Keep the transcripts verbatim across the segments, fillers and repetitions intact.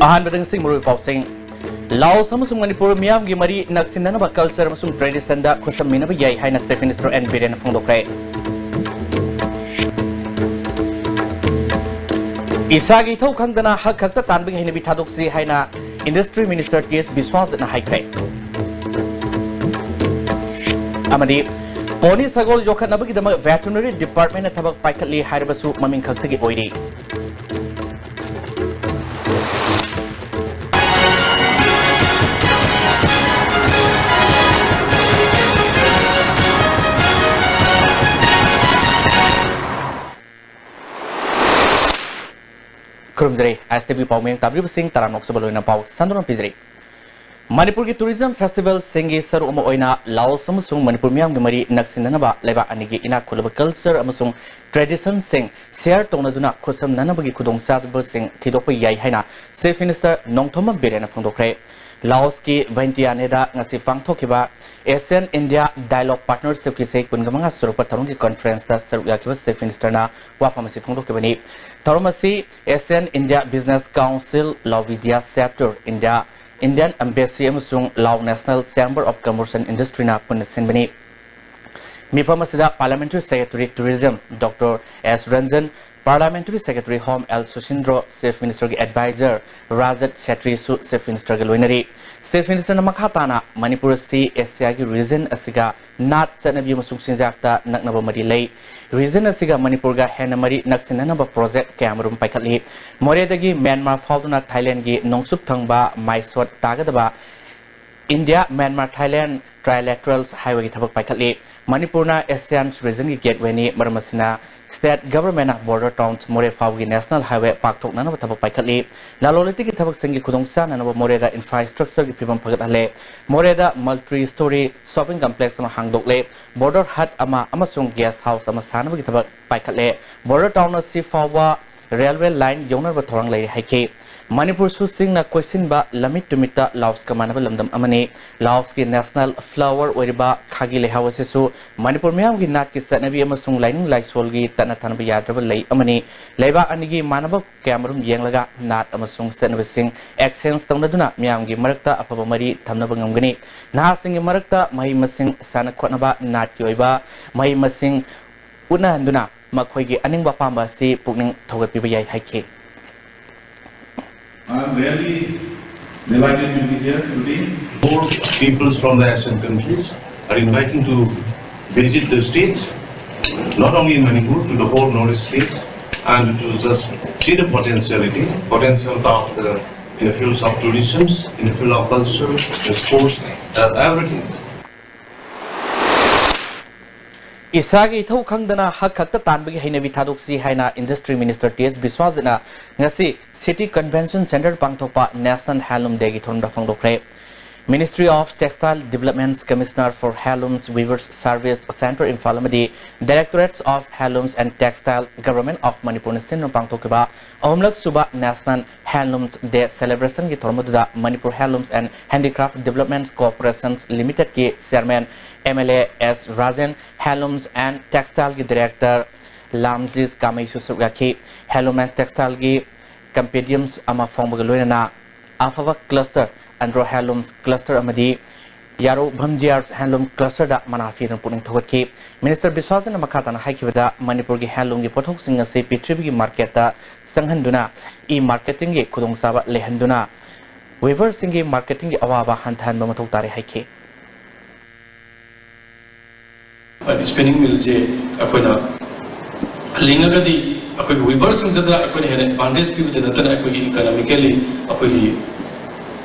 ꯑꯍꯥꯟꯕꯗ ꯉꯁꯤ ꯃꯔꯨꯑꯣꯏꯕ ꯄꯥꯎꯁꯤꯡ꯫ ꯂꯥꯑꯣꯁ ꯑꯃꯁꯨꯡ ꯃꯅꯤꯄꯨꯔ ꯃꯤꯌꯥꯝꯒꯤ ꯃꯔꯤ ꯅꯛꯁꯤꯟꯅꯅꯕ culture ꯑꯃꯁꯨꯡ traditionꯗ ꯈꯨꯠꯁꯝꯃꯤꯟꯅꯕ ꯌꯥꯏ ꯍꯥꯏꯅ Chief Minister ꯑꯦꯟ ꯕꯤꯔꯦꯟꯅ ꯐꯣꯡꯗꯣꯛꯈ꯭ꯔꯦ꯫ ꯏꯁꯥꯒꯤ ꯏꯊꯧ ꯈꯪꯗꯅ ꯍꯛ ꯈꯛꯇ ꯇꯥꯟꯕꯒꯤ ꯍꯩꯅꯕꯤ ꯊꯥꯗꯣꯛꯁꯤ ꯍꯥꯏꯅ Industry Minister ꯇꯤ ꯑꯦꯁ ꯕꯤꯁ꯭ꯋꯥꯁꯅ ꯍꯥꯏꯈ꯭ꯔꯦ꯫ ꯑꯃꯗꯤ ꯄꯣꯅꯤ ꯁꯒꯣꯜ ꯌꯣꯛꯈꯠꯅꯕꯒꯤꯗꯃꯛ Veterinary Departmentꯅ ꯊꯕꯛ ꯄꯥꯏꯈꯠꯂꯤ ꯍꯥꯏꯔꯕꯁꯨ ꯃꯃꯤꯡ ꯈꯛꯇꯒꯤ ꯑꯣꯏꯔꯤ꯫ ꯈꯨꯔꯨꯝꯖꯔꯤ꯫ ꯑꯥꯏ ꯑꯦꯁ ꯇꯤ ꯚꯤ ꯄꯥꯎꯃꯤ ꯇꯥꯕꯤꯔꯤꯕꯁꯤꯡ ꯇꯔꯥꯝꯅ ꯑꯣꯛꯆꯕ ꯂꯣꯏꯅ ꯄꯥꯎ ꯁꯟꯗꯣꯛꯅ ꯄꯤꯖꯔꯤ꯫ ꯃꯅꯤꯄꯨꯔꯒꯤ tourism festivalꯁꯤꯡꯒꯤ ꯁꯔꯨꯛ ꯑꯃ ꯑꯣꯏꯅ ꯂꯥꯑꯣꯁ ꯑꯃꯁꯨꯡ ꯃꯅꯤꯄꯨꯔ ꯃꯤꯌꯥꯝꯒꯤ ꯃꯔꯤ ꯅꯛꯁꯤꯟꯅꯅꯕ ꯂꯩꯕꯥꯛ ꯑꯅꯤꯒꯤ ꯏꯅꯥꯛ ꯈꯨꯜꯂꯕ culture ꯑꯃꯁꯨꯡ traditionꯁꯤꯡ share ꯇꯧꯅꯗꯨꯅ ꯈꯨꯠꯁꯝꯅꯅꯕꯒꯤ ꯈꯨꯗꯣꯡꯆꯥꯕꯁꯤꯡ ꯊꯤꯗꯣꯛꯄ ꯌꯥꯏ ꯍꯥꯏꯅ Chief Minister ꯅꯣꯡꯊꯣꯝꯕꯝ ꯕꯤꯔꯦꯟꯅ ꯐꯣꯡꯗꯣꯛꯈ꯭ꯔꯦ꯫ ꯂꯥꯑꯣꯁꯀꯤ ꯚꯤꯌꯦꯟꯇꯤꯌꯥꯅꯦꯗ ꯉꯁꯤ ꯄꯥꯡꯊꯣꯛꯈꯤꯕ Asian India Dialogue Partnershipꯀꯤ ꯆꯍꯤ ꯀꯨꯟꯃꯉꯥ ꯁꯨꯔꯛꯄ ꯊꯧꯔꯝꯒꯤ conferenceꯇ ꯁꯔꯨꯛ ꯌꯥꯈꯤꯕ Chief Ministerꯅ ꯋꯥꯐꯝ ꯑꯁꯤ ꯐꯣꯡꯗꯣꯛꯈꯤꯕꯅꯤ꯫ ꯊꯧꯔꯝ ꯑꯁꯤ Asian India Business Council, Lao Vidya Chapter, India, Indian Embassy ꯑꯃꯁꯨꯡ Lao National Chamber of Commerce and Industryꯅ ꯄꯨꯟꯅ ꯁꯤꯟꯕꯅꯤ꯫ ꯃꯤꯐꯝ ꯑꯁꯤꯗ Parliamentary Secretary Tourism Doctor S Ranjan, Parliamentary Secretary Home L Susindro, Chief Ministerꯒꯤ Advisor ꯔꯥꯖꯠ ꯁꯦꯇ꯭ꯔꯤꯁꯨ Chief Ministerꯒ ꯂꯣꯏꯅꯔꯤ꯫ Chief Ministerꯅ ꯃꯈꯥ ꯇꯥꯅ ꯃꯅꯤꯄꯨꯔ ꯑꯁꯤ ꯑꯦꯁꯤꯌꯥꯒꯤ region ꯑꯁꯤꯒ ꯅꯥꯠ, ꯆꯠꯅꯕꯤ ꯑꯃꯁꯨꯡ ꯆꯤꯟꯖꯥꯛꯇ ꯅꯛꯅꯕ ꯃꯔꯤ ꯂꯩ꯫ Region ꯑꯁꯤꯒ ꯃꯅꯤꯄꯨꯔꯒ ꯍꯦꯟꯅ ꯃꯔꯤ ꯅꯛꯁꯤꯟꯅꯅꯕ project ꯀꯌꯥꯃꯔꯨꯝ ꯄꯥꯏꯈꯠꯂꯤ꯫ ꯃꯣꯔꯦꯗꯒꯤ ꯃ꯭ꯌꯥꯟꯃꯥꯔ ꯐꯥꯎꯗꯨꯅ ꯊꯥꯏꯂꯦꯟꯗꯒꯤ ꯅꯣꯡꯆꯨꯞ ꯊꯪꯕ ꯃꯥꯏꯁꯣꯠ ꯇꯥꯒꯗꯕ India, Myanmar, Thailand Trilateral Highwayꯒꯤ ꯊꯕꯛ ꯄꯥꯏꯈꯠꯂꯤ꯫ ꯃꯅꯤꯄꯨꯔꯅ ASEAN regionꯒꯤ gatewayꯅꯤ, ꯃꯔꯝ ꯑꯁꯤꯅ state governmentꯅ border towns ꯃꯣꯔꯦ ꯐꯥꯎꯒꯤ national highway ꯄꯥꯛꯊꯣꯛꯅꯅꯕ ꯊꯕꯛ ꯄꯥꯏꯈꯠꯂꯤ꯫ ꯂꯂꯣꯟ ꯏꯇꯤꯛꯀꯤ ꯊꯕꯛꯁꯤꯡꯒꯤ ꯈꯨꯗꯣꯡꯆꯥꯅꯅꯕ ꯃꯣꯔꯦꯗ infrastructureꯒꯤ ꯐꯤꯕꯝ ꯐꯒꯠꯍꯜꯂꯦ꯫ ꯃꯣꯔꯦꯗ multi story shopping complex ꯑꯃ ꯍꯥꯡꯗꯣꯛꯂꯦ꯫ Border hut ꯑꯃ ꯑꯃꯁꯨꯡ guest house ꯑꯃ ꯁꯥꯅꯕꯒꯤ ꯊꯕꯛ ꯄꯥꯏꯈꯠꯂꯦ꯫ Border town ꯑꯁꯤ ꯐꯥꯎꯕ railway line ꯌꯧꯅꯅꯕ ꯊꯧꯔꯥꯡ ꯂꯩꯔꯦ ꯍꯥꯏꯈꯤ꯫ ꯃꯅꯤꯄꯨꯔꯁꯨ ꯆꯤꯡꯅ ꯀꯣꯏꯁꯤꯟꯕ ꯂꯝꯃꯤꯠ ꯇꯨꯃꯤꯠꯇ ꯂꯥꯑꯣꯁꯀ ꯃꯥꯟꯅꯕ ꯂꯝꯗꯝ ꯑꯃꯅꯤ꯫ ꯂꯥꯑꯣꯁꯀꯤ national flower ꯑꯣꯏꯔꯤꯕ ꯈꯥꯒꯤ ꯂꯩꯍꯥꯎ ꯑꯁꯤꯁꯨ ꯃꯅꯤꯄꯨꯔ ꯃꯤꯌꯥꯝꯒꯤ ꯅꯥꯠꯀꯤ ꯆꯠꯅꯕꯤ ꯑꯃꯁꯨꯡ ꯂꯥꯏꯅꯤꯡ ꯂꯥꯏꯁꯣꯜꯒꯤ ꯇꯠꯅ ꯊꯥꯅꯕ ꯌꯥꯗ꯭ꯔꯕ ꯂꯩ ꯑꯃꯅꯤ꯫ ꯂꯩꯕꯥꯛ ꯑꯅꯤꯒꯤ ꯃꯥꯟꯅꯕ ꯀꯌꯥꯃꯔꯨꯝ ꯌꯦꯡꯂꯒ ꯅꯥꯠ ꯑꯃꯁꯨꯡ ꯆꯠꯅꯕꯤꯁꯤꯡ exchange ꯇꯧꯅꯗꯨꯅ ꯃꯤꯌꯥꯝꯒꯤ ꯃꯔꯛꯇ ꯑꯐꯕ ꯃꯔꯤ ꯊꯝꯅꯕ ꯉꯝꯒꯅꯤ꯫ ꯅꯍꯥꯁꯤꯡꯒꯤ ꯃꯔꯛꯇ ꯃꯍꯩ ꯃꯁꯤꯡ, ꯁꯥꯟꯅ ꯈꯣꯠꯅꯕ, ꯅꯥꯠꯀꯤ ꯑꯣꯏꯕ ꯃꯍꯩ ꯃꯁꯤꯡ ꯎꯠꯅꯍꯟꯗꯨꯅ ꯃꯈꯣꯏꯒꯤ ꯑꯅꯤꯡꯕ ꯑꯄꯥꯝꯕ ꯑꯁꯤ ꯄꯨꯛꯅꯤꯡ ꯊꯧꯒꯠꯄꯤꯕ ꯌꯥꯏ ꯍꯥꯏꯈꯤ꯫ I am really delighted to be here today. Four peoples from the Asian countries are inviting to visit the state, not only in Manipur, to the whole Northeast states, and to just see the potentiality, potential of the, in the fields of tourism, in the field of culture, the sports, uh, everything. ꯏꯁꯥꯒꯤ ꯏꯊꯧ ꯈꯪꯗꯅ ꯍꯛ ꯈꯛꯇ ꯇꯥꯟꯕꯒꯤ ꯍꯩꯅꯕꯤ ꯊꯥꯗꯣꯛꯁꯤ ꯍꯥꯏꯅ Industry Minister T ꯑꯦꯁ ꯕꯤꯁ꯭ꯋꯥꯖꯤꯠꯅ ꯉꯁꯤ City Convention Centre ꯄꯥꯡꯊꯣꯛꯄ National Handloom Dayꯒꯤ ꯊꯧꯔꯝꯗ ꯐꯣꯡꯗꯣꯛꯈ꯭ꯔꯦ꯫ Ministry of Textile Development's Commissioner for Handlooms, Weavers Service, Central Imphal ꯑꯃꯗꯤ Directorates of Handlooms and Textile, Government of Manipurꯅ ꯁꯤꯟꯗꯨꯅ ꯄꯥꯡꯊꯣꯛꯈꯤꯕ ꯑꯍꯨꯝꯂꯛ ꯁꯨꯕ National Handlooms Day celebrationꯒꯤ ꯊꯧꯔꯝ ꯑꯗꯨꯗ Manipur Handlooms and Handicraft Development Corporation Limitedꯀꯤ Chairman M L A S Rajen, Handlooms and Textileꯒꯤ Director ꯂꯥꯝꯖꯤꯁ ꯀꯥꯃꯩꯁꯨ ꯁꯔꯨꯛ ꯌꯥꯈꯤ꯫ Handloom and Textileꯒꯤ compendiums ꯑꯃ ꯐꯣꯡꯕꯒ ꯂꯣꯏꯅꯅ ꯑꯐꯕ cluster, Andro Handlooms cluster ꯑꯃꯗꯤ ꯌꯥꯔꯣ ꯚꯝꯖꯤꯌꯥꯔ Handloom clusterꯗ ꯃꯅꯥ ꯄꯤꯗꯨꯅ ꯄꯨꯛꯅꯤꯡ ꯊꯧꯒꯠꯈꯤ꯫ Minister ꯕꯤꯁ꯭ꯋꯥꯁꯅ ꯃꯈꯥ ꯇꯥꯅ ꯍꯥꯏꯈꯤꯕꯗ, ꯃꯅꯤꯄꯨꯔꯒꯤ handloomꯒꯤ ꯄꯣꯠꯊꯣꯛꯁꯤꯡ ꯑꯁꯤ ꯄ꯭ꯔꯤꯊꯤꯕꯤꯒꯤ marketꯇ ꯆꯪꯍꯟꯗꯨꯅ e-marketingꯒꯤ ꯈꯨꯗꯣꯡꯆꯥꯕ ꯂꯩꯍꯟꯗꯨꯅ weaverꯁꯤꯡꯒꯤ marketingꯒꯤ ꯑꯋꯥꯕ ꯍꯟꯊꯍꯟꯕ ꯃꯊꯧ ꯇꯥꯔꯦ ꯍꯥꯏꯈꯤ꯫ Spinning millꯁꯦ ꯑꯩꯈꯣꯏꯅ ꯂꯤꯡꯉꯒꯗꯤ ꯑꯩꯈꯣꯏꯒꯤ weaverꯁꯤꯡꯗꯗ ꯑꯩꯈꯣꯏꯅ ꯍꯦꯟꯅ advantage ꯄꯤꯕꯗ ꯅꯠꯇꯅ ꯑꯩꯈꯣꯏꯒꯤ economically ꯑꯩꯈꯣꯏꯒꯤ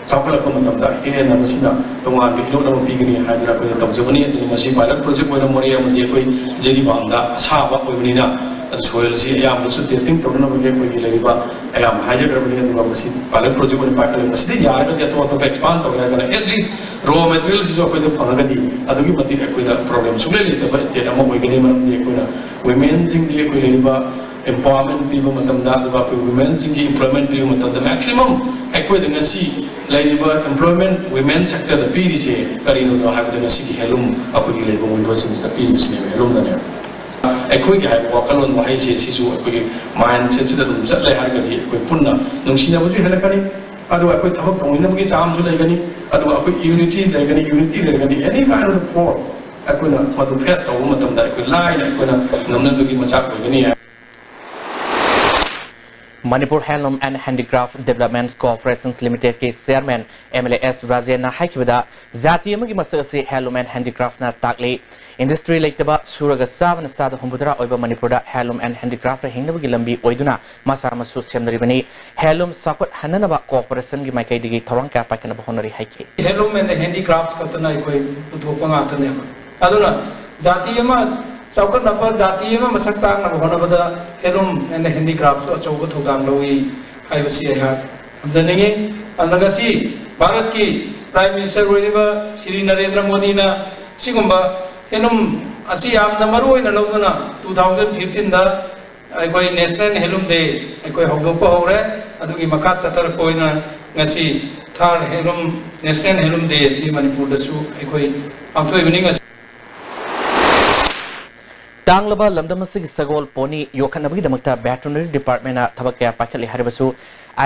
ꯆꯥꯎꯈꯠꯂꯛꯄ ꯃꯇꯝꯗ ꯍꯦꯟꯅ ꯃꯁꯤꯅ ꯇꯣꯉꯥꯟꯕ ꯏꯅꯣꯠ ꯑꯃ ꯄꯤꯒꯅꯤ ꯍꯥꯏꯗꯅ ꯑꯩꯈꯣꯏꯅ ꯇꯧꯖꯕꯅꯤ꯫ ꯑꯗꯨꯅ ꯃꯁꯤ pilot project ꯑꯣꯏꯅ ꯃꯣꯔꯦ ꯑꯃꯗꯤ ꯑꯩꯈꯣꯏ ꯖꯤꯔꯤꯕꯥꯝꯗ ꯑꯁꯥꯕ ꯑꯣꯏꯕꯅꯤꯅ ꯑꯗꯨ soilꯁꯤ ꯑꯌꯥꯝꯕꯁꯨ testing ꯇꯧꯅꯅꯕꯒꯤ ꯑꯩꯈꯣꯏꯒꯤ ꯂꯩꯔꯤꯕ ꯑꯌꯥꯝꯕ ꯍꯥꯏꯖꯈ꯭ꯔꯕꯅꯤ꯫ ꯑꯗꯨꯒ ꯃꯁꯤ pilot project ꯑꯣꯏꯅ ꯄꯥꯏꯈꯠꯂꯦ꯫ ꯃꯁꯤꯗ ꯌꯥꯔꯒꯗꯤ ꯑꯇꯣꯞ ꯑꯇꯣꯞꯄ expand ꯇꯧꯒꯦ ꯍꯥꯏꯔꯒꯅ at least raw materialꯁꯤꯁꯨ ꯑꯩꯈꯣꯏꯗ ꯐꯪꯉꯒꯗꯤ ꯑꯗꯨꯛꯀꯤ ꯃꯇꯤꯛ ꯑꯩꯈꯣꯏꯗ problem ꯁꯨꯡꯂꯩ ꯂꯩꯇꯕ state ꯑꯃ ꯑꯣꯏꯒꯅꯤ꯫ ꯃꯔꯝꯗꯤ ꯑꯩꯈꯣꯏꯅ womenꯁꯤꯡꯒꯤ ꯑꯩꯈꯣꯏ ꯂꯩꯔꯤꯕ Empowerment ꯄꯤꯕ ꯃꯇꯝꯗ, ꯑꯗꯨꯒ ꯑꯩꯈꯣꯏ womenꯁꯤꯡꯒꯤ employment ꯄꯤꯕ ꯃꯇꯝꯗ maximum ꯑꯩꯈꯣꯏꯗ ꯉꯁꯤ ꯂꯩꯔꯤꯕ employment women sectorꯗ ꯄꯤꯔꯤꯁꯦ ꯀꯔꯤꯅꯣ ꯍꯥꯏꯕꯗ ꯉꯁꯤꯒꯤ handloom, ꯑꯩꯈꯣꯏꯒꯤ ꯂꯩꯕ windowꯁꯤꯡꯁꯤꯗ ꯄꯤꯔꯤꯕꯁꯤꯅꯦꯕ, handloomꯗꯅꯦꯕ꯫ ꯑꯩꯈꯣꯏꯒꯤ ꯍꯥꯏꯕ ꯋꯥꯈꯜꯂꯣꯟ ꯋꯥꯍꯩꯁꯦ ꯁꯤꯁꯨ ꯑꯩꯈꯣꯏꯒꯤ mindsetꯁꯤꯗ ꯑꯗꯨꯝ ꯆꯠꯂꯦ ꯍꯥꯏꯔꯒꯗꯤ ꯑꯩꯈꯣꯏ ꯄꯨꯟꯅ ꯅꯨꯡꯁꯤꯅꯕꯁꯨ ꯍꯦꯜꯂꯛꯀꯅꯤ, ꯑꯗꯨꯒ ꯑꯩꯈꯣꯏ ꯊꯕꯛ ꯇꯧꯃꯤꯟꯅꯕꯒꯤ ꯆꯥꯡꯁꯨ ꯂꯩꯒꯅꯤ, ꯑꯗꯨꯒ ꯑꯩꯈꯣꯏ unity ꯂꯩꯒꯅꯤ, unity ꯂꯩꯔꯒꯗꯤ any kind of force ꯑꯩꯈꯣꯏꯅ ꯃꯗꯨ face ꯇꯧꯕ ꯃꯇꯝꯗ ꯑꯩꯈꯣꯏ ꯂꯥꯏꯅ ꯑꯩꯈꯣꯏꯅ ꯉꯝꯅꯕꯒꯤ ꯃꯆꯥꯛ ꯑꯣꯏꯒꯅꯤ꯫ Manipur Handloom and Handicraft Development Corporation Limitedꯀꯤ chairman MLA S ꯔꯥꯖꯦꯟꯅ ꯍꯥꯏꯈꯤꯕꯗ, ꯖꯥꯇꯤ ꯑꯃꯒꯤ ꯃꯁꯛ ꯑꯁꯤ handloom and handicraftꯅ ꯇꯥꯛꯂꯤ꯫ Industry ꯂꯩꯇꯕ, ꯁꯨꯔꯒ ꯆꯥꯕꯅ ꯆꯥꯗ ꯍꯨꯝꯐꯨꯇꯔꯥ ꯑꯣꯏꯕ ꯃꯅꯤꯄꯨꯔꯗ handloom and handicraftꯅ ꯍꯤꯡꯅꯕꯒꯤ ꯂꯝꯕꯤ ꯑꯣꯏꯗꯨꯅ ꯃꯁꯥ ꯃꯁꯨ ꯁꯦꯝꯅꯔꯤꯕꯅꯤ꯫ Handloom ꯆꯥꯎꯈꯠꯍꯟꯅꯅꯕ corporationꯒꯤ ꯃꯥꯏꯀꯩꯗꯒꯤ ꯊꯧꯔꯥꯡ ꯀꯌꯥ ꯄꯥꯏꯈꯠꯅꯕ ꯍꯣꯠꯅꯔꯤ ꯍꯥꯏꯈꯤ꯫ Handloom and handicraft ꯈꯛꯇꯅ ꯑꯩꯈꯣꯏ ꯄꯨꯊꯣꯛꯄ ꯉꯥꯛꯇꯅꯦꯕ꯫ ꯑꯗꯨꯅ ꯖꯥꯇꯤ ꯑꯃ ꯆꯥꯎꯈꯠꯅꯕ, ꯖꯥꯇꯤ ꯑꯃ ꯃꯁꯛ ꯇꯥꯛꯅꯕ ꯍꯣꯠꯅꯕꯗ handloom and handicraftꯁꯨ ꯑꯆꯧꯕ ꯊꯧꯗꯥꯡ ꯂꯧꯏ ꯍꯥꯏꯕꯁꯤ ꯑꯩꯍꯥꯛ ꯊꯝꯖꯅꯤꯡꯏ꯫ ꯑꯗꯨꯅ ꯉꯁꯤ ꯚꯥꯔꯠꯀꯤ Prime Minister ꯑꯣꯏꯔꯤꯕ ꯁ꯭ꯔꯤ ꯅꯔꯦꯟꯗ꯭ꯔ ꯃꯣꯗꯤꯅ ꯁꯤꯒꯨꯝꯕ handloom ꯑꯁꯤ ꯌꯥꯝꯅ ꯃꯔꯨ ꯑꯣꯏꯅ ꯂꯧꯗꯨꯅ two thousand fifteenꯗ ꯑꯩꯈꯣꯏ National Handloom Day ꯑꯩꯈꯣꯏ ꯍꯧꯗꯣꯛꯄ ꯍꯧꯔꯦ꯫ ꯑꯗꯨꯒꯤ ꯃꯈꯥ ꯆꯠꯊꯔꯛꯄ ꯑꯣꯏꯅ ꯉꯁꯤ third handloom, National Handloom Day ꯑꯁꯤ ꯃꯅꯤꯄꯨꯔꯗꯁꯨ ꯑꯩꯈꯣꯏ ꯄꯥꯡꯊꯣꯛꯏꯕꯅꯤ꯫ ꯉꯁꯤ ꯇꯥꯡꯂꯕ ꯂꯝꯗꯝ ꯑꯁꯤꯒꯤ ꯁꯒꯣꯜ pony ꯌꯣꯛꯈꯠꯅꯕꯒꯤꯗꯃꯛꯇ Veterinary Departmentꯅ ꯊꯕꯛ ꯀꯌꯥ ꯄꯥꯏꯈꯠꯂꯤ ꯍꯥꯏꯔꯕꯁꯨ,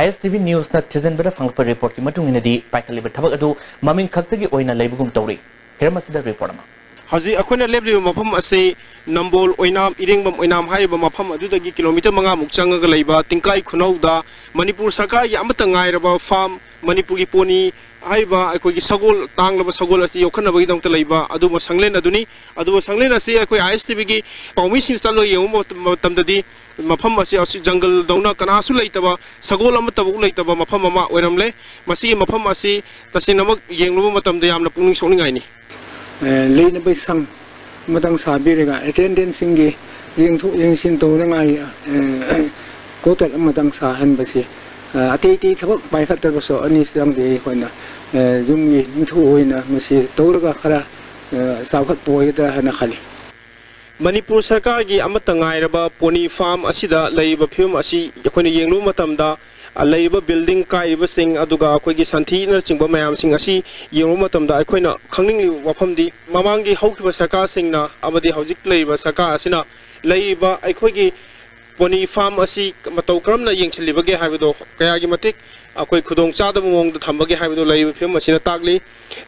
ISTV Newsꯅ ꯊꯤꯖꯤꯟꯕꯗ ꯐꯪꯂꯛꯄ reportꯀꯤ ꯃꯇꯨꯡ ꯏꯟꯅꯗꯤ ꯄꯥꯏꯈꯠꯂꯤꯕ ꯊꯕꯛ ꯑꯗꯨ ꯃꯃꯤꯡ ꯈꯛꯇꯒꯤ ꯑꯣꯏꯅ ꯂꯩꯕꯒꯨꯝ ꯇꯧꯔꯤ꯫ ꯍꯤꯔꯝ ꯑꯁꯤꯗ report ꯑꯃ꯫ ꯍꯧꯖꯤꯛ ꯑꯩꯈꯣꯏꯅ ꯂꯦꯞꯂꯤꯕ ꯃꯐꯝ ꯑꯁꯤ ꯅꯝꯕꯣꯜ ꯑꯣꯏꯅꯥꯝ, ꯏꯔꯦꯡꯕꯝ ꯑꯣꯏꯅꯥꯝ ꯍꯥꯏꯔꯤꯕ ꯃꯐꯝ ꯑꯗꯨꯗꯒꯤ kilometre ꯃꯉꯥꯃꯨꯛ ꯆꯪꯉꯒ ꯂꯩꯕ ꯇꯤꯡꯀꯥꯏ ꯈꯨꯅꯧꯗ ꯃꯅꯤꯄꯨꯔ ꯁꯔꯀꯥꯔꯒꯤ ꯑꯃꯠꯇ ꯉꯥꯏꯔꯕ farm, ꯃꯅꯤꯄꯨꯔꯒꯤ pony ꯍꯥꯏꯔꯤꯕ ꯑꯩꯈꯣꯏꯒꯤ ꯁꯒꯣꯜ, ꯇꯥꯡꯂꯕ ꯁꯒꯣꯜ ꯑꯁꯤ ꯌꯣꯛꯈꯠꯅꯕꯒꯤꯗꯃꯛꯇ ꯂꯩꯕ ꯑꯗꯨꯒꯨꯝꯕ ꯁꯪꯂꯦꯟ ꯑꯗꯨꯅꯤ꯫ ꯑꯗꯨꯒ ꯁꯪꯂꯦꯟ ꯑꯁꯤ ꯑꯩꯈꯣꯏ ISTVꯒꯤ ꯄꯥꯎꯃꯤꯁꯤꯡꯅ ꯆꯠꯂꯒ ꯌꯦꯡꯕ ꯃꯇꯝꯗꯗꯤ ꯃꯐꯝ ꯑꯁꯤ, ꯑꯁꯤ ꯖꯪꯒꯜꯗꯧꯅ ꯀꯅꯥꯁꯨ ꯂꯩꯇꯕ, ꯁꯒꯣꯜ ꯑꯃꯠꯇꯐꯥꯎ ꯂꯩꯇꯕ ꯃꯐꯝ ꯑꯃ ꯑꯣꯏꯔꯝꯂꯦ꯫ ꯃꯁꯤꯒꯤ ꯃꯐꯝ ꯑꯁꯤ ꯇꯁꯦꯡꯅꯃꯛ ꯌꯦꯡꯂꯨꯕ ꯃꯇꯝꯗ ꯌꯥꯝꯅ ꯄꯨꯛꯅꯤꯡ ꯁꯣꯛꯅꯤꯡꯉꯥꯏꯅꯤ꯫ ꯑꯦ, ꯂꯩꯅꯕ ꯁꯪ ꯑꯃꯇꯪ ꯁꯥꯕꯤꯔꯒ attendantꯁꯤꯡꯒꯤ ꯌꯦꯡꯊꯣꯛ ꯌꯦꯡꯁꯤꯟ ꯇꯧꯅꯉꯥꯏ, ꯑꯦ, quarter ꯑꯃꯇꯪ ꯁꯥꯍꯟꯕꯁꯤ, ꯑꯦ, ꯑꯇꯩ ꯑꯇꯩ ꯊꯕꯛ ꯄꯥꯏꯈꯠꯇ꯭ꯔꯕꯁꯨ ꯑꯅꯤ ꯆꯪꯗꯦ꯫ ꯑꯩꯈꯣꯏꯅ, ꯑꯦ, ꯌꯨꯝꯒꯤ ꯅꯤꯡꯊꯧ ꯑꯣꯏꯅ ꯃꯁꯤ ꯇꯧꯔꯒ ꯈꯔ, ꯑꯦ, ꯆꯥꯎꯈꯠꯄ ꯑꯣꯏꯒꯗ꯭ꯔꯥ ꯍꯥꯏꯅ ꯈꯜꯂꯤ꯫ ꯃꯅꯤꯄꯨꯔ ꯁꯔꯀꯥꯔꯒꯤ ꯑꯃꯠꯇ ꯉꯥꯏꯔꯕ ꯄꯣꯅꯤ ꯐꯥꯔꯝ ꯑꯁꯤꯗ ꯂꯩꯔꯤꯕ ꯐꯤꯕꯝ ꯑꯁꯤ ꯑꯩꯈꯣꯏꯅ ꯌꯦꯡꯂꯨꯕ ꯃꯇꯝꯗ, ꯑ, ꯂꯩꯔꯤꯕ ꯕꯤꯜꯗꯤꯡ ꯀꯥꯏꯔꯤꯕꯁꯤꯡ, ꯑꯗꯨꯒ ꯑꯩꯈꯣꯏꯒꯤ ꯁꯟꯊꯤꯅꯆꯤꯡꯕ ꯃꯌꯥꯝꯁꯤꯡ ꯑꯁꯤ ꯌꯦꯡꯂꯨꯕ ꯃꯇꯝꯗ, ꯑꯩꯈꯣꯏꯅ ꯈꯪꯅꯤꯡꯂꯤꯕ ꯋꯥꯐꯝꯗꯤ, ꯃꯃꯥꯡꯒꯤ ꯍꯧꯈꯤꯕ ꯁꯔꯀꯥꯔꯁꯤꯡꯅ ꯑꯃꯗꯤ ꯍꯧꯖꯤꯛ ꯂꯩꯔꯤꯕ ꯁꯔꯀꯥꯔ ꯑꯁꯤꯅ ꯂꯩꯔꯤꯕ ꯑꯩꯈꯣꯏꯒꯤ ꯄꯣꯅꯤ ꯐꯥꯔꯝ ꯑꯁꯤ ꯃꯇꯧ ꯀꯔꯝꯅ ꯌꯦꯡꯁꯤꯜꯂꯤꯕꯒꯦ ꯍꯥꯏꯕꯗꯣ, ꯀꯌꯥꯒꯤ ꯃꯇꯤꯛ ꯑꯩꯈꯣꯏ ꯈꯨꯗꯣꯡ ꯆꯥꯗꯕ ꯃꯑꯣꯡꯗ ꯊꯝꯕꯒꯦ ꯍꯥꯏꯕꯗꯣ ꯂꯩꯔꯤꯕ ꯐꯤꯕꯝ ꯑꯁꯤꯅ ꯇꯥꯛꯂꯤ꯫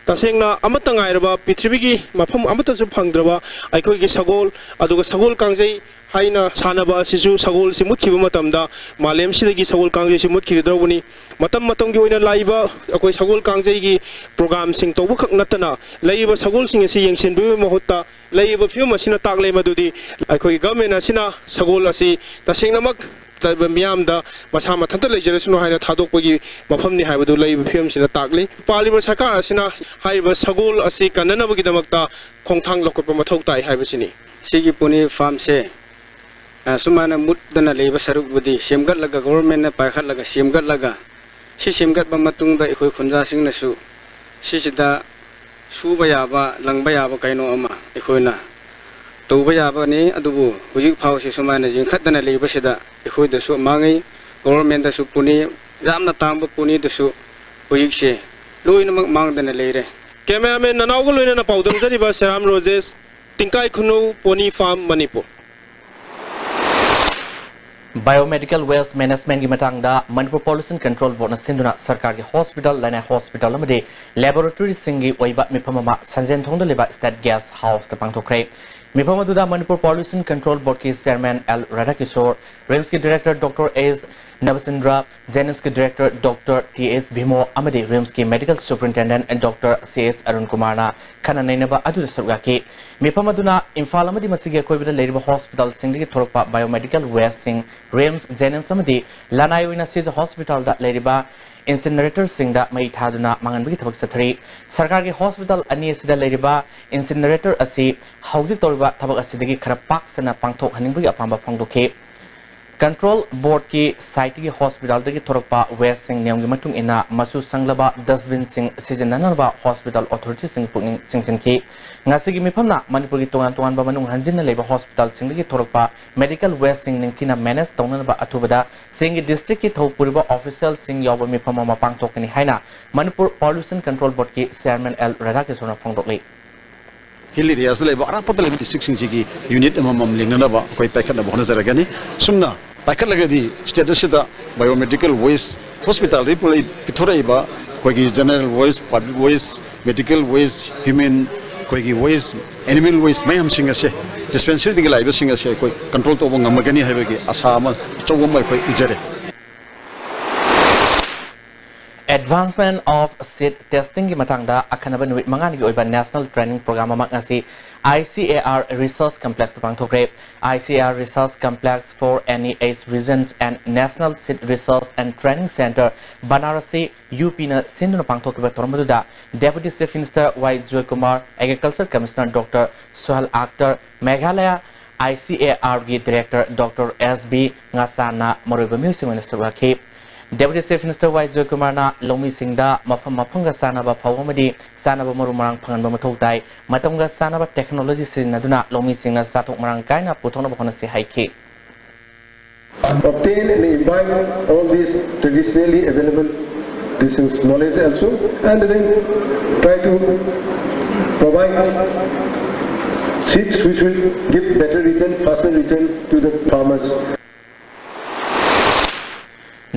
ꯇꯁꯦꯡꯅ, ꯑꯃꯠꯇ ꯉꯥꯏꯔꯕ, ꯄ꯭ꯔꯤꯊꯤꯕꯤꯒꯤ ꯃꯐꯝ ꯑꯃꯠꯇꯁꯨ ꯐꯪꯗ꯭ꯔꯕ ꯑꯩꯈꯣꯏꯒꯤ ꯁꯒꯣꯜ, ꯑꯗꯨꯒ ꯁꯒꯣꯜ ꯀꯥꯡꯖꯩ ꯍꯥꯏꯅ ꯁꯥꯟꯅꯕ ꯑꯁꯤꯁꯨ, ꯁꯒꯣꯜꯁꯤ ꯃꯨꯠꯈꯤꯕ ꯃꯇꯝꯗ ꯃꯥꯂꯦꯝꯁꯤꯗꯒꯤ ꯁꯒꯣꯜ ꯀꯥꯡꯖꯩꯁꯤ ꯃꯨꯠꯈꯤꯒꯗꯧꯕꯅꯤ꯫ ꯃꯇꯝ ꯃꯇꯝꯒꯤ ꯑꯣꯏꯅ ꯂꯥꯛꯏꯕ ꯑꯩꯈꯣꯏ ꯁꯒꯣꯜ ꯀꯥꯡꯖꯩꯒꯤ ꯄ꯭ꯔꯣꯒ꯭ꯔꯥꯝꯁꯤꯡ ꯇꯧꯕꯈꯛ ꯅꯠꯇꯅ, ꯂꯩꯔꯤꯕ ꯁꯒꯣꯜꯁꯤꯡ ꯑꯁꯤ ꯌꯦꯡꯁꯤꯟꯕꯤꯕꯒꯤ ꯃꯍꯨꯠꯇ, ꯂꯩꯔꯤꯕ ꯐꯤꯕꯝ ꯑꯁꯤꯅ ꯇꯥꯛꯂꯦ ꯃꯗꯨꯗꯤ ꯑꯩꯈꯣꯏꯒꯤ ꯒꯚꯔꯟꯃꯦꯟ ꯑꯁꯤꯅ ꯁꯒꯣꯜ ꯑꯁꯤ ꯇꯁꯦꯡꯅꯃꯛ ꯇ-, ꯃꯤꯌꯥꯝꯗ ꯃꯁꯥ ꯃꯊꯟꯇ ꯂꯩꯖꯔꯁꯅꯨ ꯍꯥꯏꯅ ꯊꯥꯗꯣꯛꯄꯒꯤ ꯃꯐꯝꯅꯤ ꯍꯥꯏꯕꯗꯨ ꯂꯩꯔꯤꯕ ꯐꯤꯕꯝꯁꯤꯅ ꯇꯥꯛꯂꯤ꯫ ꯄꯥꯜꯂꯤꯕ ꯁꯔꯀꯥꯔ ꯑꯁꯤꯅ ꯍꯥꯏꯔꯤꯕ ꯁꯒꯣꯜ ꯑꯁꯤ ꯀꯟꯅꯅꯕꯒꯤꯗꯃꯛꯇ ꯈꯣꯡꯊꯥꯡ ꯂꯧꯈꯠꯄ ꯃꯊꯧ ꯇꯥꯏ ꯍꯥꯏꯕꯁꯤꯅꯤ꯫ ꯁꯤꯒꯤ ꯄꯣꯅꯤ ꯐꯥꯔꯝꯁꯦ, ꯑ, ꯁꯨꯃꯥꯏꯅ ꯃꯨꯠꯇꯅ ꯂꯩꯕ ꯁꯔꯨꯛꯄꯨꯗꯤ ꯁꯦꯝꯒꯠꯂꯒ, ꯒꯣꯚꯔꯟꯃꯦꯟꯅ ꯄꯥꯏꯈꯠꯂꯒ ꯁꯦꯝꯒꯠꯂꯒ, ꯁꯤ ꯁꯦꯝꯒꯠꯄ ꯃꯇꯨꯡꯗ ꯑꯩꯈꯣꯏ ꯈꯨꯟꯖꯥꯁꯤꯡꯅꯁꯨ ꯁꯤꯁꯤꯗ ꯁꯨꯕ ꯌꯥꯕ, ꯂꯪꯕ ꯌꯥꯕ ꯀꯩꯅꯣ ꯑꯃ ꯑꯩꯈꯣꯏꯅ ꯇꯧꯕ ꯌꯥꯕꯅꯤ꯫ ꯑꯗꯨꯕꯨ ꯍꯧꯖꯤꯛ ꯐꯥꯎꯁꯤ ꯁꯨꯃꯥꯏꯅ ꯌꯦꯡꯈꯠꯇꯅ ꯂꯩꯕꯁꯤꯗ ꯑꯩꯈꯣꯏꯗꯁꯨ ꯃꯥꯡꯉꯤ, ꯒꯣꯚꯔꯟꯃꯦꯟꯗꯁꯨ ꯄꯣꯅꯤ, ꯌꯥꯝꯅ ꯇꯥꯡꯕ ꯄꯣꯅꯤꯗꯨꯁꯨ ꯍꯧꯖꯤꯛꯁꯦ ꯂꯣꯏꯅꯃꯛ ꯃꯥꯡꯗꯅ ꯂꯩꯔꯦ꯫ ꯀꯦꯃꯦꯔꯥꯃꯦꯟ ꯅꯅꯥꯎꯒ ꯂꯣꯏꯅꯅ ꯄꯥꯎꯗꯝꯖꯔꯤꯕ Seram Rojesh, Tingkai Khunou Poni farm, Manipur. Biomedical waste managementꯀꯤ ꯃꯇꯥꯡꯗ ꯃꯅꯤꯄꯨꯔ Pollution Control Boardꯅ ꯁꯤꯟꯗꯨꯅ ꯁꯔꯀꯥꯔꯒꯤ ꯍꯣꯁꯄꯤꯇꯥꯜ, ꯂꯅꯥꯏ ꯍꯣꯁꯄꯤꯇꯥꯜ ꯑꯃꯗꯤ ꯂꯦꯕꯣꯔꯦꯇꯣꯔꯤꯁꯤꯡꯒꯤ ꯑꯣꯏꯕ ꯃꯤꯐꯝ ꯑꯃ ꯁꯟꯖꯦꯟꯊꯣꯡꯗ ꯂꯩꯕ ꯁ꯭ꯇꯦꯠ ꯒꯦꯁ ꯍꯥꯎꯁꯇ ꯄꯥꯡꯊꯣꯛꯈ꯭ꯔꯦ꯫ ꯃꯤꯐꯝ ꯑꯗꯨꯗ ꯃꯅꯤꯄꯨꯔ Pollution Control Boardꯀꯤ ꯆꯤꯌꯔꯃꯦꯟ ꯑꯦꯜ ꯔꯥꯙꯥꯀꯤꯁꯣꯔ, ꯔꯤꯝꯁꯀꯤ ꯗꯤꯔꯦꯛꯇꯔ ꯗꯣꯛꯇꯔ ꯑꯦꯁ ꯅꯕꯆꯟꯗ꯭ꯔ, ꯖꯦꯅꯤꯝꯁꯀꯤ director doctor T S Bimo ꯑꯃꯗꯤ ꯔꯤꯝꯁꯀꯤ medical superintendent doctor C S Arun ꯀꯨꯃꯥꯔꯅ ꯈꯟꯅ ꯅꯩꯅꯕ ꯑꯗꯨꯗ ꯁꯔꯨꯛ ꯌꯥꯈꯤ꯫ ꯃꯤꯐꯝ ꯑꯗꯨꯅ ꯏꯝꯐꯥꯜ ꯑꯃꯗꯤ ꯃꯁꯤꯒꯤ ꯑꯀꯣꯏꯕꯗ ꯂꯩꯔꯤꯕ ꯍꯣꯁꯄꯤꯇꯥꯜꯁꯤꯡꯗꯒꯤ ꯊꯣꯔꯛꯄ biomedical wasteꯁꯤꯡ ꯔꯤꯝꯁ, ꯖꯦꯅꯤꯝꯁ ꯑꯃꯗꯤ ꯂꯅꯥꯏ ꯑꯣꯏꯅ ꯁꯤꯖ ꯍꯣꯁꯄꯤꯇꯥꯜꯗ ꯂꯩꯔꯤꯕ incineratorꯁꯤꯡꯗ ꯃꯩ ꯊꯥꯗꯨꯅ ꯃꯥꯡꯍꯟꯕꯒꯤ ꯊꯕꯛ ꯆꯠꯊꯔꯤ꯫ ꯁꯔꯀꯥꯔꯒꯤ ꯍꯣꯁꯄꯤꯇꯥꯜ ꯑꯅꯤ ꯑꯁꯤꯗ ꯂꯩꯔꯤꯕ incinerator ꯑꯁꯤ ꯍꯧꯖꯤꯛ ꯇꯧꯔꯤꯕ ꯊꯕꯛ ꯑꯁꯤꯗꯒꯤ ꯈꯔ ꯄꯥꯛ ꯁꯟꯅ ꯄꯥꯡꯊꯣꯛꯍꯟꯅꯤꯡꯕꯒꯤ ꯑꯄꯥꯝꯕ ꯐꯣꯡꯗꯣꯛꯈꯤ꯫ Control Boardꯀꯤ siteꯇꯒꯤ hospitalꯗꯒꯤ ꯊꯣꯔꯛꯄ wasteꯁꯤꯡ ꯅꯤꯌꯝꯒꯤ ꯃꯇꯨꯡ ꯏꯟꯅ ꯃꯆꯨ ꯁꯪꯂꯕ dustbinꯁꯤꯡ ꯁꯤꯖꯤꯟꯅꯅꯕ hospital authorityꯁꯤꯡ ꯄꯨꯛꯅꯤꯡ ꯆꯤꯡꯁꯤꯟꯈꯤ꯫ ꯉꯁꯤꯒꯤ ꯃꯤꯐꯝꯅ ꯃꯅꯤꯄꯨꯔꯒꯤ ꯇꯣꯉꯥꯟ ꯇꯣꯉꯥꯟꯕ ꯃꯅꯨꯡ ꯍꯟꯖꯤꯟꯅ ꯂꯩꯕ hospitalꯁꯤꯡꯗꯒꯤ ꯊꯣꯔꯛꯄ medical wasteꯁꯤꯡ ꯅꯤꯡꯊꯤꯅ manage ꯇꯧꯅꯅꯕ ꯑꯊꯨꯕꯗ ꯁꯤꯡꯒꯤ districtꯀꯤ ꯊꯧ ꯄꯨꯔꯤꯕ officialꯁꯤꯡ ꯌꯥꯎꯕ ꯃꯤꯐꯝ ꯑꯃ ꯄꯥꯡꯊꯣꯛꯀꯅꯤ ꯍꯥꯏꯅ ꯃꯅꯤꯄꯨꯔ Pollution Control Boardꯀꯤ chairman ꯑꯦꯜ ꯔꯥꯙꯥꯀ꯭ꯔꯤꯁꯅꯅ ꯐꯣꯡꯗꯣꯛꯂꯤ꯫ Hill areasꯇ ꯂꯩꯕ ꯑꯔꯥꯞꯄꯗ ꯂꯩꯕ districtꯁꯤꯡꯁꯤꯒꯤ unit ꯑꯃꯃꯝ ꯂꯤꯡꯅꯅꯕ ꯑꯩꯈꯣꯏ ꯄꯥꯏꯈꯠꯅꯕ ꯍꯣꯠꯅꯖꯔꯛꯀꯅꯤ꯫ ꯁꯨꯝꯅ ꯄꯥꯏꯈꯠꯂꯒꯗꯤ state ꯑꯁꯤꯗ biomedical waste, hospitalꯗꯒꯤ ꯄꯨꯔꯛꯏ-, ꯄꯤꯊꯣꯔꯛꯏꯕ ꯑꯩꯈꯣꯏꯒꯤ general waste, public waste, medical waste, human ꯑꯩꯈꯣꯏꯒꯤ waste, animal waste ꯃꯌꯥꯝꯁꯤꯡ ꯑꯁꯦ, dispensaryꯗꯒꯤ ꯂꯥꯛꯏꯕꯁꯤꯡ ꯑꯁꯦ ꯑꯩꯈꯣꯏ control ꯇꯧꯕ ꯉꯝꯃꯒꯅꯤ ꯍꯥꯏꯕꯒꯤ ꯑꯁꯥ ꯑꯃ ꯑꯆꯧꯕ ꯑꯃ ꯑꯩꯈꯣꯏ ꯎꯖꯔꯦ꯫ Advancement of Seed Testingꯒꯤ ꯃꯇꯥꯡꯗ ꯑꯈꯟꯅꯕ ꯅꯨꯃꯤꯠ ꯃꯉꯥꯅꯤꯒꯤ ꯑꯣꯏꯕ national training program ꯑꯃ ꯉꯁꯤ I C A R Research Complexꯇ ꯄꯥꯡꯊꯣꯛꯈ꯭ꯔꯦ꯫ I C A R Research Complex, four N E H Regions and National Seed Research and Training Centre, Banarasi, UPꯅ ꯁꯤꯟꯗꯨꯅ ꯄꯥꯡꯊꯣꯛꯈꯤꯕ ꯊꯧꯔꯝ ꯑꯗꯨꯗ Deputy Chief Minister Y Joykumar, Agriculture Commissioner doctor Sohel Akhtar, Meghalaya I C A Rꯒꯤ Director doctor S B ꯉꯥꯆꯥꯟꯅ ꯃꯔꯨꯑꯣꯏꯕ ꯃꯤꯑꯣꯏꯁꯤꯡ ꯑꯣꯏꯅ ꯁꯔꯨꯛ ꯌꯥꯈꯤ꯫ Deputy Chief Minister ꯋꯥꯏ ꯖꯣꯏꯀꯨꯃꯥꯔꯅ ꯂꯧꯃꯤꯁꯤꯡꯗ ꯃꯐꯝ ꯃꯐꯝꯒ ꯆꯥꯟꯅꯕ ꯐꯧ ꯑꯃꯗꯤ ꯆꯥꯅꯕ ꯃꯔꯨ ꯃꯔꯥꯡ ꯐꯪꯍꯟꯕ ꯃꯊꯧ ꯇꯥꯏ, ꯃꯇꯝꯒ ꯆꯥꯟꯅꯕ technology ꯁꯤꯖꯤꯟꯅꯗꯨꯅ ꯂꯧꯃꯤꯁꯤꯡꯅ ꯆꯥꯊꯣꯛ ꯃꯔꯥꯡ ꯀꯥꯏꯅ ꯄꯨꯊꯣꯛꯅꯕ ꯍꯣꯠꯅꯁꯤ ꯍꯥꯏꯈꯤ꯫ Obtain and imbibe all these traditionally available, this is knowledge also, and then try to provide seeds which will give better return, faster return to the farmers.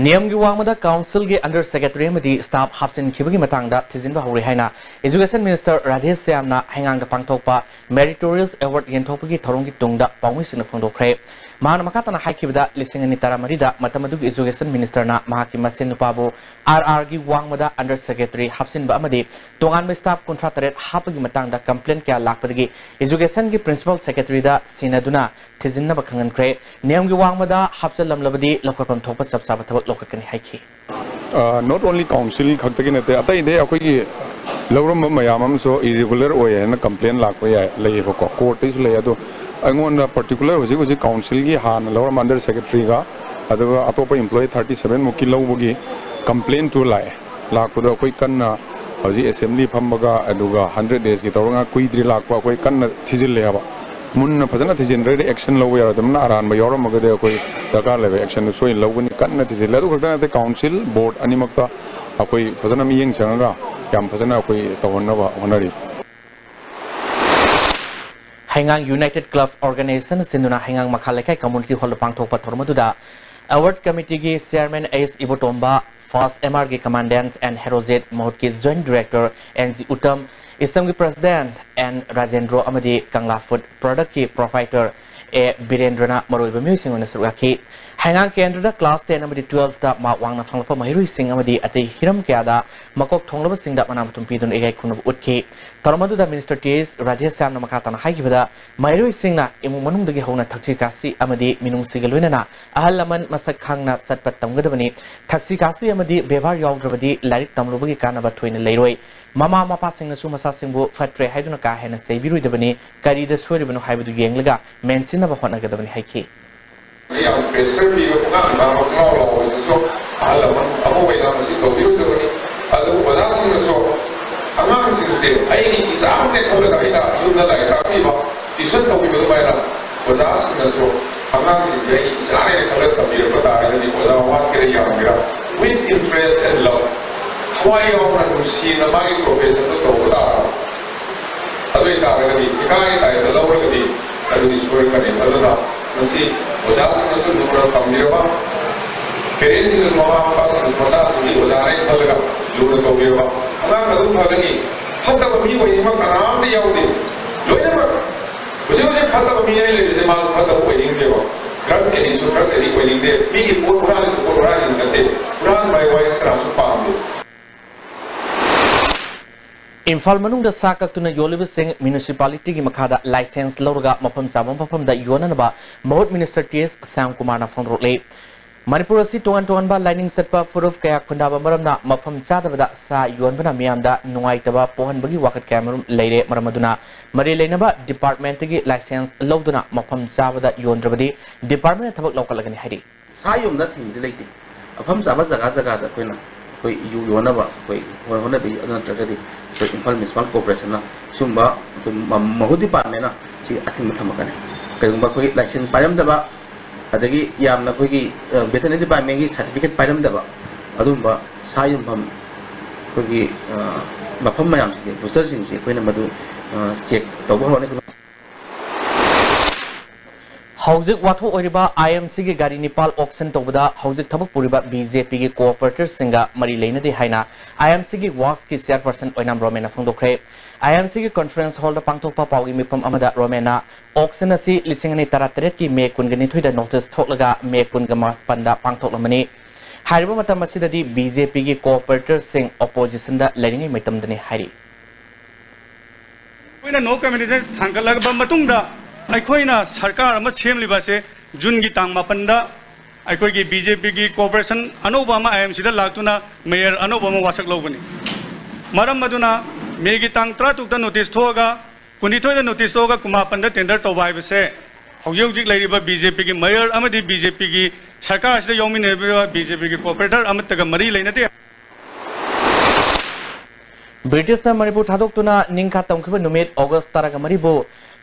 ꯅꯤꯌꯝꯒꯤ ꯋꯥꯡꯃꯗ councilꯒꯤ under secretary ꯑꯃꯗꯤ staff ꯍꯥꯞꯆꯤꯟꯈꯤꯕꯒꯤ ꯃꯇꯥꯡꯗ ꯊꯤꯖꯤꯟꯕ ꯍꯧꯔꯦ ꯍꯥꯏꯅ Education Minister ꯔꯥꯙꯦ ꯁ꯭ꯌꯥꯝꯅ ꯍꯩꯉꯥꯡꯗ ꯄꯥꯡꯊꯣꯛꯄ Meritorious Award ꯌꯦꯟꯊꯣꯛꯄꯒꯤ ꯊꯧꯔꯝꯒꯤ ꯇꯨꯡꯗ ꯄꯥꯎꯃꯤꯁꯤꯡꯅ ꯐꯣꯡꯗꯣꯛꯈ꯭ꯔꯦ꯫ ꯃꯍꯥꯛꯅ ꯃꯈꯥ ꯇꯥꯅ ꯍꯥꯏꯈꯤꯕꯗ, ꯂꯤꯁꯤꯡ ꯑꯅꯤ ꯇꯔꯥꯃꯔꯤꯗ ꯃꯇꯝ ꯑꯗꯨꯒꯤ Education Ministerꯅ ꯃꯍꯥꯛꯀꯤ ꯃꯁꯦꯟ ꯅꯨꯄꯥꯕꯨ RRꯒꯤ ꯋꯥꯡꯃꯗ under secretary ꯍꯥꯞꯆꯤꯟꯕ ꯑꯃꯗꯤ ꯇꯣꯉꯥꯟꯕ staff ꯀꯨꯟꯊ꯭ꯔꯥ ꯇꯔꯦꯠ ꯍꯥꯞꯄꯒꯤ ꯃꯇꯥꯡꯗ complaint ꯀꯌꯥ ꯂꯥꯛꯄꯗꯒꯤ Educationꯒꯤ Principal Secretaryꯗ ꯁꯤꯟꯅꯗꯨꯅ ꯊꯤꯖꯤꯟꯅꯕ ꯈꯪꯍꯟꯈ꯭ꯔꯦ꯫ ꯅꯤꯌꯝꯒꯤ ꯋꯥꯡꯃꯗ ꯍꯥꯞꯆꯜꯂꯝꯂꯕꯗꯤ ꯂꯧꯈꯠꯐꯝ ꯊꯣꯛꯄ ꯆꯞ ꯆꯥꯕ ꯊꯕꯛ ꯂꯧꯈꯠꯀꯅꯤ ꯍꯥꯏꯈꯤ꯫ ꯑ, not only council ꯈꯛꯇꯒꯤ ꯅꯠꯇꯦ, ꯑꯇꯩ ꯑꯇꯩ ꯑꯩꯈꯣꯏꯒꯤ ꯂꯧꯔꯝꯕ ꯃꯌꯥꯝ ꯑꯃꯁꯨ irregular ꯑꯣꯏ ꯍꯥꯏꯅ complaint ꯂꯥꯛꯄ ꯌꯥꯏ, ꯂꯩꯌꯦꯕꯀꯣ, courtꯇꯩꯁꯨ ꯂꯩ꯫ ꯑꯗꯣ ꯑꯩꯉꯣꯟꯗ particular ꯍꯧꯖꯤꯛ ꯍꯧꯖꯤꯛ council ꯒꯤ ꯍꯥꯟꯅ ꯂꯧꯔꯝꯕ under secretary ꯒ ꯑꯗꯨꯒ ꯑꯇꯣꯞꯄ employee thirty seven ꯃꯨꯛꯀꯤ ꯂꯧꯕꯒꯤ complaint ꯇꯨ ꯂꯥꯛꯑꯦ꯫ ꯂꯥꯛꯄꯗꯣ ꯑꯩꯈꯣꯏ ꯀꯟꯅ ꯍꯧꯖꯤꯛ assembly ꯐꯝꯕꯒ ꯑꯗꯨꯒ hundred days ꯀꯤ ꯇꯧꯔꯒ ꯀꯨꯏꯗ꯭ꯔꯤ ꯂꯥꯛꯄ, ꯑꯩꯈꯣꯏ ꯀꯟꯅ ꯊꯤꯖꯤꯜꯂꯦ ꯍꯥꯏꯕ꯫ ꯃꯨꯟꯅ ꯐꯖꯅ ꯊꯤꯖꯤꯟꯗ꯭ꯔꯒꯗꯤ action ꯂꯧꯕ ꯌꯥꯔꯣꯏꯗꯕꯅꯤꯅ ꯑꯔꯥꯟꯕ ꯌꯥꯎꯔꯝꯃꯒꯗꯤ ꯑꯩꯈꯣꯏ ꯗꯔꯀꯥꯔ ꯂꯩꯕ action ꯗꯨ ꯁꯣꯏꯅ ꯂꯧꯒꯅꯤ꯫ ꯀꯟꯅ ꯊꯤꯖꯤꯜꯂꯦ꯫ ꯑꯗꯨ ꯈꯛꯇ ꯅꯠꯇꯦ, council board ꯑꯅꯤꯃꯛꯇ ꯑꯩꯈꯣꯏ ꯐꯖꯅ ꯃꯤꯠꯌꯦꯡ ꯆꯪꯉꯒ ꯌꯥꯝ ꯐꯖꯅ ꯑꯩꯈꯣꯏ ꯇꯧꯍꯟꯅꯕ ꯍꯣꯠꯅꯔꯤ꯫ ꯍꯩꯉꯥꯡ United Club Organization ꯁꯤꯟꯗꯨꯅ ꯍꯩꯉꯥꯡ ꯃꯈꯥ ꯂꯩꯀꯥꯏ community hall ꯗ ꯄꯥꯡꯊꯣꯛꯄ ꯊꯧꯔꯝ ꯑꯗꯨꯗ award committee ꯒꯤ chairman S Ibotomba, first M R ꯒꯤ commandant ꯑꯦꯟ ꯍꯦꯔꯣꯖꯤꯠ, ꯃꯍꯨꯠꯀꯤ joint director N G Utam, ꯏꯁꯝꯒꯤ president ꯑꯦꯟ ꯔꯥꯖꯦꯟꯗ꯭ꯔꯣ ꯑꯃꯗꯤ ꯀꯪꯂꯥ food product ꯀꯤ proprietor ꯑꯦ ꯕꯤꯔꯦꯟꯗ꯭ꯔꯅ ꯃꯔꯨꯑꯣꯏꯕ ꯃꯤꯑꯣꯏꯁꯤꯡ ꯑꯣꯏꯅ ꯁꯔꯨꯛ ꯌꯥꯈꯤ꯫ ꯍꯩꯉꯥꯡ ꯀꯦꯟꯗ꯭ꯔꯗ class ten ꯑꯃꯗꯤ twelve ꯇ mark ꯋꯥꯡꯅ ꯐꯪꯂꯛꯄ ꯃꯍꯩꯔꯣꯏꯁꯤꯡ ꯑꯃꯗꯤ ꯑꯇꯩ ꯍꯤꯔꯝ ꯀꯌꯥꯗ ꯃꯀꯣꯛ ꯊꯣꯡꯂꯕꯁꯤꯡꯗ ꯃꯅꯥ ꯃꯊꯨꯝ ꯄꯤꯗꯨꯅ ꯏꯀꯥꯏ ꯈꯨꯝꯅꯕ ꯎꯠꯈꯤ꯫ ꯊꯧꯔꯝ ꯑꯗꯨꯗ Minister ꯇꯤ ꯑꯦꯁ ꯔꯥꯙꯦꯁ꯭ꯌꯥꯝꯅ ꯃꯈꯥ ꯇꯥꯅ ꯍꯥꯏꯈꯤꯕꯗ, ꯃꯍꯩꯔꯣꯏꯁꯤꯡꯅ ꯏꯃꯨꯡ ꯃꯅꯨꯡꯗꯒꯤ ꯍꯧꯅ ꯊꯛꯁꯤ ꯈꯥꯁꯤ ꯑꯃꯗꯤ ꯃꯤꯅꯨꯡꯁꯤꯒ ꯂꯣꯏꯅꯅ ꯑꯍꯜ ꯂꯃꯟ ꯃꯁꯛ ꯈꯪꯅ ꯆꯠꯄ ꯇꯝꯒꯗꯕꯅꯤ꯫ ꯊꯛꯁꯤ ꯈꯥꯁꯤ ꯑꯃꯗꯤ ꯕꯦꯕꯥꯔ ꯌꯥꯎꯗ꯭ꯔꯕꯗꯤ ꯂꯥꯏꯔꯤꯛ ꯇꯝꯂꯨꯕꯒꯤ ꯀꯥꯟꯅꯕ ꯊꯣꯏꯅ ꯂꯩꯔꯣꯏ꯫ ꯃꯃꯥ ꯃꯄꯥꯁꯤꯡꯅꯁꯨ ꯃꯆꯥꯁꯤꯡꯕꯨ ꯐꯠꯇ꯭ꯔꯦ ꯍꯥꯏꯗꯨꯅ ꯀꯥ ꯍꯦꯟꯅ ꯆꯩꯕꯤꯔꯣꯏꯗꯕꯅꯤ, ꯀꯔꯤꯗ ꯁꯣꯏꯔꯤꯕꯅꯣ ꯍꯥꯏꯕꯗꯨ ꯌꯦꯡꯂꯒ ꯃꯦꯟꯁꯤꯟꯅꯕ ꯍꯣꯠꯅꯒꯗꯕꯅꯤ ꯍꯥꯏꯈꯤ꯫ ꯌꯥꯝ pressure ꯄꯤꯕ, ꯄꯨꯡꯉꯥꯡ ꯉꯥꯡꯕ, ꯄꯨꯡꯂꯥꯎ ꯂꯥꯎꯕꯁꯤꯁꯨ ꯑꯍꯜ ꯂꯃꯟ ꯑꯃ ꯑꯣꯏꯅ ꯃꯁꯤ ꯇꯧꯕꯤꯔꯣꯏꯗꯕꯅꯤ꯫ ꯑꯗꯨꯕꯨ ꯑꯣꯖꯥꯁꯤꯡꯅꯁꯨ ꯑꯉꯥꯡꯁꯤꯡꯁꯦ ꯑꯩꯒꯤ ꯏꯆꯥꯃꯛꯅꯦ ꯈꯜꯂꯒ ꯑꯩꯅ ꯌꯨꯝꯗ ꯂꯥꯏꯔꯤꯛ ꯇꯥꯛꯄꯤꯕ, tuition ꯇꯧꯕꯤꯕ ꯑꯗꯨꯃꯥꯏꯅ ꯑꯣꯖꯥꯁꯤꯡꯅꯁꯨ ꯑꯉꯥꯡꯁꯤꯡꯁꯦ ꯑꯩꯒꯤ ꯏꯆꯥꯅꯦꯅ ꯈꯜꯂꯒ ꯊꯝꯕꯤꯔꯛꯄ ꯇꯥꯔꯒꯗꯤ, ꯑꯣꯖꯥ ꯋꯥꯠꯀꯦꯔꯥ ꯌꯥꯝꯒꯦꯔꯥ, with interest and love, ꯊꯋꯥꯏ ꯌꯥꯎꯅ ꯅꯨꯡꯁꯤꯅ ꯃꯥꯒꯤ profession ꯗꯣ ꯇꯧꯕ ꯇꯥꯔꯕ꯫ ꯑꯗꯨ ꯑꯣꯏꯇꯥꯔꯒꯗꯤ, ꯏꯀꯥꯏ ꯇꯥꯏꯗ ꯂꯧꯔꯒꯗꯤ ꯑꯗꯨꯗꯤ ꯁꯣꯏꯔꯛꯀꯅꯤ꯫ ꯑꯗꯨꯅ ꯃꯁꯤ ꯑꯣꯖꯥꯁꯤꯡꯅꯁꯨ ꯂꯨꯅ ꯇꯝꯕꯤꯔꯕ, parents ꯁꯤꯡꯅꯁꯨ, ꯃꯃꯥ ꯃꯄꯥꯁꯤꯡꯅꯁꯨ ꯃꯆꯥꯁꯤꯡꯒꯤ ꯑꯣꯖꯥꯅꯦ ꯈꯜꯂꯒ ꯂꯨꯅ ꯇꯧꯕꯤꯔꯕ, ꯑꯉꯥꯡ ꯑꯗꯨꯝ ꯐꯒꯅꯤ꯫ ꯐꯠꯇꯕ ꯃꯤ ꯑꯣꯏꯅꯤꯡꯕ ꯀꯅꯥꯝꯇ ꯌꯥꯎꯗꯦ꯫ ꯂꯣꯏꯅꯃꯛ ꯍꯧꯖꯤꯛ ꯍꯧꯖꯤꯛ ꯐꯠꯇꯕ ꯃꯤ ꯑꯩ ꯂꯩꯔꯤꯁꯦ, ꯃꯥꯁꯨ ꯐꯠꯇꯕ ꯑꯣꯏꯅꯤꯡꯗꯦꯕ꯫ Drug addict ꯁꯨ drug addict ꯑꯣꯏꯅꯤꯡꯗꯦ꯫ ꯃꯤꯒꯤ ꯄꯣꯠ ꯍꯨꯔꯥꯜꯂꯤꯁꯨ ꯄꯣꯠ ꯍꯨꯔꯥꯜꯅꯤꯡꯕ ꯅꯠꯇꯦ꯫ ꯍꯨꯔꯥꯟꯕ ꯍꯥꯏꯕ ꯋꯥꯍꯩꯁꯤ ꯀꯅꯥꯁꯨ ꯄꯥꯝꯗꯦ꯫ ꯏꯝꯐꯥꯜ ꯃꯅꯨꯡꯗ ꯁꯥ ꯀꯛꯇꯨꯅ ꯌꯣꯜꯂꯤꯕꯁꯤꯡ municipality ꯒꯤ ꯃꯈꯥꯗ license ꯂꯧꯔꯒ ꯃꯐꯝ ꯆꯥꯕ ꯃꯐꯝꯗ ꯌꯣꯟꯅꯅꯕ ꯃꯍꯨꯠ Minister ꯇꯤ ꯑꯦꯁ ꯁ꯭ꯌꯥꯝꯀꯨꯃꯥꯔꯅ ꯐꯣꯡꯗꯣꯔꯛꯂꯤ꯫ ꯃꯅꯤꯄꯨꯔ ꯑꯁꯤ ꯇꯣꯉꯥꯟ ꯇꯣꯉꯥꯟꯕ ꯂꯥꯏꯅꯤꯡ ꯆꯠꯄ ꯐꯨꯔꯨꯞ ꯀꯌꯥ ꯈꯨꯟꯗꯥꯕ ꯃꯔꯝꯅ ꯃꯐꯝ ꯆꯥꯗꯕꯗ ꯁꯥ ꯌꯣꯟꯕꯅ ꯃꯤꯌꯥꯝꯗ ꯅꯨꯡꯉꯥꯏꯇꯕ ꯄꯣꯛꯍꯟꯕꯒꯤ ꯋꯥꯀꯠ ꯀꯌꯥꯃꯔꯨꯝ ꯂꯩꯔꯦ꯫ ꯃꯔꯝ ꯑꯗꯨꯅ ꯃꯔꯤ ꯂꯩꯅꯕ departmentꯇꯒꯤ license ꯂꯧꯗꯨꯅ ꯃꯐꯝ ꯆꯥꯕꯗ ꯌꯣꯟꯗ꯭ꯔꯕꯗꯤ departmentꯅ ꯊꯕꯛ ꯂꯧꯈꯠꯂꯒꯅꯤ ꯍꯥꯏꯔꯤ꯫ ꯁꯥ ꯌꯣꯟꯕꯗ ꯊꯤꯡꯕꯗꯤ ꯂꯩꯇꯦ꯫ ꯃꯐꯝ ꯆꯥꯕ ꯖꯒꯥ ꯖꯒꯥꯗ ꯑꯩꯈꯣꯏꯅ, ꯑꯩꯈꯣꯏ ꯌꯨ ꯌꯣꯟꯅꯕ ꯑꯩꯈꯣꯏ ꯍꯣꯠꯅꯕꯤ, ꯑꯗꯨ ꯅꯠꯇ꯭ꯔꯒꯗꯤ ꯑꯩꯈꯣꯏ ꯏꯝꯐꯥꯜ ꯃ꯭ꯌꯨꯅꯤꯁꯤꯄꯥꯜ ꯀꯣꯔꯄꯣꯔꯦꯁꯟꯅ ꯁꯤꯒꯨꯝꯕ ꯑꯩꯈꯣꯏ ꯃ-, ꯃꯍꯨꯠ departmentꯅ ꯁꯤ ꯑꯊꯤꯡꯕ ꯊꯝꯃꯛꯀꯅꯤ꯫ ꯀꯔꯤꯒꯨꯝꯕ ꯑꯩꯈꯣꯏꯒꯤ license ꯄꯥꯏꯔꯝꯗꯕ, ꯑꯗꯒꯤ ꯌꯥꯝꯅ ꯑꯩꯈꯣꯏꯒꯤ, ꯑ, veterinary departmentꯀꯤ certificate ꯄꯥꯏꯔꯝꯗꯕ ꯑꯗꯨꯒꯨꯝꯕ ꯁꯥ ꯌꯣꯟꯐꯝ ꯑꯩꯈꯣꯏꯒꯤ, ꯑ, ꯃꯐꯝ ꯃꯌꯥꯝꯁꯤꯗꯤ, butcherꯁꯤꯡꯁꯤ ꯑꯩꯈꯣꯏꯅ ꯃꯗꯨ, ꯑ, check ꯇꯧꯕ ꯍꯧꯔꯅꯤ꯫ ꯍꯧꯖꯤꯛ ꯋꯥꯊꯣꯛ ꯑꯣꯏꯔꯤꯕ IMCꯒꯤ ꯒꯥꯔꯤ ꯅꯤꯄꯥꯜ auction ꯇꯧꯕꯗ ꯍꯧꯖꯤꯛ ꯊꯕꯛ ꯄꯨꯔꯤꯕ BJPꯒꯤ corporatorꯁꯤꯡꯒ ꯃꯔꯤ ꯂꯩꯅꯗꯦ ꯍꯥꯏꯅ IMCꯒꯤ WOCSꯀꯤ chairperson ꯑꯣꯏꯅꯥꯝ ꯔꯣꯃꯦꯟꯅ ꯐꯣꯡꯗꯣꯛꯈ꯭ꯔꯦ꯫ IMCꯒꯤ conference hallꯗ ꯄꯥꯡꯊꯣꯛꯄ ꯄꯥꯎꯒꯤ ꯃꯤꯐꯝ ꯑꯃꯗ ꯔꯣꯃꯦꯟꯅ auction ꯑꯁꯤ ꯂꯤꯁꯤꯡ ꯑꯅꯤ ꯇꯔꯥꯇꯔꯦꯠꯀꯤ ꯃꯦ ꯀꯨꯟꯒ ꯅꯤꯊꯣꯏꯗ notice ꯊꯣꯛꯂꯒ ꯃꯦ ꯀꯨꯟꯒ ꯃꯥꯄꯟꯗ ꯄꯥꯡꯊꯣꯛꯂꯝꯕꯅꯤ꯫ ꯍꯥꯏꯔꯤꯕ ꯃꯇꯝ ꯑꯁꯤꯗꯗꯤ BJPꯒꯤ corporatorꯁꯤꯡ oppositionꯗ ꯂꯩꯔꯤꯉꯩ ꯃꯇꯝꯗꯅꯤ ꯍꯥꯏꯔꯤ꯫ ꯑꯩꯈꯣꯏꯅ no confidence ꯊꯥꯡꯒꯠꯂꯕ ꯃꯇꯨꯡꯗ ꯑꯩꯈꯣꯏꯅ ꯁꯔꯀꯥꯔ ꯑꯃ ꯁꯦꯝꯂꯤꯕ ꯑꯁꯦ ꯖꯨꯟꯒꯤ ꯇꯥꯡ ꯃꯥꯄꯟꯗ ꯑꯩꯈꯣꯏꯒꯤ BJPꯒꯤ corporation ꯑꯅꯧꯕ ꯑꯃ IMCꯗ ꯂꯥꯛꯇꯨꯅ mayor ꯑꯅꯧꯕ ꯑꯃ ꯋꯥꯁꯛ ꯂꯧꯕꯅꯤ꯫ ꯃꯔꯝ ꯑꯗꯨꯅ ꯃꯦꯒꯤ ꯇꯥꯡ ꯇꯔꯥꯇꯔꯨꯛꯇ notice ꯊꯣꯛꯑꯒ ꯀꯨꯟꯅꯤꯊꯣꯏꯗ notice ꯊꯣꯛꯑꯒ ꯀꯨꯟꯃꯥꯄꯟꯗ tender ꯇꯧꯕ ꯍꯥꯏꯕꯁꯦ ꯍꯧꯖꯤꯛ ꯍꯧꯖꯤꯛ ꯂꯩꯔꯤꯕ BJPꯒꯤ mayor ꯑꯃꯗꯤ BJPꯒꯤ ꯁꯔꯀꯥꯔ ꯑꯁꯤꯗ ꯌꯥꯎꯃꯤꯟꯅꯔꯤꯕ BJPꯒꯤ corporator ꯑꯃꯠꯇꯒ ꯃꯔꯤ ꯂꯩꯅꯗꯦ꯫ ꯕ꯭ꯔꯤꯇꯤꯁꯅ ꯃꯅꯤꯄꯨꯔ ꯊꯥꯗꯣꯛꯇꯨꯅ ꯅꯤꯡꯈꯥ ꯇꯝꯈꯤꯕ ꯅꯨꯃꯤꯠ ꯑꯣꯒꯁ ꯇꯔꯥꯒ ꯃꯔꯤꯕꯨ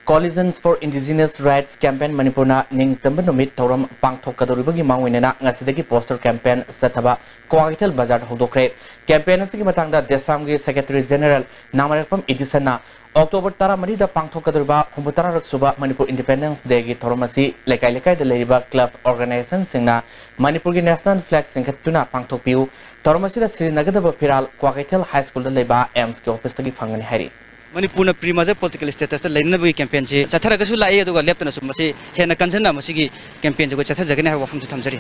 Coalition for Indigenous Rights Campaign ꯃꯅꯤꯄꯨꯔꯅ ꯅꯤꯡꯇꯝꯕ ꯅꯨꯃꯤꯠ ꯊꯧꯔꯝ ꯄꯥꯡꯊꯣꯛꯀꯗꯧꯔꯤꯕꯒꯤ ꯃꯥꯡꯑꯣꯏꯅꯅ ꯉꯁꯤꯗꯒꯤ poster campaign ꯆꯠꯊꯕ ꯀ꯭ꯋꯥꯀꯩꯊꯦꯜ ꯕꯖꯥꯔꯗ ꯍꯧꯗꯣꯛꯈ꯭ꯔꯦ꯫ Campaign ꯑꯁꯤꯒꯤ ꯃꯇꯥꯡꯗ ꯗꯦꯁꯥꯝꯒꯤ Secretary General ꯅꯥꯃꯔꯦꯛꯄꯝ ꯏꯗꯤꯁꯟꯅ ꯑꯣꯛꯇꯣꯕꯔ ꯇꯔꯥꯃꯔꯤꯗ ꯄꯥꯡꯊꯣꯛꯀꯗꯧꯔꯤꯕ ꯍꯨꯝꯐꯨꯇꯔꯥꯔꯛ ꯁꯨꯕ ꯃꯅꯤꯄꯨꯔ Independence Dayꯒꯤ ꯊꯧꯔꯝ ꯑꯁꯤ ꯂꯩꯀꯥꯏ ꯂꯩꯀꯥꯏꯗ ꯂꯩꯔꯤꯕ club organizationꯁꯤꯡꯅ ꯃꯅꯤꯄꯨꯔꯒꯤ national flag ꯆꯤꯡꯈꯠꯇꯨꯅ ꯄꯥꯡꯊꯣꯛꯄꯤꯌꯨ꯫ ꯊꯧꯔꯝ ꯑꯁꯤꯗ ꯁꯤꯖꯤꯟꯅꯒꯗꯕ ꯐꯤꯔꯥꯜ ꯀ꯭ꯋꯥꯀꯩꯊꯦꯜ High Schoolꯗ ꯂꯩꯕ AIMSꯀꯤ officeꯇꯒꯤ ꯐꯪꯒꯅꯤ ꯍꯥꯏꯔꯤ꯫ ꯃꯅꯤꯄꯨꯔꯅ pre-merger political statusꯇ ꯂꯩꯅꯅꯕꯒꯤ campaignꯁꯤ ꯆꯠꯊꯔꯒꯁꯨ ꯂꯥꯛꯏ, ꯑꯗꯨꯒ ꯂꯦꯞꯇꯅꯁꯨ ꯃꯁꯤ ꯍꯦꯟꯅ ꯀꯟꯖꯟꯅ ꯃꯁꯤꯒꯤ campaignꯁꯤ ꯑꯩꯈꯣꯏ ꯆꯠꯊꯖꯒꯅꯤ ꯍꯥꯏꯕ ꯋꯥꯐꯝꯁꯨ ꯊꯝꯖꯔꯤ꯫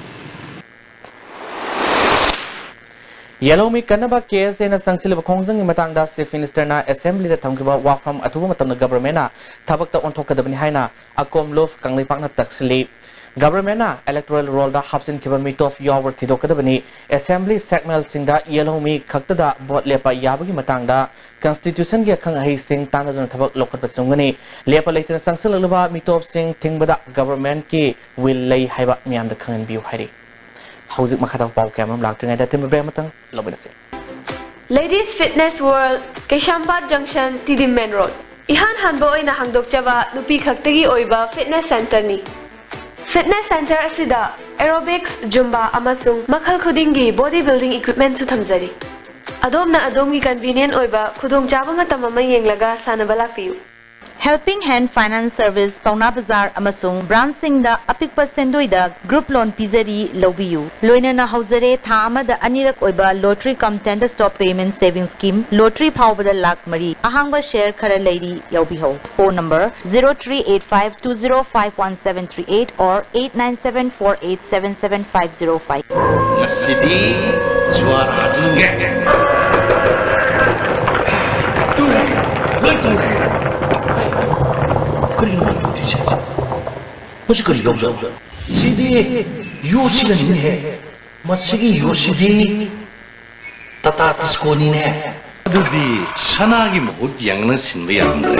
ꯌꯦꯜꯍꯧꯃꯤ ꯀꯟꯅꯕ KSAꯅ ꯆꯪꯁꯤꯜꯂꯤꯕ ꯈꯣꯡꯖꯪꯒꯤ ꯃꯇꯥꯡꯗ Chief Ministerꯅ Assemblyꯗ ꯊꯝꯈꯤꯕ ꯋꯥꯐꯝ ꯑꯊꯨꯕ ꯃꯇꯝꯗ governmentꯅ ꯊꯕꯛꯇ ꯑꯣꯟꯊꯣꯛꯀꯗꯕꯅꯤ ꯍꯥꯏꯅ ꯑꯀꯣꯝꯂꯨꯞ ꯀꯪꯂꯩꯄꯥꯛꯅ ꯇꯛꯁꯤꯜꯂꯤ꯫ Governmentꯅ electoral rollꯗ ꯍꯥꯞꯆꯤꯟꯈꯤꯕ ꯃꯤꯇꯣꯞ ꯌꯥꯎꯕ꯭ꯔꯥ ꯊꯤꯗꯣꯛꯀꯗꯕꯅꯤ꯫ Assembly ꯁꯦꯛꯃꯦꯜꯁꯤꯡꯗ ꯌꯦꯜꯍꯧꯃꯤ ꯈꯛꯇꯗ ꯚꯣꯠ ꯂꯦꯞꯄ ꯌꯥꯕꯒꯤ ꯃꯇꯥꯡꯗ Constitutionꯒꯤ ꯑꯈꯪ ꯑꯍꯩꯁꯤꯡ ꯇꯥꯟꯅꯗꯨꯅ ꯊꯕꯛ ꯂꯧꯈꯠꯄ ꯆꯨꯝꯒꯅꯤ꯫ ꯂꯦꯞꯄ ꯂꯩꯇꯅ ꯆꯪꯁꯤꯜꯂꯛꯂꯕ ꯃꯤꯇꯣꯞꯁꯤꯡ ꯊꯤꯡꯕꯗ governmentꯀꯤ will ꯂꯩ ꯍꯥꯏꯕ ꯃꯤꯌꯥꯝꯗ ꯈꯪꯍꯟꯕꯤꯌꯨ ꯍꯥꯏꯔꯤ꯫ ꯍꯧꯖꯤꯛ ꯃꯈꯥ ꯇꯥꯕ ꯄꯥꯎ ꯀꯌꯥ ꯑꯃꯔꯣꯝ ꯂꯥꯛꯇ꯭ꯔꯤꯉꯩꯗ ꯑꯊꯤꯡꯕ break ꯑꯃꯇꯪ ꯂꯧꯃꯤꯟꯅꯁꯤ꯫ Ladies Fitness World, ꯀꯩꯁꯥꯝꯄꯥꯠ Junction, ꯇꯤꯗꯤꯝ Main Road꯫ ꯏꯍꯥꯟ ꯍꯥꯟꯕ ꯑꯣꯏꯅ ꯍꯥꯡꯗꯣꯛꯆꯕ ꯅꯨꯄꯤ ꯈꯛꯇꯒꯤ ꯑꯣꯏꯕ fitness centreꯅꯤ꯫ Fitness centre ꯑꯁꯤꯗ aerobics, Zumba ꯑꯃꯁꯨꯡ ꯃꯈꯜ ꯈꯨꯗꯤꯡꯒꯤ body building equipmentꯁꯨ ꯊꯝꯖꯔꯤ꯫ ꯑꯗꯣꯝꯅ ꯑꯗꯣꯝꯒꯤ convenient ꯑꯣꯏꯕ ꯈꯨꯗꯣꯡꯆꯥꯕ ꯃꯇꯝ ꯑꯃ ꯌꯦꯡꯂꯒ ꯁꯥꯟꯅꯕ ꯂꯥꯛꯄꯤꯌꯨ꯫ Helping Hand Finance Service, ꯄꯥꯎꯅꯥ ꯕꯖꯥꯔ ꯑꯃꯁꯨꯡ branchꯁꯤꯡꯗ ꯑꯄꯤꯛꯄ ꯁꯦꯟꯗꯣꯏꯗ group loan ꯄꯤꯖꯔꯤ, ꯂꯧꯕꯤꯌꯨ꯫ ꯂꯣꯏꯅꯅ ꯍꯧꯖꯔꯦ ꯊꯥ ꯑꯃꯗ ꯑꯅꯤꯔꯛ ꯑꯣꯏꯕ lottery cum tender stock payment savings scheme, lottery ꯐꯥꯎꯕꯗ ꯂꯥꯈ ꯃꯔꯤ꯫ ꯑꯍꯥꯡꯕ share ꯈꯔ ꯂꯩꯔꯤ, ꯌꯥꯎꯕꯤꯍꯧ꯫ Phone number zero three eight five two zero five one seven three eight or eight nine seven four eight seven seven five zero five꯫ ꯉꯁꯤꯗꯤ ꯖꯨꯋꯥꯔ ꯍꯥꯖꯤꯟꯒꯦ꯫ ꯇꯨꯔꯦ, ꯂꯣꯏ ꯇꯨꯔꯦ꯫ ꯀꯔꯤꯅꯣ ꯃꯣꯏ ꯇꯧꯗꯣꯏꯁꯦ? ꯃꯁꯤ ꯀꯔꯤ ꯌꯥꯎꯖꯥꯠꯅꯣ? ꯁꯤꯗꯤ ꯌꯣꯠꯁꯤꯅꯅꯤꯅꯦꯍꯦ꯫ ꯃꯁꯤꯒꯤ ꯌꯣꯠꯁꯤꯗꯤ ꯇꯥꯇꯥ ꯇꯤꯁꯀꯣꯅꯤꯅꯦ꯫ ꯑꯗꯨꯗꯤ ꯁꯅꯥꯒꯤ ꯃꯍꯨꯠ ꯌꯦꯡꯅ ꯁꯤꯟꯕ ꯌꯥꯔꯝꯗ꯭ꯔꯦ꯫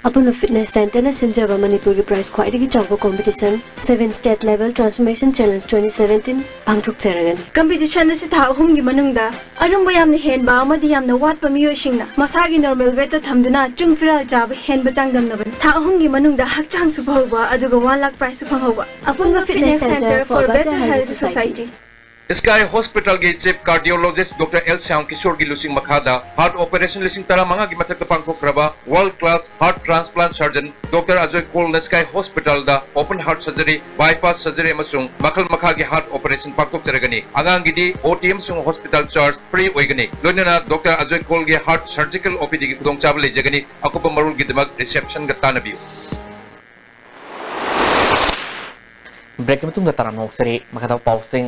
ꯑꯄꯨꯟꯕ Fitness Centreꯅ ꯁꯤꯟꯖꯕ ꯃꯅꯤꯄꯨꯔꯒꯤ prize ꯈ꯭ꯋꯥꯏꯗꯒꯤ ꯆꯥꯎꯕ competition Seven State Level Transformation Challenge twenty seventeen ꯄꯥꯡꯊꯣꯛꯆꯔꯒꯅꯤ꯫ Competition ꯑꯁꯤ ꯊꯥ ꯑꯍꯨꯝꯒꯤ ꯃꯅꯨꯡꯗ ꯑꯔꯨꯝꯕ ꯌꯥꯝꯅ ꯍꯦꯟꯕ ꯑꯃꯗꯤ ꯌꯥꯝꯅ ꯋꯥꯠꯄ ꯃꯤꯑꯣꯏꯁꯤꯡꯅ ꯃꯁꯥꯒꯤ normal weightꯇ ꯊꯝꯗꯨꯅ ꯆꯨꯡ ꯐꯤꯔꯥꯜ ꯆꯥꯕ ꯍꯦꯟꯕ ꯆꯥꯡꯗꯝꯅꯕꯅꯤ꯫ ꯊꯥ ꯑꯍꯨꯝꯒꯤ ꯃꯅꯨꯡꯗ ꯍꯛꯆꯥꯡꯁꯨ ꯐꯍꯧꯕ ꯑꯗꯨꯒ one lakh prizeꯁꯨ ꯐꯪꯍꯧꯕ꯫ ꯑꯄꯨꯟꯕ Fitness Centre for Better Health Society꯫ Sky Hospitalꯒꯤ Chief Cardiologist Doctor L Shyam ꯀꯤꯁꯣꯔꯒꯤ ꯂꯨꯆꯤꯡ ꯃꯈꯥꯗ heart operation ꯂꯤꯁꯤꯡ ꯇꯔꯥꯃꯉꯥꯒꯤ ꯃꯊꯛꯇ ꯄꯥꯡꯊꯣꯛꯈ꯭ꯔꯕ world class heart transplant surgeon Doctor Ajoy ꯀꯣꯜꯅ Sky Hospitalꯗ open heart surgery, bypass surgery ꯑꯃꯁꯨꯡ ꯃꯈꯜ ꯃꯈꯥꯒꯤ heart operation ꯄꯥꯡꯊꯣꯛꯆꯔꯒꯅꯤ꯫ ꯑꯉꯥꯡꯒꯤꯗꯤ O T ꯑꯃꯁꯨꯡ hospital charge free ꯑꯣꯏꯒꯅꯤ꯫ ꯂꯣꯏꯅꯅ Doctor Ajoy ꯀꯣꯜꯒꯤ heart surgical OPDꯒꯤ ꯈꯨꯗꯣꯡꯆꯥꯕ ꯂꯩꯖꯒꯅꯤ꯫ ꯑꯀꯨꯞꯄ ꯃꯔꯣꯜꯒꯤꯗꯃꯛ receptionꯒ ꯇꯥꯟꯅꯕꯤꯌꯨ꯫ Breakꯀꯤ ꯃꯇꯨꯡꯗ ꯇꯔꯥꯝꯅ ꯑꯣꯛꯆꯔꯤ꯫ ꯃꯈꯥ ꯇꯥꯕ ꯄꯥꯎꯁꯤꯡ꯫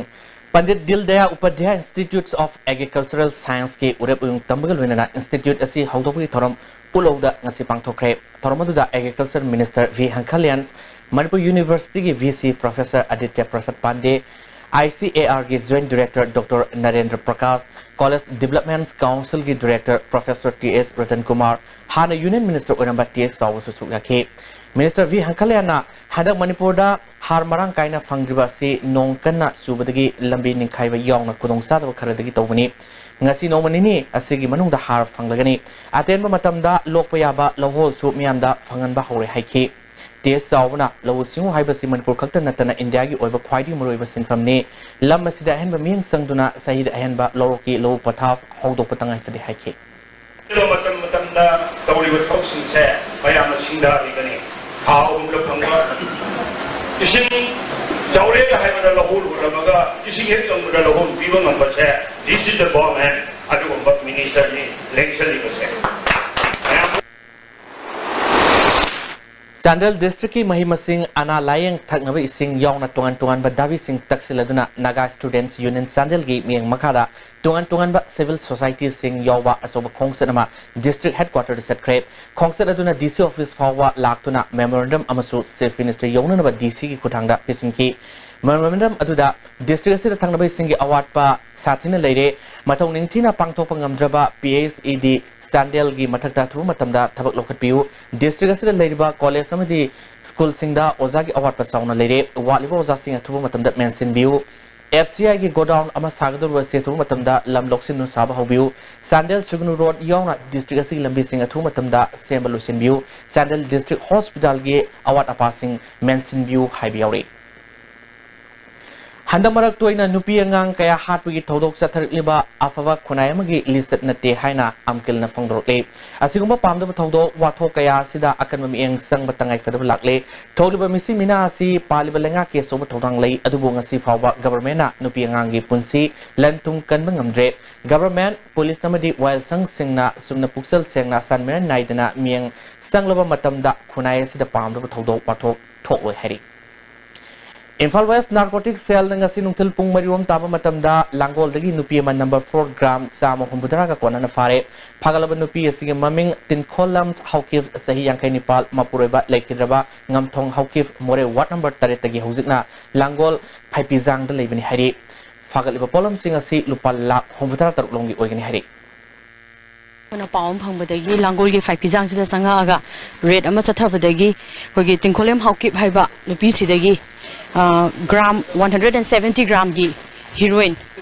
ꯄꯟꯗꯤꯠ ꯗꯤꯟ Dayal Upadhyay Institute of Agricultural Science ꯀꯤ ꯎꯔꯦꯞ ꯎꯌꯨꯡ ꯇꯝꯕꯒ ꯂꯣꯏꯅꯅ institute ꯑꯁꯤ ꯍꯧꯗꯣꯛꯄꯒꯤ ꯊꯧꯔꯝ ꯎꯠꯂꯧꯗ ꯉꯁꯤ ꯄꯥꯡꯊꯣꯛꯈ꯭ꯔꯦ꯫ ꯊꯧꯔꯝ ꯑꯗꯨꯗ Agriculture Minister V Hangkhalian, Manipur University ꯒꯤ V C Professor Aditya Prasad Pande, I C A R ꯒꯤ Joint Director Doctor Narendra Prakash, College Development Council ꯒꯤ Director Professor T S Ratan Kumar, ꯍꯥꯟꯅ Union Minister ꯑꯣꯏꯔꯝꯕ ꯇꯤ ꯑꯦꯁ ꯆꯥꯎꯕꯁꯨ ꯁꯔꯨꯛ ꯌꯥꯈꯤ꯫ Minister ꯚꯤ ꯍꯪꯈꯜꯌꯥꯟꯅ ꯍꯟꯗꯛ ꯃꯅꯤꯄꯨꯔꯗ ꯍꯥꯔ ꯃꯔꯥꯡ ꯀꯥꯏꯅ ꯐꯪꯗ꯭ꯔꯤꯕ ꯑꯁꯤ ꯅꯣꯡ ꯀꯟꯅ ꯆꯨꯕꯗꯒꯤ ꯂꯝꯕꯤ ꯅꯤꯡꯈꯥꯏꯕ ꯌꯥꯎꯅ ꯈꯨꯗꯣꯡꯆꯥꯗꯕ ꯈꯔꯗꯒꯤ ꯇꯧꯕꯅꯤ꯫ ꯉꯁꯤ ꯅꯣꯡꯃ ꯅꯤꯅꯤ ꯑꯁꯤꯒꯤ ꯃꯅꯨꯡꯗ ꯍꯥꯔ ꯐꯪꯂꯒꯅꯤ꯫ ꯑꯇꯦꯟꯕ ꯃꯇꯝꯗ ꯂꯣꯛꯄ ꯌꯥꯕ ꯂꯧꯍꯣꯜꯁꯨ ꯃꯤꯌꯥꯝꯗ ꯐꯪꯍꯟꯕ ꯍꯧꯔꯦ ꯍꯥꯏꯈꯤ꯫ ꯇꯤ ꯑꯦꯁ ꯆꯥꯎꯕꯅ ꯂꯧꯎ ꯁꯤꯡꯎ ꯍꯥꯏꯕꯁꯤ ꯃꯅꯤꯄꯨꯔ ꯈꯛꯇ ꯅꯠꯇꯅ ꯏꯟꯗꯤꯌꯥꯒꯤ ꯑꯣꯏꯕ ꯈ꯭ꯋꯥꯏꯗꯒꯤ ꯃꯔꯨꯑꯣꯏꯕ ꯁꯤꯟꯐꯝꯅꯤ꯫ ꯂꯝ ꯑꯁꯤꯗ ꯑꯍꯦꯟꯕ ꯃꯤꯠꯌꯦꯡ ꯆꯪꯗꯨꯅ ꯆꯍꯤꯗ ꯑꯍꯦꯟꯕ ꯂꯧꯔꯣꯛꯀꯤ ꯂꯧꯎ ꯄꯊꯥꯞ ꯍꯧꯗꯣꯛꯄ ꯇꯉꯥꯏ ꯐꯗꯦ ꯍꯥꯏꯈꯤ꯫ ꯃꯇꯝ ꯃꯇꯝꯗ ꯇꯧꯔꯤꯕ ꯊꯕꯛꯁꯤꯡꯁꯦ ꯃꯌꯥꯝꯅ ꯁꯤꯡꯊꯔꯤꯕꯅꯤ꯫ ꯊꯥ ꯑꯍꯨꯝꯗ ꯐꯪꯕ ꯏꯁꯤꯡ ꯆꯥꯎꯔꯦꯅ ꯍꯥꯏꯕꯗ ꯂꯧꯍꯣꯜ ꯍꯨꯜꯂꯝꯃꯒ ꯏꯁꯤꯡ ꯍꯦꯛ ꯀꯪꯕꯗ ꯂꯧꯍꯣꯜ ꯄꯤꯕ ꯉꯝꯕꯁꯦ, this is the government, ꯑꯗꯨꯒꯨꯝꯕ minister ꯅꯤ ꯂꯦꯡꯁꯜꯂꯤꯕꯁꯦ꯫ ꯃꯌꯥꯝ ꯆꯥꯟꯗꯦꯜ district ꯀꯤ ꯃꯍꯩ ꯃꯁꯤꯡ, ꯑꯅꯥ ꯂꯥꯌꯦꯡ, ꯊꯛꯅꯕ ꯏꯁꯤꯡ ꯌꯥꯎꯅ ꯇꯣꯉꯥꯟ ꯇꯣꯉꯥꯟꯕ ꯗꯥꯕꯤꯁꯤꯡ ꯇꯛꯁꯤꯜꯂꯗꯨꯅ Naga Students Union ꯆꯥꯟꯗꯦꯜꯒꯤ ꯃꯤꯠꯌꯦꯡ ꯃꯈꯥꯗ ꯇꯣꯉꯥꯟ ꯇꯣꯉꯥꯟꯕ civil society ꯁꯤꯡ ꯌꯥꯎꯕ ꯑꯆꯧꯕ ꯈꯣꯡꯆꯠ ꯑꯃ district headquarter ꯗ ꯆꯠꯈ꯭ꯔꯦ꯫ ꯈꯣꯡꯆꯠ ꯑꯗꯨꯅ D C office ꯐꯥꯎꯕ ꯂꯥꯛꯇꯨꯅ memorandum ꯑꯃꯁꯨ Chief Minister ꯌꯧꯅꯅꯕ D C ꯒꯤ ꯈꯨꯠꯊꯥꯡꯗ ꯄꯤꯁꯤꯟꯈꯤ꯫ Memorandum ꯑꯗꯨꯗ district ꯑꯁꯤꯗ ꯊꯛꯅꯕ ꯏꯁꯤꯡꯒꯤ ꯑꯋꯥꯠꯄ ꯁꯥꯊꯤꯅ ꯂꯩꯔꯦ꯫ ꯃꯊꯧ ꯅꯤꯡꯊꯤꯅ ꯄꯥꯡꯊꯣꯛꯄ ꯉꯝꯗ꯭ꯔꯕ P H E D ꯆꯥꯟꯗꯦꯜꯒꯤ ꯃꯊꯛꯇ ꯑꯊꯨꯕ ꯃꯇꯝꯗ ꯊꯕꯛ ꯂꯧꯈꯠꯄꯤꯌꯨ꯫ District ꯑꯁꯤꯗ ꯂꯩꯔꯤꯕ college ꯑꯃꯗꯤ school ꯁꯤꯡꯗ ꯑꯣꯖꯥꯒꯤ ꯑꯋꯥꯠꯄ ꯆꯥꯎꯅ ꯂꯩꯔꯦ꯫ ꯋꯥꯠꯂꯤꯕ ꯑꯣꯖꯥꯁꯤꯡ ꯑꯊꯨꯕ ꯃꯇꯝꯗ ꯃꯦꯟꯁꯤꯟꯕꯤꯌꯨ꯫ F C I ꯒꯤ godown ꯑꯃ ꯁꯥꯒꯗꯧꯔꯤꯕ ꯑꯁꯤ ꯑꯊꯨꯕ ꯃꯇꯝꯗ ꯂꯝ ꯂꯧꯁꯤꯟꯗꯨꯅ ꯁꯥꯕ ꯍꯧꯕꯤꯌꯨ꯫ ꯆꯥꯟꯗꯦꯜ ꯁꯨꯒꯅꯨ road ꯌꯥꯎꯅ district ꯑꯁꯤꯒꯤ ꯂꯝꯕꯤꯁꯤꯡ ꯑꯊꯨꯕ ꯃꯇꯝꯗ ꯁꯦꯝꯕ ꯂꯣꯏꯁꯤꯟꯕꯤꯌꯨ꯫ ꯆꯥꯟꯗꯦꯜ district hospital ꯒꯤ ꯑꯋꯥꯠ ꯑꯄꯥꯁꯤꯡ ꯃꯦꯟꯁꯤꯟꯕꯤꯌꯨ ꯍꯥꯏꯕ ꯌꯥꯎꯔꯤ꯫ ꯍꯟꯗꯛ ꯃꯔꯛ ꯇꯣꯏꯅ ꯅꯨꯄꯤ ꯑꯉꯥꯡ ꯀꯌꯥ ꯍꯥꯠꯄꯒꯤ ꯊꯧꯗꯣꯛ ꯆꯠꯊꯔꯛꯂꯤꯕ ꯑꯐꯕ ꯈꯨꯟꯅꯥꯏ ꯑꯃꯒꯤ ꯂꯤꯆꯠ ꯅꯠꯇꯦ ꯍꯥꯏꯅ ꯑꯝꯀꯤꯜꯅ ꯐꯣꯡꯗꯣꯔꯛꯂꯤ꯫ ꯑꯁꯤꯒꯨꯝꯕ ꯄꯥꯝꯗꯕ ꯊꯧꯗꯣꯛ ꯋꯥꯊꯣꯛ ꯀꯌꯥ ꯑꯁꯤꯗ ꯑꯀꯟꯕ ꯃꯤꯠꯌꯦꯡ ꯆꯪꯕ ꯇꯉꯥꯏ ꯐꯗꯕ ꯂꯥꯛꯂꯦ꯫ ꯊꯣꯛꯂꯤꯕ ꯃꯤꯁꯤ ꯃꯤꯅꯥ ꯑꯁꯤ ꯄꯥꯜꯂꯤꯕ ꯂꯩꯉꯥꯛꯀꯤ ꯑꯆꯧꯕ ꯊꯧꯗꯥꯡ ꯂꯩ, ꯑꯗꯨꯕꯨ ꯉꯁꯤ ꯐꯥꯎꯕ government ꯅ ꯅꯨꯄꯤ ꯑꯉꯥꯡꯒꯤ ꯄꯨꯟꯁꯤ ꯂꯟ ꯊꯨꯝ ꯀꯟꯕ ꯉꯝꯗ꯭ꯔꯦ꯫ Government, police ꯑꯃꯗꯤ ꯋꯥꯌꯦꯜꯁꯪꯁꯤꯡꯅ ꯆꯨꯝꯅ ꯄꯨꯛꯆꯦꯜ ꯁꯦꯡꯅ ꯆꯥꯟꯃꯤꯔꯟ ꯅꯥꯏꯗꯅ ꯃꯤꯠꯌꯦꯡ ꯆꯪꯂꯕ ꯃꯇꯝꯗ ꯈꯨꯟꯅꯥꯏ ꯑꯁꯤꯗ ꯄꯥꯝꯗꯕ ꯊꯧꯗꯣꯛ ꯋꯥꯊꯣꯛ ꯊꯣꯛꯂꯣꯏ ꯍꯥꯏꯔꯤ꯫ ꯏꯝꯐꯥꯜ ꯋꯦꯁ ꯅꯥꯔꯀꯣꯇꯤꯛ ꯁꯦꯜꯅ ꯉꯁꯤ ꯅꯨꯡꯊꯤꯜ ꯄꯨꯡ ꯃꯔꯤ ꯔꯣꯝ ꯇꯥꯕ ꯃꯇꯝꯗ ꯂꯥꯡꯒꯣꯜꯗꯒꯤ ꯅꯨꯄꯤ ꯑꯃ ꯅꯝꯕꯔ ꯐꯣꯔ ꯒ꯭ꯔꯥꯝ ꯆꯥꯝꯃ ꯍꯨꯝꯐꯨꯇꯔꯥꯒ ꯀꯣꯟꯅꯅ ꯐꯥꯔꯦ꯫ ꯐꯥꯒꯠꯂꯕ ꯅꯨꯄꯤ ꯑꯁꯤꯒꯤ ꯃꯃꯤꯡ ꯇꯤꯟꯈꯣꯂꯝ ꯍꯧꯀꯤꯞ, ꯆꯍꯤ ꯌꯥꯡꯈꯩ ꯅꯤꯄꯥꯜ, ꯃꯄꯨꯔꯣꯏꯕ ꯂꯩꯈꯤꯗ꯭ꯔꯕ ꯉꯝꯊꯣꯡ ꯍꯧꯀꯤꯞ, ꯃꯣꯔꯦ ꯋꯥꯔꯗ ꯅꯝꯕꯔ ꯇꯔꯦꯠꯇꯒꯤ ꯍꯧꯖꯤꯛꯅ ꯂꯥꯡꯒꯣꯜ ꯐꯥꯏꯄꯤꯖꯥꯡꯗ ꯂꯩꯕꯅꯤ ꯍꯥꯏꯔꯤ꯫ ꯐꯥꯒꯠꯂꯤꯕ ꯄꯣꯠꯂꯝꯁꯤꯡ ꯑꯁꯤ ꯂꯨꯄꯥ ꯂꯥꯈ ꯍꯨꯝꯐꯨꯇꯔꯥ ꯇꯔꯨꯛ ꯂꯣꯝꯒꯤ ꯑꯣꯏꯒꯅꯤ ꯍꯥꯏꯔꯤ꯫ ꯑꯩꯈꯣꯏꯅ ꯄꯥꯎ ꯑꯃ ꯐꯪꯕꯗꯒꯤ ꯂꯥꯡꯒꯣꯜꯒꯤ ꯐꯥꯏꯄꯤꯖꯥꯡꯁꯤꯗ ꯆꯪꯉꯛꯑꯒ ꯔꯦꯗ ꯑꯃ ꯆꯠꯊꯕꯗꯒꯤ ꯑꯩꯈꯣꯏꯒꯤ ꯇꯤꯡꯈꯣꯂꯦꯝ ꯍꯥꯎꯀꯤꯞ ꯍꯥꯏꯕ ꯅꯨꯄꯤꯁꯤꯗꯒꯤ, ꯑ, gram one hundred and seventy ꯒ꯭ꯔꯥꯝꯒꯤ ꯍꯤꯔꯣꯏꯟ,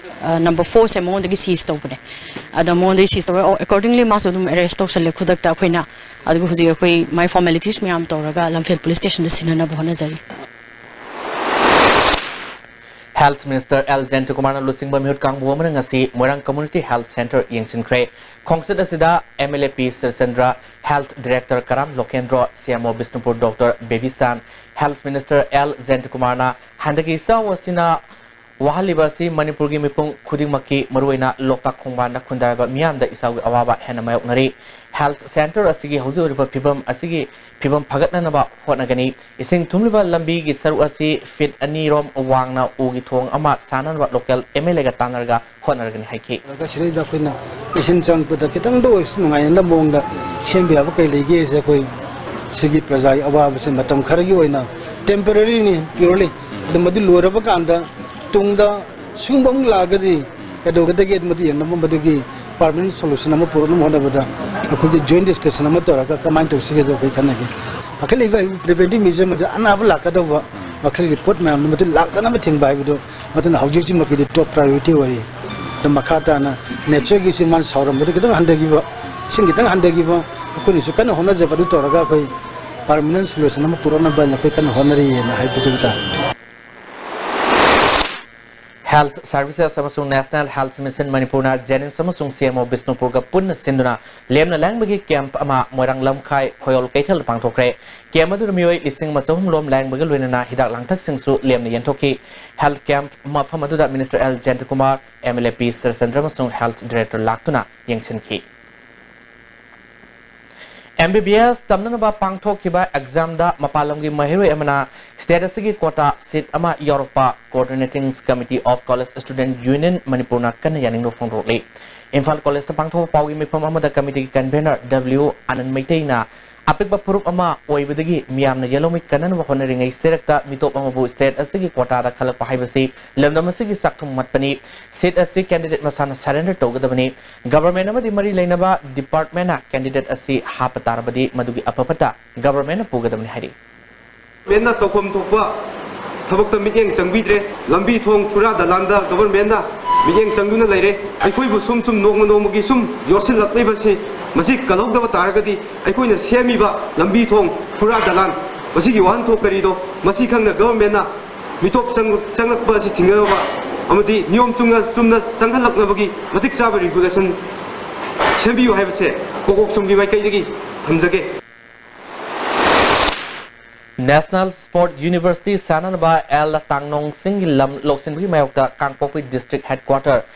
ꯑ, ꯅꯝꯕꯔ ꯐꯣꯔꯁꯦ ꯃꯉꯣꯟꯗꯒꯤ ꯁꯤꯖ ꯇꯧꯕꯅꯦ꯫ ꯑꯗ ꯃꯉꯣꯟꯗꯒꯤ ꯁꯤꯖ ꯇꯧꯔꯒ, ꯑꯣ, ꯑꯦꯀꯣꯔꯗꯤꯡꯂꯤ ꯃꯥꯁꯨ ꯑꯗꯨꯝ ꯑꯦꯔꯦꯁ ꯇꯧꯁꯜꯂꯦ ꯈꯨꯗꯛꯇ ꯑꯩꯈꯣꯏꯅ꯫ ꯑꯗꯨꯒ ꯍꯧꯖꯤꯛ ꯑꯩꯈꯣꯏ ꯃꯥꯏ ꯐꯣꯔꯃꯦꯂꯤꯇꯤꯁ ꯃꯌꯥꯝ ꯇꯧꯔꯒ ꯂꯝꯐꯦꯜ ꯄꯨꯂꯤꯁ ꯁ꯭ꯇꯦꯁꯟꯗ ꯁꯤꯟꯅꯅꯕ ꯍꯣꯠꯅꯖꯔꯤ꯫ ꯍꯦꯜꯊ ꯃꯤꯅꯤꯁꯇꯔ ꯑꯦꯜ ꯖꯌꯟꯇꯀꯨꯃꯥꯔꯅ ꯂꯨꯆꯤꯡꯕ ꯃꯤꯍꯨꯠ ꯀꯥꯡꯕꯨ ꯑꯃꯅ ꯉꯁꯤ ꯃꯣꯏꯔꯥꯡ ꯀꯝꯃ꯭ꯌꯨꯅꯤꯇꯤ ꯍꯦꯜꯊ ꯁꯦꯟꯇꯔ ꯌꯦꯡꯁꯤꯟꯈ꯭ꯔꯦ꯫ ꯈꯣꯡꯆꯠ ꯑꯁꯤꯗ M L A P Sirchandra, health director Karam Lokendro, C M O Bishnupur doctor Bebichan, health minister L ꯖꯌꯟꯇꯀꯨꯃꯥꯔꯅ ꯍꯟꯗꯛꯀꯤ ꯏꯆꯥꯎ ꯑꯁꯤꯅ ꯋꯥꯍꯜꯂꯤꯕ ꯑꯁꯤ ꯃꯅꯤꯄꯨꯔꯒꯤ ꯃꯤꯄꯨꯝ ꯈꯨꯗꯤꯡꯃꯛꯀꯤ, ꯃꯔꯨꯑꯣꯏꯅ ꯂꯣꯛꯇꯥꯛ ꯈꯣꯡꯕꯥꯟꯗ ꯈꯨꯟꯗꯥꯔꯕ ꯃꯤꯌꯥꯝꯗ ꯏꯆꯥꯎꯒꯤ ꯑꯋꯥꯕ ꯍꯦꯟꯅ ꯃꯥꯌꯣꯛꯅꯔꯤ꯫ ꯍꯦꯜꯊ ꯁꯦꯟꯇꯔ ꯑꯁꯤꯒꯤ ꯍꯧꯖꯤꯛ ꯑꯣꯏꯔꯤꯕ ꯐꯤꯕꯝ ꯑꯁꯤꯒꯤ ꯐꯤꯕꯝ ꯐꯒꯠꯅꯅꯕ ꯍꯣꯠꯅꯒꯅꯤ꯫ ꯏꯁꯤꯡ ꯊꯨꯝꯂꯤꯕ ꯂꯝꯕꯤꯒꯤ ꯁꯔꯨꯛ ꯑꯁꯤ ꯐꯤꯠ ꯑꯅꯤ ꯔꯣꯝ ꯋꯥꯡꯅ ꯎꯒꯤ ꯊꯣꯡ ꯑꯃ ꯁꯥꯅꯅꯕ ꯂꯣꯀꯦꯜ ꯑꯦꯝ ꯑꯦꯜ ꯑꯦꯒ ꯇꯥꯟꯅꯔꯒ ꯍꯣꯠꯅꯔꯒꯅꯤ ꯍꯥꯏꯈꯤ꯫ ꯑꯗꯨꯒ ꯁꯤꯗꯩꯗ ꯑꯩꯈꯣꯏꯅ ꯏꯁꯤꯡ ꯆꯪꯉꯛꯄꯗ ꯈꯤꯇꯪꯗ ꯑꯣꯏꯔꯁꯨ ꯅꯨꯡꯉꯥꯏꯅꯅꯕ ꯃꯑꯣꯡꯗ ꯁꯦꯝꯕ ꯌꯥꯕ ꯀꯩ ꯂꯩꯒꯦꯁꯦ ꯑꯩꯈꯣꯏ ꯁꯤꯒꯤ ꯄ꯭ꯔꯖꯥꯒꯤ ꯑꯋꯥꯕꯁꯦ ꯃꯇꯝ ꯈꯔꯒꯤ ꯑꯣꯏꯅ temporary ꯅꯤ, purely꯫ ꯑꯗꯨ ꯃꯗꯨ ꯂꯣꯏꯔꯕ ꯀꯥꯟꯗ ꯇꯨꯡꯗ ꯁꯤꯒꯨꯝꯕ ꯑꯃꯨꯛ ꯂꯥꯛꯑꯒꯗꯤ ꯀꯩꯗꯧꯒꯗꯒꯦ? ꯃꯗꯨ ꯌꯦꯡꯅꯕ, ꯃꯗꯨꯒꯤ permanent solution ꯑꯃ ꯄꯨꯔꯛꯅꯕ ꯍꯣꯠꯅꯕꯗ ꯑꯩꯈꯣꯏꯒꯤ joint discussion ꯑꯃ ꯇꯧꯔꯒ ꯀꯃꯥꯏꯅ ꯇꯧꯁꯤꯒꯦꯗꯣ ꯑꯩꯈꯣꯏ ꯈꯟꯅꯒꯦ꯫ ꯄꯥꯏꯈꯠꯂꯛꯏꯕ preventive measure ꯃꯗꯨ ꯑꯅꯥꯕ ꯂꯥꯛꯀꯗꯧꯕ ꯃꯈꯜꯒꯤ ꯄꯣꯠ ꯃꯌꯥꯝꯗꯣ ꯃꯗꯨ ꯂꯥꯛꯇꯅꯕ ꯊꯤꯡꯕ ꯍꯥꯏꯕꯗꯨ, ꯃꯗꯨꯅ ꯍꯧꯖꯤꯛ ꯍꯧꯖꯤꯛꯃꯛꯀꯤꯗꯤ top priority ꯑꯣꯏꯔꯤ꯫ ꯑꯗꯨ ꯃꯈꯥ ꯇꯥꯅ natureꯒꯤꯁꯨ ꯃꯥꯅ ꯁꯥꯎꯔꯝꯕꯗꯨ ꯈꯤꯇꯪ ꯍꯟꯊꯈꯤꯕ, ꯏꯁꯤꯡ ꯈꯤꯇꯪ ꯍꯟꯊꯈꯤꯕ, ꯑꯩꯈꯣꯏꯅꯁꯨ ꯀꯟꯅ ꯍꯣꯠꯅꯖꯕ ꯑꯗꯨ ꯇꯧꯔꯒ ꯑꯩꯈꯣꯏ permanent solution ꯑꯃ ꯄꯨꯔꯛꯅꯕ ꯍꯥꯏꯅ ꯑꯩꯈꯣꯏ ꯀꯟꯅ ꯍꯣꯠꯅꯔꯤꯑꯅ ꯍꯥꯏꯕꯁꯤꯕꯨ ꯇꯥꯔꯦ꯫ ꯍꯦꯜꯊ ꯁꯔꯚꯤꯁꯦꯁ ꯑꯃꯁꯨꯡ ꯅꯦꯁꯅꯦꯜ ꯍꯦꯜꯊ ꯃꯤꯁꯟ ꯃꯅꯤꯄꯨꯔꯅ ꯖꯦꯅꯤꯝꯁ ꯑꯃꯁꯨꯡ ꯁꯤ ꯑꯦꯝ ꯑꯣ ꯕꯤꯁꯅꯨꯄꯨꯔꯒ ꯄꯨꯟꯅ ꯁꯤꯟꯗꯨꯅ ꯂꯦꯝꯅ ꯂꯥꯌꯦꯡꯕꯒꯤ ꯀꯦꯝꯞ ꯑꯃ ꯃꯣꯏꯔꯥꯡ ꯂꯝꯈꯥꯏ ꯈꯣꯌꯣꯜ ꯀꯩꯊꯦꯜꯗ ꯄꯥꯡꯊꯣꯛꯈ꯭ꯔꯦ꯫ ꯀꯦꯝꯞ ꯑꯗꯨꯗ ꯃꯤꯑꯣꯏ ꯂꯤꯁꯤꯡ ꯑꯃ ꯆꯍꯨꯝ ꯂꯣꯝ ꯂꯥꯌꯦꯡꯕꯒ ꯂꯣꯏꯅꯅ ꯍꯤꯗꯥꯛ ꯂꯥꯡꯊꯛꯁꯤꯡꯁꯨ ꯂꯦꯝꯅ ꯌꯦꯟꯊꯣꯛꯈꯤ꯫ ꯍꯦꯜꯊ ꯀꯦꯝꯞ ꯃꯐꯝ ꯑꯗꯨꯗ minister L Jayantakumar, M L A P Sarchandra ꯑꯃꯁꯨꯡ ꯍꯦꯜꯊ ꯗꯤꯔꯦꯛꯇꯔ ꯂꯥꯛꯇꯨꯅ ꯌꯦꯡꯁꯤꯟꯈꯤ꯫ ꯑꯦꯝ ꯕꯤ ꯕꯤ ꯑꯦꯁ ꯇꯝꯅꯅꯕ ꯄꯥꯡꯊꯣꯛꯈꯤꯕ ꯑꯦꯛꯖꯥꯝꯗ ꯃꯄꯥꯟ ꯂꯝꯒꯤ ꯃꯍꯩꯔꯣꯏ ꯑꯃꯅ ꯁ꯭ꯇꯦꯠ ꯑꯁꯤꯒꯤ ꯀ꯭ꯋꯥꯇꯥ ꯁꯤꯠ ꯑꯃ ꯌꯥꯎꯔꯛꯄ Coordinating Committee of College Student Union ꯃꯅꯤꯄꯨꯔꯅ ꯀꯟꯅ ꯌꯥꯅꯤꯡꯕ ꯐꯣꯡꯗꯣꯛꯂꯤ꯫ ꯏꯝꯐꯥꯜ ꯀꯣꯂꯦꯖꯇ ꯄꯥꯡꯊꯣꯛꯄ ꯄꯥꯎꯒꯤ ꯃꯤꯐꯝ ꯑꯃꯗ ꯀꯃꯤꯇꯤꯒꯤ ꯀꯟꯚꯦꯅꯔ ꯗꯕ꯭ꯂꯤꯎ ꯑꯥꯅꯟ ꯃꯩꯇꯩꯅ ꯑꯄꯤꯛꯄ ꯐꯨꯔꯨꯞ ꯑꯃ ꯑꯣꯏꯕꯗꯒꯤ ꯃꯤꯌꯥꯝꯅ ꯌꯦꯜꯍꯧꯃꯤ ꯀꯟꯅꯅꯕ ꯍꯣꯠꯅꯔꯤꯉꯩ ꯆꯦꯔꯛꯇ ꯃꯤꯇꯣꯞ ꯑꯃꯕꯨ ꯁ꯭ꯇꯦꯠ ꯑꯁꯤꯒꯤ ꯀ꯭ꯋꯥꯇꯥꯗ ꯈꯜꯂꯛꯄ ꯍꯥꯏꯕꯁꯤ ꯂꯝꯗꯝ ꯑꯁꯤꯒꯤ ꯆꯥꯛꯊꯨꯝ ꯃꯠꯄꯅꯤ꯫ ꯁꯤꯠ ꯑꯁꯤ ꯀꯦꯟꯗꯤꯗꯦꯠ ꯃꯁꯥꯅ ꯁꯔꯦꯟꯗꯔ ꯇꯧꯒꯗꯕꯅꯤ꯫ ꯒꯚꯔꯟꯃꯦꯟꯠ ꯑꯃꯗꯤ ꯃꯔꯤ ꯂꯩꯅꯕ ꯗꯤꯄꯥꯔꯠꯃꯦꯟꯠꯅ ꯀꯦꯟꯗꯤꯗꯦꯠ ꯑꯁꯤ ꯍꯥꯞꯄ ꯇꯥꯔꯕꯗꯤ ꯃꯗꯨꯒꯤ ꯑꯐ ꯐꯠꯇ ꯒꯚꯔꯟꯃꯦꯟꯠꯅ ꯄꯨꯒꯗꯕꯅꯤ ꯍꯥꯏꯔꯤ꯫ ꯒꯚꯔꯟꯃꯦꯟꯠꯅ ꯇꯧꯐꯝ ꯊꯣꯛꯄ ꯊꯕꯛꯇ ꯃꯤꯠꯌꯦꯡ ꯆꯪꯕꯤꯗ꯭ꯔꯦ꯫ ꯂꯝꯕꯤ ꯊꯣꯡ ꯐꯨꯔꯥ ꯗꯂꯥꯟꯗ ꯒꯚꯔꯟꯃꯦꯟꯠꯅ ꯃꯤꯠꯌꯦꯡ ꯆꯪꯗꯨꯅ ꯂꯩꯔꯦ꯫ ꯑꯩꯈꯣꯏꯕꯨ ꯁꯨꯝ ꯁꯨꯝ ꯅꯣꯡꯃ ꯅꯣꯡꯃꯒꯤ ꯁꯨꯝ ꯌꯣꯠꯁꯤꯜꯂꯛꯂꯤꯕꯁꯤ ꯃꯁꯤ ꯀꯜꯍꯧꯗꯕ ꯇꯥꯔꯒꯗꯤ ꯑꯩꯈꯣꯏꯅ ꯁꯦꯝꯃꯤꯕ ꯂꯝꯕꯤ ꯊꯣꯡ ꯐꯨꯔꯥ ꯗꯂꯥꯟ ꯃꯁꯤꯒꯤ ꯋꯥꯍꯟꯊꯣꯛ ꯀꯔꯤꯗꯣ ꯃꯁꯤ ꯈꯪꯅ ꯒꯚꯔꯟꯃꯦꯟꯠꯅ ꯃꯤꯇꯣꯞ ꯆꯪ-, ꯆꯪꯂꯛꯄ ꯑꯁꯤ ꯊꯤꯡꯅꯅꯕ ꯑꯃꯗꯤ ꯅꯤꯌꯣꯝ ꯆꯨꯝꯅ, ꯆꯨꯝꯅ ꯆꯪꯍꯜꯂꯛꯅꯕꯒꯤ ꯃꯇꯤꯛ ꯆꯥꯕ ꯔꯤꯒꯨꯂꯦꯁꯟ ꯁꯦꯝꯕꯤꯌꯨ ꯍꯥꯏꯕꯁꯦ ꯀꯣꯀꯣꯛ ꯁꯣꯝꯒꯤ ꯃꯥꯏꯀꯩꯗꯒꯤ ꯊꯝꯖꯒꯦ꯫ National Sport University ꯁꯥꯟꯅꯅꯕ ꯑꯦꯜ ꯇꯥꯡꯅꯣꯡ ꯁꯤꯡꯒꯤ ꯂꯝ ꯂꯧꯁꯤꯟꯕꯒꯤ ꯃꯥꯌꯣꯛꯇ ꯀꯥꯡꯄꯣꯛꯄꯤ ꯗꯤꯁꯇ꯭ꯔꯤꯛ ꯍꯦꯗꯀ꯭ꯋꯥꯇꯔ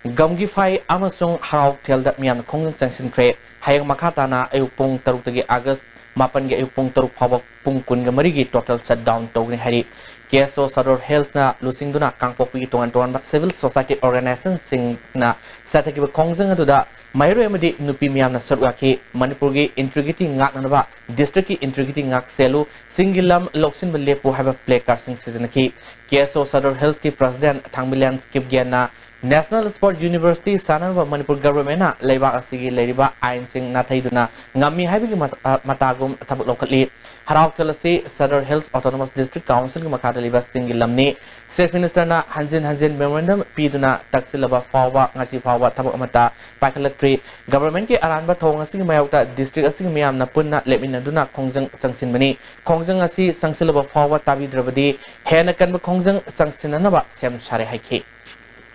ꯒꯝꯒꯤꯐꯥꯏ ꯑꯃꯁꯨꯡ ꯍꯔꯥꯎꯊꯦꯜꯗ ꯃꯤꯌꯥꯝꯅ ꯈꯣꯡꯖꯪ ꯆꯪꯁꯤꯟꯈ꯭ꯔꯦ꯫ ꯍꯌꯦꯡ ꯃꯈꯥ ꯇꯥꯅ ꯑꯌꯨꯛ ꯄꯨꯡ ꯇꯔꯨꯛꯇꯒꯤ ꯑꯥꯒꯁ ꯃꯥꯄꯟꯒꯤ ꯑꯌꯨꯛ ꯄꯨꯡ ꯇꯔꯨꯛ ꯐꯥꯎꯕ ꯄꯨꯡ ꯀꯨꯟꯒ ꯃꯔꯤꯒꯤ total shutdown ꯇꯧꯒꯅꯤ ꯍꯥꯏꯔꯤ꯫ ꯀꯦ ꯑꯦꯁ ꯑꯣ ꯁꯗꯔ ꯍꯤꯜꯁꯅ ꯂꯨꯆꯤꯡꯗꯨꯅ ꯀꯥꯡꯄꯣꯛꯄꯤꯒꯤ ꯇꯣꯉꯥꯟ ꯇꯣꯉꯥꯟꯕ civil society organizationꯁꯤꯡꯅ ꯆꯠꯊꯈꯤꯕ ꯈꯣꯡꯖꯪ ꯑꯗꯨꯗ ꯃꯍꯩꯔꯣꯏ ꯑꯃꯗꯤ ꯅꯨꯄꯤ ꯃꯤꯌꯥꯝꯅ ꯁꯔꯨꯛ ꯌꯥꯈꯤ꯫ ꯃꯅꯤꯄꯨꯔꯒꯤ integrity ꯉꯥꯛꯅꯅꯕ districtꯀꯤ integrity ꯉꯥꯛ ꯁꯦꯜꯂꯨ, ꯆꯤꯡꯒꯤ ꯂꯝ ꯂꯧꯁꯤꯟꯕ ꯂꯦꯞꯄꯨ ꯍꯥꯏꯕ placardꯁꯤꯡ ꯁꯤꯖꯤꯟꯅꯈꯤ꯫ ꯀꯦ ꯑꯦꯁ ꯑꯣ ꯁꯗꯔ ꯍꯤꯜꯁꯀꯤ president ꯊꯥꯡꯃꯩꯂꯦꯟ ꯀꯤꯞꯒꯦꯟꯅ National Sport University ꯁꯥꯟꯅꯅꯕ Manipur ꯒꯚꯔꯟꯃꯦꯟꯠꯅ ꯂꯩꯕꯥꯛ ꯑꯁꯤꯒꯤ ꯂꯩꯔꯤꯕ ꯑꯥꯏꯟꯁꯤꯡ ꯅꯥꯊꯩꯗꯨꯅ ꯉꯝꯃꯤ ꯍꯥꯏꯕꯒꯤ ꯃꯇ-, ꯑ, ꯃꯇꯥꯒꯨꯝ ꯊꯕꯛ ꯂꯧꯈꯠꯂꯤ꯫ ꯍꯔꯥꯎꯊꯦꯜ ꯑꯁꯤ ꯁꯗꯔ ꯍꯤꯜꯁ ꯑꯣꯇꯣꯅꯣꯃꯁ ꯗꯤꯁꯇ꯭ꯔꯤꯛ ꯀꯥꯎꯟꯁꯤꯜꯒꯤ ꯃꯈꯥꯗ ꯂꯩꯕ ꯆꯤꯡꯒꯤ ꯂꯝꯅꯤ꯫ ꯆꯤꯐ ꯃꯤꯅꯤꯁꯇꯔꯅ ꯍꯟꯖꯤꯟ ꯍꯟꯖꯤꯟ memorandum ꯄꯤꯗꯨꯅ ꯇꯛꯁꯤꯜꯂꯕ ꯐꯥꯎꯕ ꯉꯁꯤ ꯐꯥꯎꯕ ꯊꯕꯛ ꯑꯃꯠꯇ ꯄꯥꯏꯈꯠꯂꯛꯇ꯭ꯔꯤ꯫ ꯒꯚꯔꯟꯃꯦꯟꯠꯀꯤ ꯑꯔꯥꯟꯕ ꯊꯧꯑꯣꯡ ꯑꯁꯤꯒꯤ ꯃꯥꯌꯣꯛꯇ ꯗꯤꯁꯇ꯭ꯔꯤꯛ ꯑꯁꯤꯒꯤ ꯃꯤꯌꯥꯝꯅ ꯄꯨꯟꯅ ꯂꯦꯞꯃꯤꯟꯅꯗꯨꯅ ꯈꯣꯡꯖꯪ ꯆꯪꯁꯤꯟꯕꯅꯤ꯫ ꯈꯣꯡꯖꯪ ꯑꯁꯤ ꯆꯪꯁꯤꯜꯂꯕ ꯐꯥꯎꯕ ꯇꯥꯕꯤꯗ꯭ꯔꯕꯗꯤ ꯍꯦꯟꯅ ꯀꯟꯕ ꯈꯣꯡꯖꯪ ꯆꯪꯁꯤꯟꯅꯅꯕ ꯁꯦꯝ ꯁꯥꯔꯦ ꯍꯥꯏꯈꯤ꯫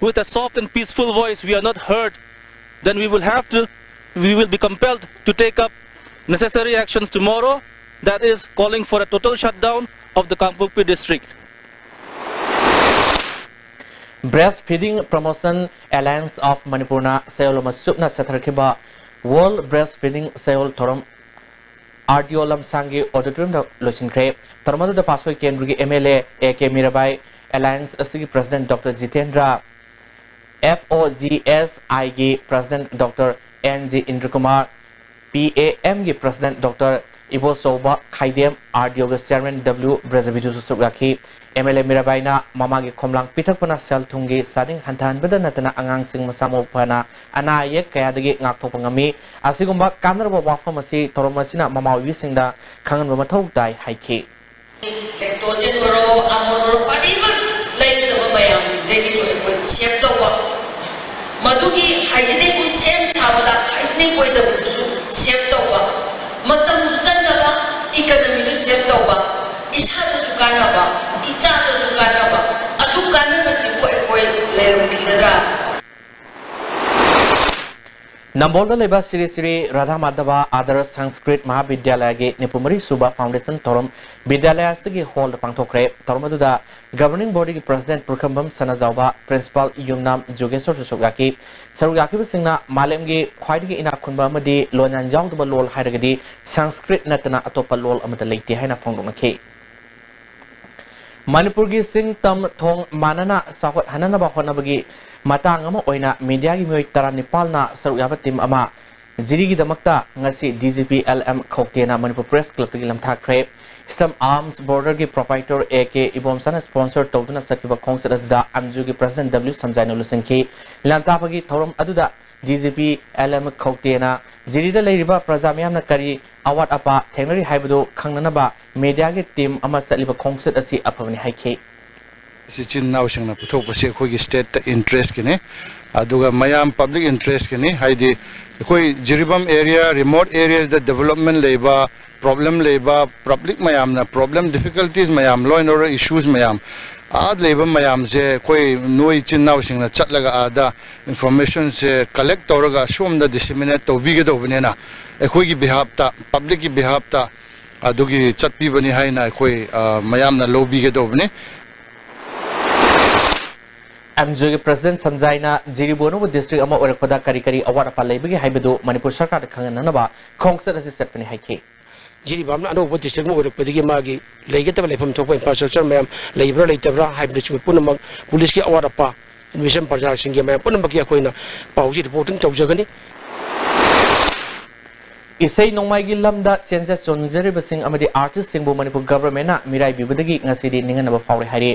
With a soft and peaceful voice, we are not heard, then we will have to, we will be compelled to take up necessary actions tomorrow, that is calling for a total shutdown of the Kangpokpi district. Breastfeeding Promotion Alliance of ꯃꯅꯤꯄꯨꯔꯅ ꯆꯌꯣꯜ ꯑꯃ ꯆꯨꯞꯅ ꯆꯠꯊꯔꯛꯈꯤꯕ World Breastfeeding ꯆꯌꯣꯜ ꯊꯧꯔꯝ R D O ꯂꯝꯁꯥꯡꯒꯤ auditorium ꯗ ꯂꯣꯏꯁꯤꯟꯈ꯭ꯔꯦ꯫ ꯊꯧꯔꯝ ꯑꯗꯨꯗ ꯄꯥꯠꯁꯣꯏ ꯀꯦꯟꯗ꯭ꯔꯒꯤ M L A A K Mirabai, Alliance ꯑꯁꯤꯒꯤ President Doctor Jitendra, F O G S I ꯒꯤ President Doctor N G ꯏꯟꯗ꯭ꯔꯀꯨꯃꯥꯔ, P A M ꯒꯤ President Doctor ꯏꯕꯣꯆꯧꯕ ꯈꯥꯏꯗꯦꯝ, R D O ꯒꯤ Chairman W ꯕ꯭ꯔꯖꯕꯤꯖꯨꯁꯨ ꯁꯔꯨꯛ ꯌꯥꯈꯤ꯫ M L A ꯃꯤꯔꯥꯕꯥꯏꯅ ꯃꯃꯥꯒꯤ ꯈꯣꯝꯂꯥꯡ ꯄꯤꯊꯛꯄꯅ ꯁꯦꯜ ꯊꯨꯝꯒꯤ ꯆꯥꯗꯤꯡ ꯍꯟꯊꯍꯟꯕꯗ ꯅꯠꯇꯅ ꯑꯉꯥꯡꯁꯤꯡ ꯃꯁꯥ ꯃꯎ ꯐꯅ ꯑꯅꯥ ꯑꯌꯦꯛ ꯀꯌꯥꯗꯒꯤ ꯉꯥꯛꯊꯣꯛꯄ ꯉꯝꯃꯤ꯫ ꯑꯁꯤꯒꯨꯝꯕ ꯀꯥꯟꯅꯔꯕ ꯋꯥꯐꯝ ꯑꯁꯤ ꯊꯧꯔꯝ ꯑꯁꯤꯅ ꯃꯃꯥ ꯑꯣꯏꯕꯤꯁꯤꯡꯗ ꯈꯪꯍꯟꯕ ꯃꯊꯧ ꯇꯥꯏ ꯍꯥꯏꯈꯤ꯫ Lactogen ꯑꯣꯏꯔꯣ, almond ꯑꯣꯏꯔꯣ, ꯀꯔꯤꯃꯠ ꯂꯩꯒꯗꯕ ꯃꯌꯥꯝꯁꯤꯡꯗꯒꯤꯁꯨ ꯑꯩꯈꯣꯏ save ꯇꯧꯕ, ꯃꯗꯨꯒꯤ hygienic food ꯁꯦꯝ ꯁꯥꯕꯗ hygienic ꯑꯣꯏꯗꯕꯗꯨꯁꯨ save ꯇꯧꯕ, ꯃꯇꯝꯁꯨ ꯆꯪꯗꯕ, economy ꯁꯨ save ꯇꯧꯕ, ꯏꯁꯥꯗꯁꯨ ꯀꯥꯟꯅꯕ, ꯏꯆꯥꯗꯁꯨ ꯀꯥꯟꯅꯕ, ꯑꯁꯨꯛ ꯀꯥꯟꯅꯕꯁꯤꯕꯨ ꯑꯩꯈꯣꯏ ꯂꯩꯔꯝꯈꯤꯒꯗ꯭ꯔꯥ? ꯅꯝꯕꯣꯜꯗ ꯂꯩꯕ ꯁ꯭ꯔꯤ ꯁ꯭ꯔꯤ ꯔꯥꯙꯥ ꯃꯥꯙꯕ ꯑꯥꯗꯔꯁ ꯁꯪꯁꯀ꯭ꯔꯤꯠ ꯃꯍꯥꯕꯤꯗ꯭ꯌꯥꯂꯌꯒꯤ ꯅꯤꯐꯨ ꯃꯔꯤ ꯁꯨꯕ foundation ꯊꯧꯔꯝ ꯕꯤꯗ꯭ꯌꯥꯂꯌ ꯑꯁꯤꯒꯤ hall ꯗ ꯄꯥꯡꯊꯣꯛꯈ꯭ꯔꯦ꯫ ꯊꯧꯔꯝ ꯑꯗꯨꯗ governing body ꯒꯤ President ꯄꯨꯔꯈꯝꯕꯝ ꯁꯅꯥꯖꯥꯎꯕ, Principal ꯌꯨꯝꯅꯥꯝ ꯖꯨꯒꯦꯁꯣꯔꯁꯨ ꯁꯔꯨꯛ ꯌꯥꯈꯤ꯫ ꯁꯔꯨꯛ ꯌꯥꯈꯤꯕꯁꯤꯡꯅ ꯃꯥꯂꯦꯝꯒꯤ ꯈ꯭ꯋꯥꯏꯗꯒꯤ ꯏꯅꯥꯛ ꯈꯨꯟꯕ ꯑꯃꯗꯤ ꯂꯣꯟꯌꯥꯟ ꯌꯥꯎꯗꯕ ꯂꯣꯜ ꯍꯥꯏꯔꯒꯗꯤ ꯁꯪꯁꯀ꯭ꯔꯤꯠ ꯅꯠꯇꯅ ꯑꯇꯣꯞꯄ ꯂꯣꯜ ꯑꯃꯠꯇ ꯂꯩꯇꯦ ꯍꯥꯏꯅ ꯐꯣꯡꯗꯣꯛꯅꯈꯤ꯫ ꯃꯅꯤꯄꯨꯔꯒꯤ ꯆꯤꯡ ꯇꯝ ꯊꯣꯡ ꯃꯥꯟꯅꯅ ꯆꯥꯎꯈꯠꯍꯟꯅꯅꯕ ꯍꯣꯠꯅꯕꯒꯤ ꯃꯇꯥꯡ ꯑꯃ ꯑꯣꯏꯅ ꯃꯦꯗꯤꯌꯥꯒꯤ ꯃꯤꯑꯣꯏ ꯇꯔꯥꯅꯤꯄꯥꯜꯅ ꯁꯔꯨꯛ ꯌꯥꯕ ꯇꯤꯝ ꯑꯃ ꯖꯤꯔꯤꯒꯤꯗꯃꯛꯇ ꯉꯁꯤ D G P L M ꯈꯧꯇꯦꯅ ꯃꯅꯤꯄꯨꯔ ꯄ꯭ꯔꯦꯁ ꯀ꯭ꯂꯕꯇꯒꯤ ꯂꯝꯊꯥꯈ꯭ꯔꯦ꯫ Eastern Arms Border ꯒꯤ proprietor A K ꯏꯕꯣꯝꯆꯥꯅ sponsor ꯇꯧꯗꯨꯅ ꯆꯠꯈꯤꯕ ꯈꯣꯡꯆꯠ ꯑꯗꯨꯗ ꯑꯦꯝꯖꯤꯌꯨꯒꯤ President W ꯁꯝꯖꯥꯏꯅ ꯂꯨꯆꯤꯡꯈꯤ꯫ ꯂꯝꯇꯥꯕꯒꯤ ꯊꯧꯔꯝ ꯑꯗꯨꯗ D G P L M ꯈꯧꯇꯦꯅ ꯖꯤꯔꯤꯗ ꯂꯩꯔꯤꯕ ꯄ꯭ꯔꯖꯥ ꯃꯤꯌꯥꯝꯅ ꯀꯔꯤ ꯑꯋꯥꯠ ꯑꯄꯥ ꯊꯦꯡꯅꯔꯤ ꯍꯥꯏꯕꯗꯨ ꯈꯪꯅꯅꯕ ꯃꯦꯗꯤꯌꯥꯒꯤ ꯇꯤꯝ ꯑꯃ ꯆꯠꯂꯤꯕ ꯈꯣꯡꯆꯠ ꯑꯁꯤ ꯑꯐꯕꯅꯤ ꯍꯥꯏꯈꯤ꯫ ꯁꯤ ꯏꯆꯤꯟ ꯏꯅꯥꯎꯁꯤꯡꯅ ꯄꯨꯊꯣꯛꯄꯁꯤ ꯑꯩꯈꯣꯏꯒꯤ state interest ꯀꯤꯅꯤ, ꯑꯗꯨꯒ ꯃꯌꯥꯝ public interest ꯀꯤꯅꯤ꯫ ꯍꯥꯏꯗꯤ ꯑꯩꯈꯣꯏ ꯖꯤꯔꯤꯕꯥꯝ area, remote areas ꯗ development ꯂꯩꯕ, problem ꯂꯩꯕ, public ꯃꯌꯥꯝꯅ problem, difficulties ꯃꯌꯥꯝ, law and order issues ꯃꯌꯥꯝ, ꯑꯥ ꯂꯩꯕ ꯃꯌꯥꯝꯁꯦ ꯑꯩꯈꯣꯏ ꯅꯣꯏ ꯏꯆꯤꯟ ꯏꯅꯥꯎꯁꯤꯡꯅ ꯆꯠꯂꯒ ꯑꯥꯗ information ꯁꯦ collect ꯇꯧꯔꯒ ꯁꯣꯝꯗ disseminate ꯇꯧꯕꯤꯒꯗꯧꯕꯅꯤꯅ ꯑꯩꯈꯣꯏꯒꯤ behalf ꯇ, public ꯀꯤ behalf ꯇ ꯑꯗꯨꯒꯤ ꯆꯠꯄꯤꯕꯅꯤ ꯍꯥꯏꯅ ꯑꯩꯈꯣꯏ, ꯑ, ꯃꯌꯥꯝꯅ ꯂꯧꯕꯤꯒꯗꯧꯕꯅꯤ꯫ ꯑꯦꯝꯖꯤꯌꯨꯒꯤ President ꯁꯝꯖꯥꯏꯅ ꯖꯤꯔꯤꯕꯨ ꯑꯅꯧꯕ district ꯑꯃ ꯑꯣꯏꯔꯛꯄꯗ ꯀꯔꯤ ꯀꯔꯤ ꯑꯋꯥꯠ ꯑꯄꯥ ꯂꯩꯕꯒꯦ ꯍꯥꯏꯕꯗꯨ ꯃꯅꯤꯄꯨꯔ ꯁꯔꯀꯥꯔꯗ ꯈꯪꯍꯟꯅꯅꯕ ꯈꯣꯡꯆꯠ ꯑꯁꯤ ꯆꯠꯄꯅꯤ ꯍꯥꯏꯈꯤ꯫ ꯖꯤꯔꯤꯕꯥꯝꯅ ꯑꯅꯧꯕ ꯗꯤꯁꯇ꯭ꯔꯤꯛ ꯑꯃ ꯑꯣꯏꯔꯛꯄꯗꯒꯤ ꯃꯥꯒꯤ ꯂꯩꯒꯗꯕ ꯂꯩꯐꯝ ꯊꯣꯛꯄ ꯏꯟꯐ꯭ꯔꯥꯁ꯭ꯇ꯭ꯔꯛꯆꯔ ꯃꯌꯥꯝ ꯂꯩꯕ꯭ꯔꯥ ꯂꯩꯇꯕ꯭ꯔꯥ ꯍꯥꯏꯕꯅꯆꯤꯡꯕ ꯄꯨꯝꯅꯃꯛ, ꯄꯨꯂꯤꯁꯀꯤ ꯑꯋꯥꯠ ꯑꯄꯥ, ꯏꯟꯚꯦꯁꯟ ꯄ꯭ꯔꯖꯥꯁꯤꯡꯒꯤ ꯃꯌꯥꯝ ꯄꯨꯝꯅꯃꯛꯀꯤ ꯑꯩꯈꯣꯏꯅ ꯄꯥꯎꯁꯤ ꯔꯤꯄꯣꯔꯇꯤꯡ ꯇꯧꯖꯒꯅꯤ꯫ ꯏꯁꯩ ꯅꯣꯡꯃꯥꯏꯒꯤ ꯂꯝꯗ ꯆꯦꯟꯖ ꯆꯣꯡꯖꯔꯤꯕꯁꯤꯡ ꯑꯃꯗꯤ ꯑꯥꯔꯇꯤꯁꯁꯤꯡꯕꯨ ꯃꯅꯤꯄꯨꯔ ꯒꯚꯔꯟꯃꯦꯟꯠꯅ ꯃꯤꯔꯥꯏꯕꯤꯕꯗꯒꯤ ꯉꯁꯤꯗꯤ ꯅꯤꯡꯍꯟꯅꯕ ꯐꯥꯎꯔꯦ ꯍꯥꯏꯔꯤ꯫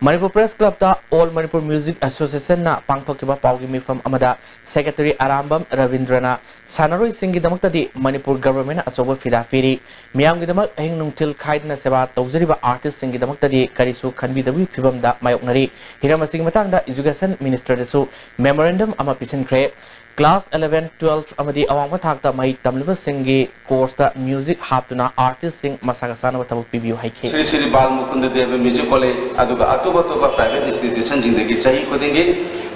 ꯃꯅꯤꯄꯨꯔ ꯄ꯭ꯔꯦꯁ ꯀ꯭ꯂꯕꯇ ꯑꯣꯜ ꯃꯅꯤꯄꯨꯔ ꯃ꯭ꯌꯨꯖꯤꯛ ꯑꯦꯁꯣꯁꯤꯌꯦꯁꯟꯅ ꯄꯥꯡꯊꯣꯛꯈꯤꯕ ꯄꯥꯎꯒꯤ ꯃꯤꯐꯝ ꯑꯃꯗ ꯁꯦꯀ꯭ꯔꯦꯇꯔꯤ ꯑꯔꯥꯝꯕꯝ ꯔꯕꯤꯟꯗ꯭ꯔꯅ ꯁꯥꯟꯅꯔꯣꯏꯁꯤꯡꯒꯤꯗꯃꯛꯇꯗꯤ ꯃꯅꯤꯄꯨꯔ ꯒꯚꯔꯟꯃꯦꯟꯠꯅ ꯑꯆꯧꯕ ꯐꯤꯗꯥ ꯄꯤꯔꯤ꯫ ꯃꯤꯌꯥꯝꯒꯤꯗꯃꯛ ꯑꯍꯤꯡ ꯅꯨꯡꯊꯤꯜ ꯈꯥꯏꯗꯅ ꯁꯦꯕꯥ ꯇꯧꯖꯔꯤꯕ ꯑꯥꯔꯇꯤꯁꯁꯤꯡꯒꯤꯗꯃꯛꯇꯗꯤ ꯀꯔꯤꯁꯨ ꯈꯟꯕꯤꯗꯕꯒꯤ ꯐꯤꯕꯝꯗ ꯃꯥꯌꯣꯛꯅꯔꯤ꯫ ꯍꯤꯔꯝ ꯑꯁꯤꯒꯤ ꯃꯇꯥꯡꯗ ꯏꯖꯨꯀꯦꯁꯟ ꯃꯤꯅꯤꯁꯇꯔꯗꯁꯨ ꯃꯦꯃꯣꯔꯦꯟꯗꯝ ꯑꯃ ꯄꯤꯁꯤꯟꯈ꯭ꯔꯦ꯫ ꯀ꯭ꯂꯥꯁ eleven, twelve ꯑꯃꯗꯤ ꯑꯋꯥꯡꯕ ꯊꯥꯛꯇ ꯃꯍꯩ ꯇꯝꯂꯤꯕꯁꯤꯡꯒꯤ ꯀꯣꯔꯁꯇ ꯃ꯭ꯌꯨꯖꯤꯛ ꯍꯥꯞꯇꯨꯅ ꯑꯥꯔꯇꯤꯁꯁꯤꯡ ꯃꯁꯥꯒ ꯆꯥꯟꯅꯕ ꯊꯕꯛ ꯄꯤꯕꯤꯌꯨ ꯍꯥꯏꯈꯤ꯫ ꯁ꯭ꯔꯤ ꯁ꯭ꯔꯤ ꯕꯥꯜ ꯃꯨꯀꯨꯟꯗ ꯗꯦꯕ ꯃ꯭ꯌꯨꯖꯤꯛ ꯀꯣꯂꯦꯖ, ꯑꯗꯨꯒ ꯑꯇꯣꯞ ꯑꯇꯣꯞꯄ ꯄ꯭ꯔꯥꯏꯚꯦꯠ ꯏꯟꯁꯇꯤꯇ꯭ꯌꯨꯁꯟꯁꯤꯡꯗꯒꯤ ꯆꯍꯤ ꯈꯨꯗꯤꯡꯒꯤ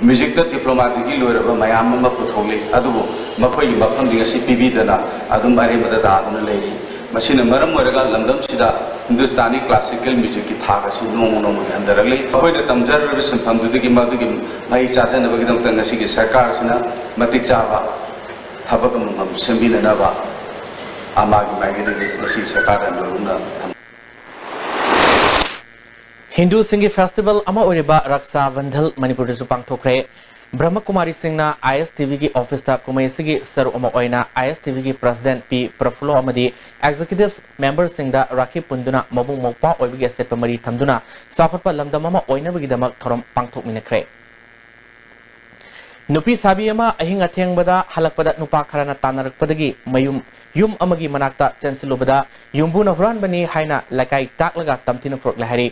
ꯃ꯭ꯌꯨꯖꯤꯛꯇ ꯗꯤꯄ꯭ꯂꯣꯃꯥ ꯗꯤꯒ꯭ꯔꯤ ꯂꯣꯏꯔꯕ ꯃꯌꯥꯝ ꯑꯃ ꯄꯨꯊꯣꯛꯂꯤ꯫ ꯑꯗꯨꯕꯨ ꯃꯈꯣꯏꯒꯤ ꯃꯐꯝꯗꯤ ꯉꯁꯤ ꯄꯤꯕꯤꯗꯅ ꯑꯗꯨꯝ ꯑꯔꯦꯝꯕꯗ ꯇꯥꯗꯨꯅ ꯂꯩꯔꯤ꯫ ꯃꯁꯤꯅ ꯃꯔꯝ ꯑꯣꯏꯔꯒ ꯂꯝꯗꯝꯁꯤꯗ ꯍꯤꯟꯗꯨꯁꯇꯥꯅꯤ ꯀ꯭ꯂꯥꯁꯤꯀꯦꯜ ꯃ꯭ꯌꯨꯖꯤꯛꯀꯤ ꯊꯥꯛ ꯑꯁꯤ ꯅꯣꯡꯃ ꯅꯣꯡꯃꯒꯤ ꯍꯟꯊꯔꯛꯂꯤ꯫ ꯑꯩꯈꯣꯏꯅ ꯇꯝꯖꯔꯨꯔꯤꯕ ꯁꯤꯟꯐꯝꯗꯨꯗꯒꯤ ꯃꯗꯨꯒꯤ ꯃꯍꯩ ꯆꯥꯖꯅꯕꯒꯤꯗꯃꯛꯇ ꯉꯁꯤꯒꯤ ꯁꯔꯀꯥꯔꯁꯤꯅ ꯃꯇꯤꯛ ꯆꯥꯕ ꯊꯕꯛ ꯑꯃꯃꯝ ꯁꯦꯝꯕꯤꯅꯅꯕ ꯑꯃꯒꯤ ꯃꯥꯏꯀꯩꯗꯒꯤ ꯉꯁꯤ ꯁꯔꯀꯥꯔꯗ ꯅꯧꯅ ꯊꯝ- ꯍꯤꯟꯗꯨꯁꯤꯡꯒꯤ ꯐꯦꯁꯇꯤꯚꯦꯜ ꯑꯃ ꯑꯣꯏꯔꯤꯕ ꯔꯛꯁꯥ ꯕꯟꯙꯜ ꯃꯅꯤꯄꯨꯔꯗꯁꯨ ꯄꯥꯡꯊꯣꯛꯈ꯭ꯔꯦ꯫ ꯕ꯭ꯔꯍ꯭ꯃꯀꯨꯃꯥꯔꯤꯁꯤꯡꯅ ꯑꯥꯏ ꯑꯦꯁ ꯇꯤ ꯚꯤꯒꯤ ꯑꯣꯐꯤꯁꯇ ꯀꯨꯝꯍꯩ ꯑꯁꯤꯒꯤ ꯁꯔꯨꯛ ꯑꯃ ꯑꯣꯏꯅ ꯑꯥꯏ ꯑꯦꯁ ꯇꯤ ꯚꯤꯒꯤ ꯄ꯭ꯔꯁꯤꯗꯦꯟꯠ ꯄꯤ ꯄ꯭ꯔꯐꯨꯜꯂꯣ ꯑꯃꯗꯤ ꯑꯦꯛꯖꯤꯀ꯭ꯌꯨꯇꯤꯚ ꯃꯦꯝꯕꯔꯁꯤꯡꯗ ꯔꯥꯈꯤ ꯄꯨꯟꯗꯨꯅ ꯃꯕꯨꯡ ꯃꯧꯄ꯭ꯋꯥ ꯑꯣꯏꯕꯒꯤ ꯑꯆꯦꯠꯄ ꯃꯔꯤ ꯊꯝꯗꯨꯅ ꯆꯥꯎꯈꯠꯄ ꯂꯝꯗꯝ ꯑꯃ ꯑꯣꯏꯅꯕꯒꯤꯗꯃꯛ ꯊꯧꯔꯝ ꯄꯥꯡꯊꯣꯛꯃꯤꯟꯅꯈ꯭ꯔꯦ꯫ ꯅꯨꯄꯤ ꯁꯥꯕꯤ ꯑꯃ ꯑꯍꯤꯡ ꯑꯊꯦꯡꯕꯗ ꯍꯜꯂꯛꯄꯗ ꯅꯨꯄꯥ ꯈꯔꯅ ꯇꯥꯟꯅꯔꯛꯄꯗꯒꯤ ꯃꯌꯨꯝ, ꯌꯨꯝ ꯑꯃꯒꯤ ꯃꯅꯥꯛꯇ ꯆꯦꯟꯁꯤꯜꯂꯨꯕꯗ ꯌꯨꯝꯕꯨꯅ ꯍꯨꯔꯥꯟꯕꯅꯤ ꯍꯥꯏꯅ ꯂꯩꯀꯥꯏ ꯇꯥꯛꯂꯒ ꯇꯝꯊꯤꯅ ꯐꯨꯔꯛꯂꯦ ꯍꯥꯏꯔꯤ꯫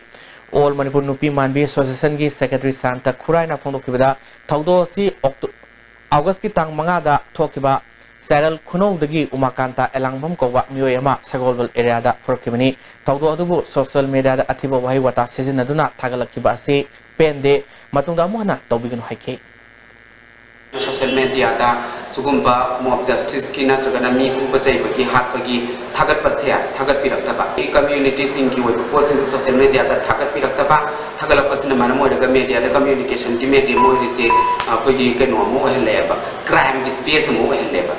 ꯑꯣꯜ ꯃꯅꯤꯄꯨꯔ ꯅꯨꯄꯤ ꯃꯥꯟꯕꯤ ꯑꯦꯁꯣꯁꯤꯌꯦꯁꯟꯒꯤ ꯁꯦꯀ꯭ꯔꯦꯇꯔꯤ ꯁꯥꯟꯇ ꯈꯨꯔꯥꯏꯅ ꯐꯣꯡꯗꯣꯛꯈꯤꯕꯗ ꯊꯧꯗꯣꯛ ꯑꯁꯤ ꯑꯣꯛꯇꯣ-, ꯑꯥꯒꯁꯀꯤ ꯇꯥꯡ ꯃꯉꯥꯗ ꯊꯣꯛꯈꯤꯕ ꯆꯦꯔꯦꯜ ꯈꯨꯅꯧꯗꯒꯤ ꯎꯃꯥꯀꯥꯟꯇ ꯑꯦꯂꯥꯡꯕꯝ ꯀꯧꯕ ꯃꯤꯑꯣꯏ ꯑꯃ ꯁꯒꯣꯜꯕꯜ ꯑꯦꯔꯤꯌꯥꯗ ꯐꯨꯔꯛꯈꯤꯕꯅꯤ꯫ ꯊꯧꯗꯣꯛ ꯑꯗꯨꯕꯨ ꯁꯣꯁꯤꯌꯦꯜ ꯃꯦꯗꯤꯌꯥꯗ ꯑꯊꯤꯕ ꯋꯥꯍꯩ ꯋꯥꯇꯥ ꯁꯤꯖꯤꯟꯅꯗꯨꯅ ꯊꯥꯒꯠꯂꯛꯈꯤꯕ ꯑꯁꯤ ꯄꯦꯟꯗꯦ, ꯃꯇꯨꯡꯗ ꯑꯃꯨꯛ ꯍꯟꯅ ꯇꯧꯕꯤꯒꯅꯨ ꯍꯥꯏꯈꯤ꯫ ꯁꯣꯁꯤꯌꯦꯜ ꯃꯦꯗꯤꯌꯥꯗ ꯁꯤꯒꯨꯝꯕ ꯃꯣꯕ ꯖꯁꯇꯤꯁꯀꯤ ꯅꯠꯇ꯭ꯔꯒꯅ ꯃꯤ ꯐꯨꯕ ꯆꯩꯕꯒꯤ ꯍꯥꯠꯄꯒꯤ ꯊꯥꯒꯠꯄꯁꯦ ꯊꯥꯒꯠꯄꯤꯔꯛꯇꯕ, ꯑꯩ ꯀꯝꯃ꯭ꯌꯨꯅꯤꯇꯤꯁꯤꯡꯒꯤ ꯑꯣꯏꯕ ꯄꯣꯠꯁꯤꯡꯁꯦ ꯁꯣꯁꯤꯌꯦꯜ ꯃꯦꯗꯤꯌꯥꯗ ꯊꯥꯒꯠꯄꯤꯔꯛꯇꯕ, ꯊꯥꯒꯠꯂꯛꯄꯁꯤꯅ ꯃꯔꯝ ꯑꯣꯏꯔꯒ ꯃꯦꯗꯤꯌꯥꯗ ꯀꯝꯃ꯭ꯌꯨꯅꯤꯀꯦꯁꯟꯒꯤ ꯃꯦꯗꯤꯌꯝ ꯑꯣꯏꯔꯤꯁꯦ ꯑꯩꯈꯣꯏꯒꯤ ꯀꯩꯅꯣ ꯑꯃ ꯑꯣꯏꯍꯜꯂꯛꯑꯦꯕ, ꯀ꯭ꯔꯥꯏꯝꯒꯤ ꯁ꯭ꯄꯦꯁ ꯑꯃ ꯑꯣꯏꯍꯜꯂꯦꯕ꯫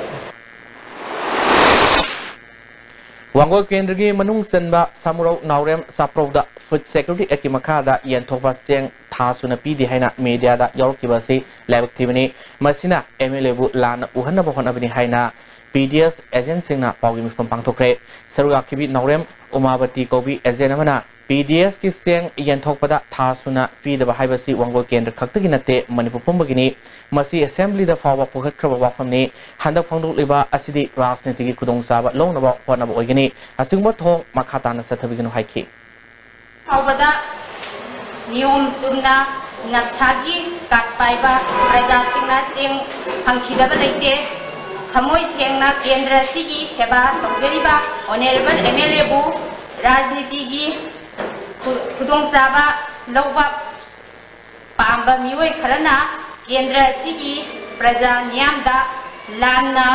ꯋꯥꯡꯒꯣꯏ ꯀꯦꯟꯗ꯭ꯔꯒꯤ ꯃꯅꯨꯡ ꯆꯟꯕ ꯁꯥꯃꯨꯔꯧ ꯅꯥꯎꯔꯦꯝ ꯆꯥꯄ꯭ꯔꯧꯗ Food Security Act ꯀꯤ ꯃꯈꯥꯗ ꯌꯦꯟꯊꯣꯛꯄ ꯆꯦꯡ ꯊꯥ ꯁꯨꯅ ꯄꯤꯗꯦ ꯍꯥꯏꯅ media ꯗ ꯌꯥꯎꯔꯛꯈꯤꯕ ꯑꯁꯤ ꯂꯥꯏꯕꯛ ꯊꯤꯕꯅꯤ꯫ ꯃꯁꯤꯅ M L A ꯕꯨ ꯂꯥꯟꯅ ꯎꯍꯟꯅꯕ ꯍꯣꯠꯅꯕꯅꯤ ꯍꯥꯏꯅ P D S agent ꯁꯤꯡꯅ ꯄꯥꯎꯒꯤ ꯃꯤꯐꯝ ꯄꯥꯡꯊꯣꯛꯈ꯭ꯔꯦ꯫ ꯁꯔꯨꯛ ꯌꯥꯈꯤꯕꯤ ꯅꯥꯎꯔꯦꯝ ꯎꯃꯥꯕꯇꯤ ꯀꯧꯕꯤ agent ꯑꯃꯅ P D S ꯀꯤ ꯆꯦꯡ ꯌꯦꯟꯊꯣꯛꯄꯗ ꯊꯥ ꯁꯨꯅ ꯄꯤꯗꯕ ꯍꯥꯏꯕꯁꯤ ꯋꯥꯡꯒꯣꯏ ꯀꯦꯟꯗ꯭ꯔ ꯈꯛꯇꯒꯤ ꯅꯠꯇꯦ, ꯃꯅꯤꯄꯨꯔ ꯄꯨꯝꯕꯒꯤꯅꯤ꯫ ꯃꯁꯤ assembly ꯗ ꯐꯥꯎꯕ ꯄꯨꯈꯠꯈ꯭ꯔꯕ ꯋꯥꯐꯝꯅꯤ꯫ ꯍꯟꯗꯛ ꯐꯣꯡꯗꯣꯛꯂꯤꯕ ꯑꯁꯤꯗꯤ ꯔꯥꯖꯅꯤꯇꯤꯒꯤ ꯈꯨꯗꯣꯡꯆꯥꯕ ꯂꯧꯅꯕ ꯍꯣꯠꯅꯕ ꯑꯣꯏꯒꯅꯤ꯫ ꯑꯁꯤꯒꯨꯝꯕ ꯊꯧꯑꯣꯡ ꯃꯈꯥ ꯇꯥꯅ ꯆꯠꯊꯕꯤꯒꯅꯨ ꯍꯥꯏꯈꯤ꯫ ꯐꯥꯎꯕꯗ ꯅꯤꯌꯣꯝ ꯆꯨꯝꯅ ꯅꯞꯁꯥꯒꯤ card ꯄꯥꯏꯕ ꯄ꯭ꯔꯖꯥꯁꯤꯡꯅ ꯆꯦꯡ ꯐꯪꯈꯤꯗꯕ ꯂꯩꯇꯦ꯫ ꯊꯃꯣꯏ ꯁꯦꯡꯅ ꯀꯦꯟꯗ꯭ꯔ ꯑꯁꯤꯒꯤ ꯁꯦꯕꯥ ꯇꯧꯖꯔꯤꯕ honourable M L A ꯕꯨ ꯔꯥꯖꯅꯤꯇꯤꯒꯤ ꯈꯨ-, ꯈꯨꯗꯣꯡꯆꯥꯕ ꯂꯧꯕ ꯄꯥꯝꯕ ꯃꯤꯑꯣꯏ ꯈꯔꯅ ꯀꯦꯟꯗ꯭ꯔ ꯑꯁꯤꯒꯤ ꯄ꯭ꯔꯖꯥ ꯃꯤꯌꯥꯝꯗ ꯂꯥꯟꯅ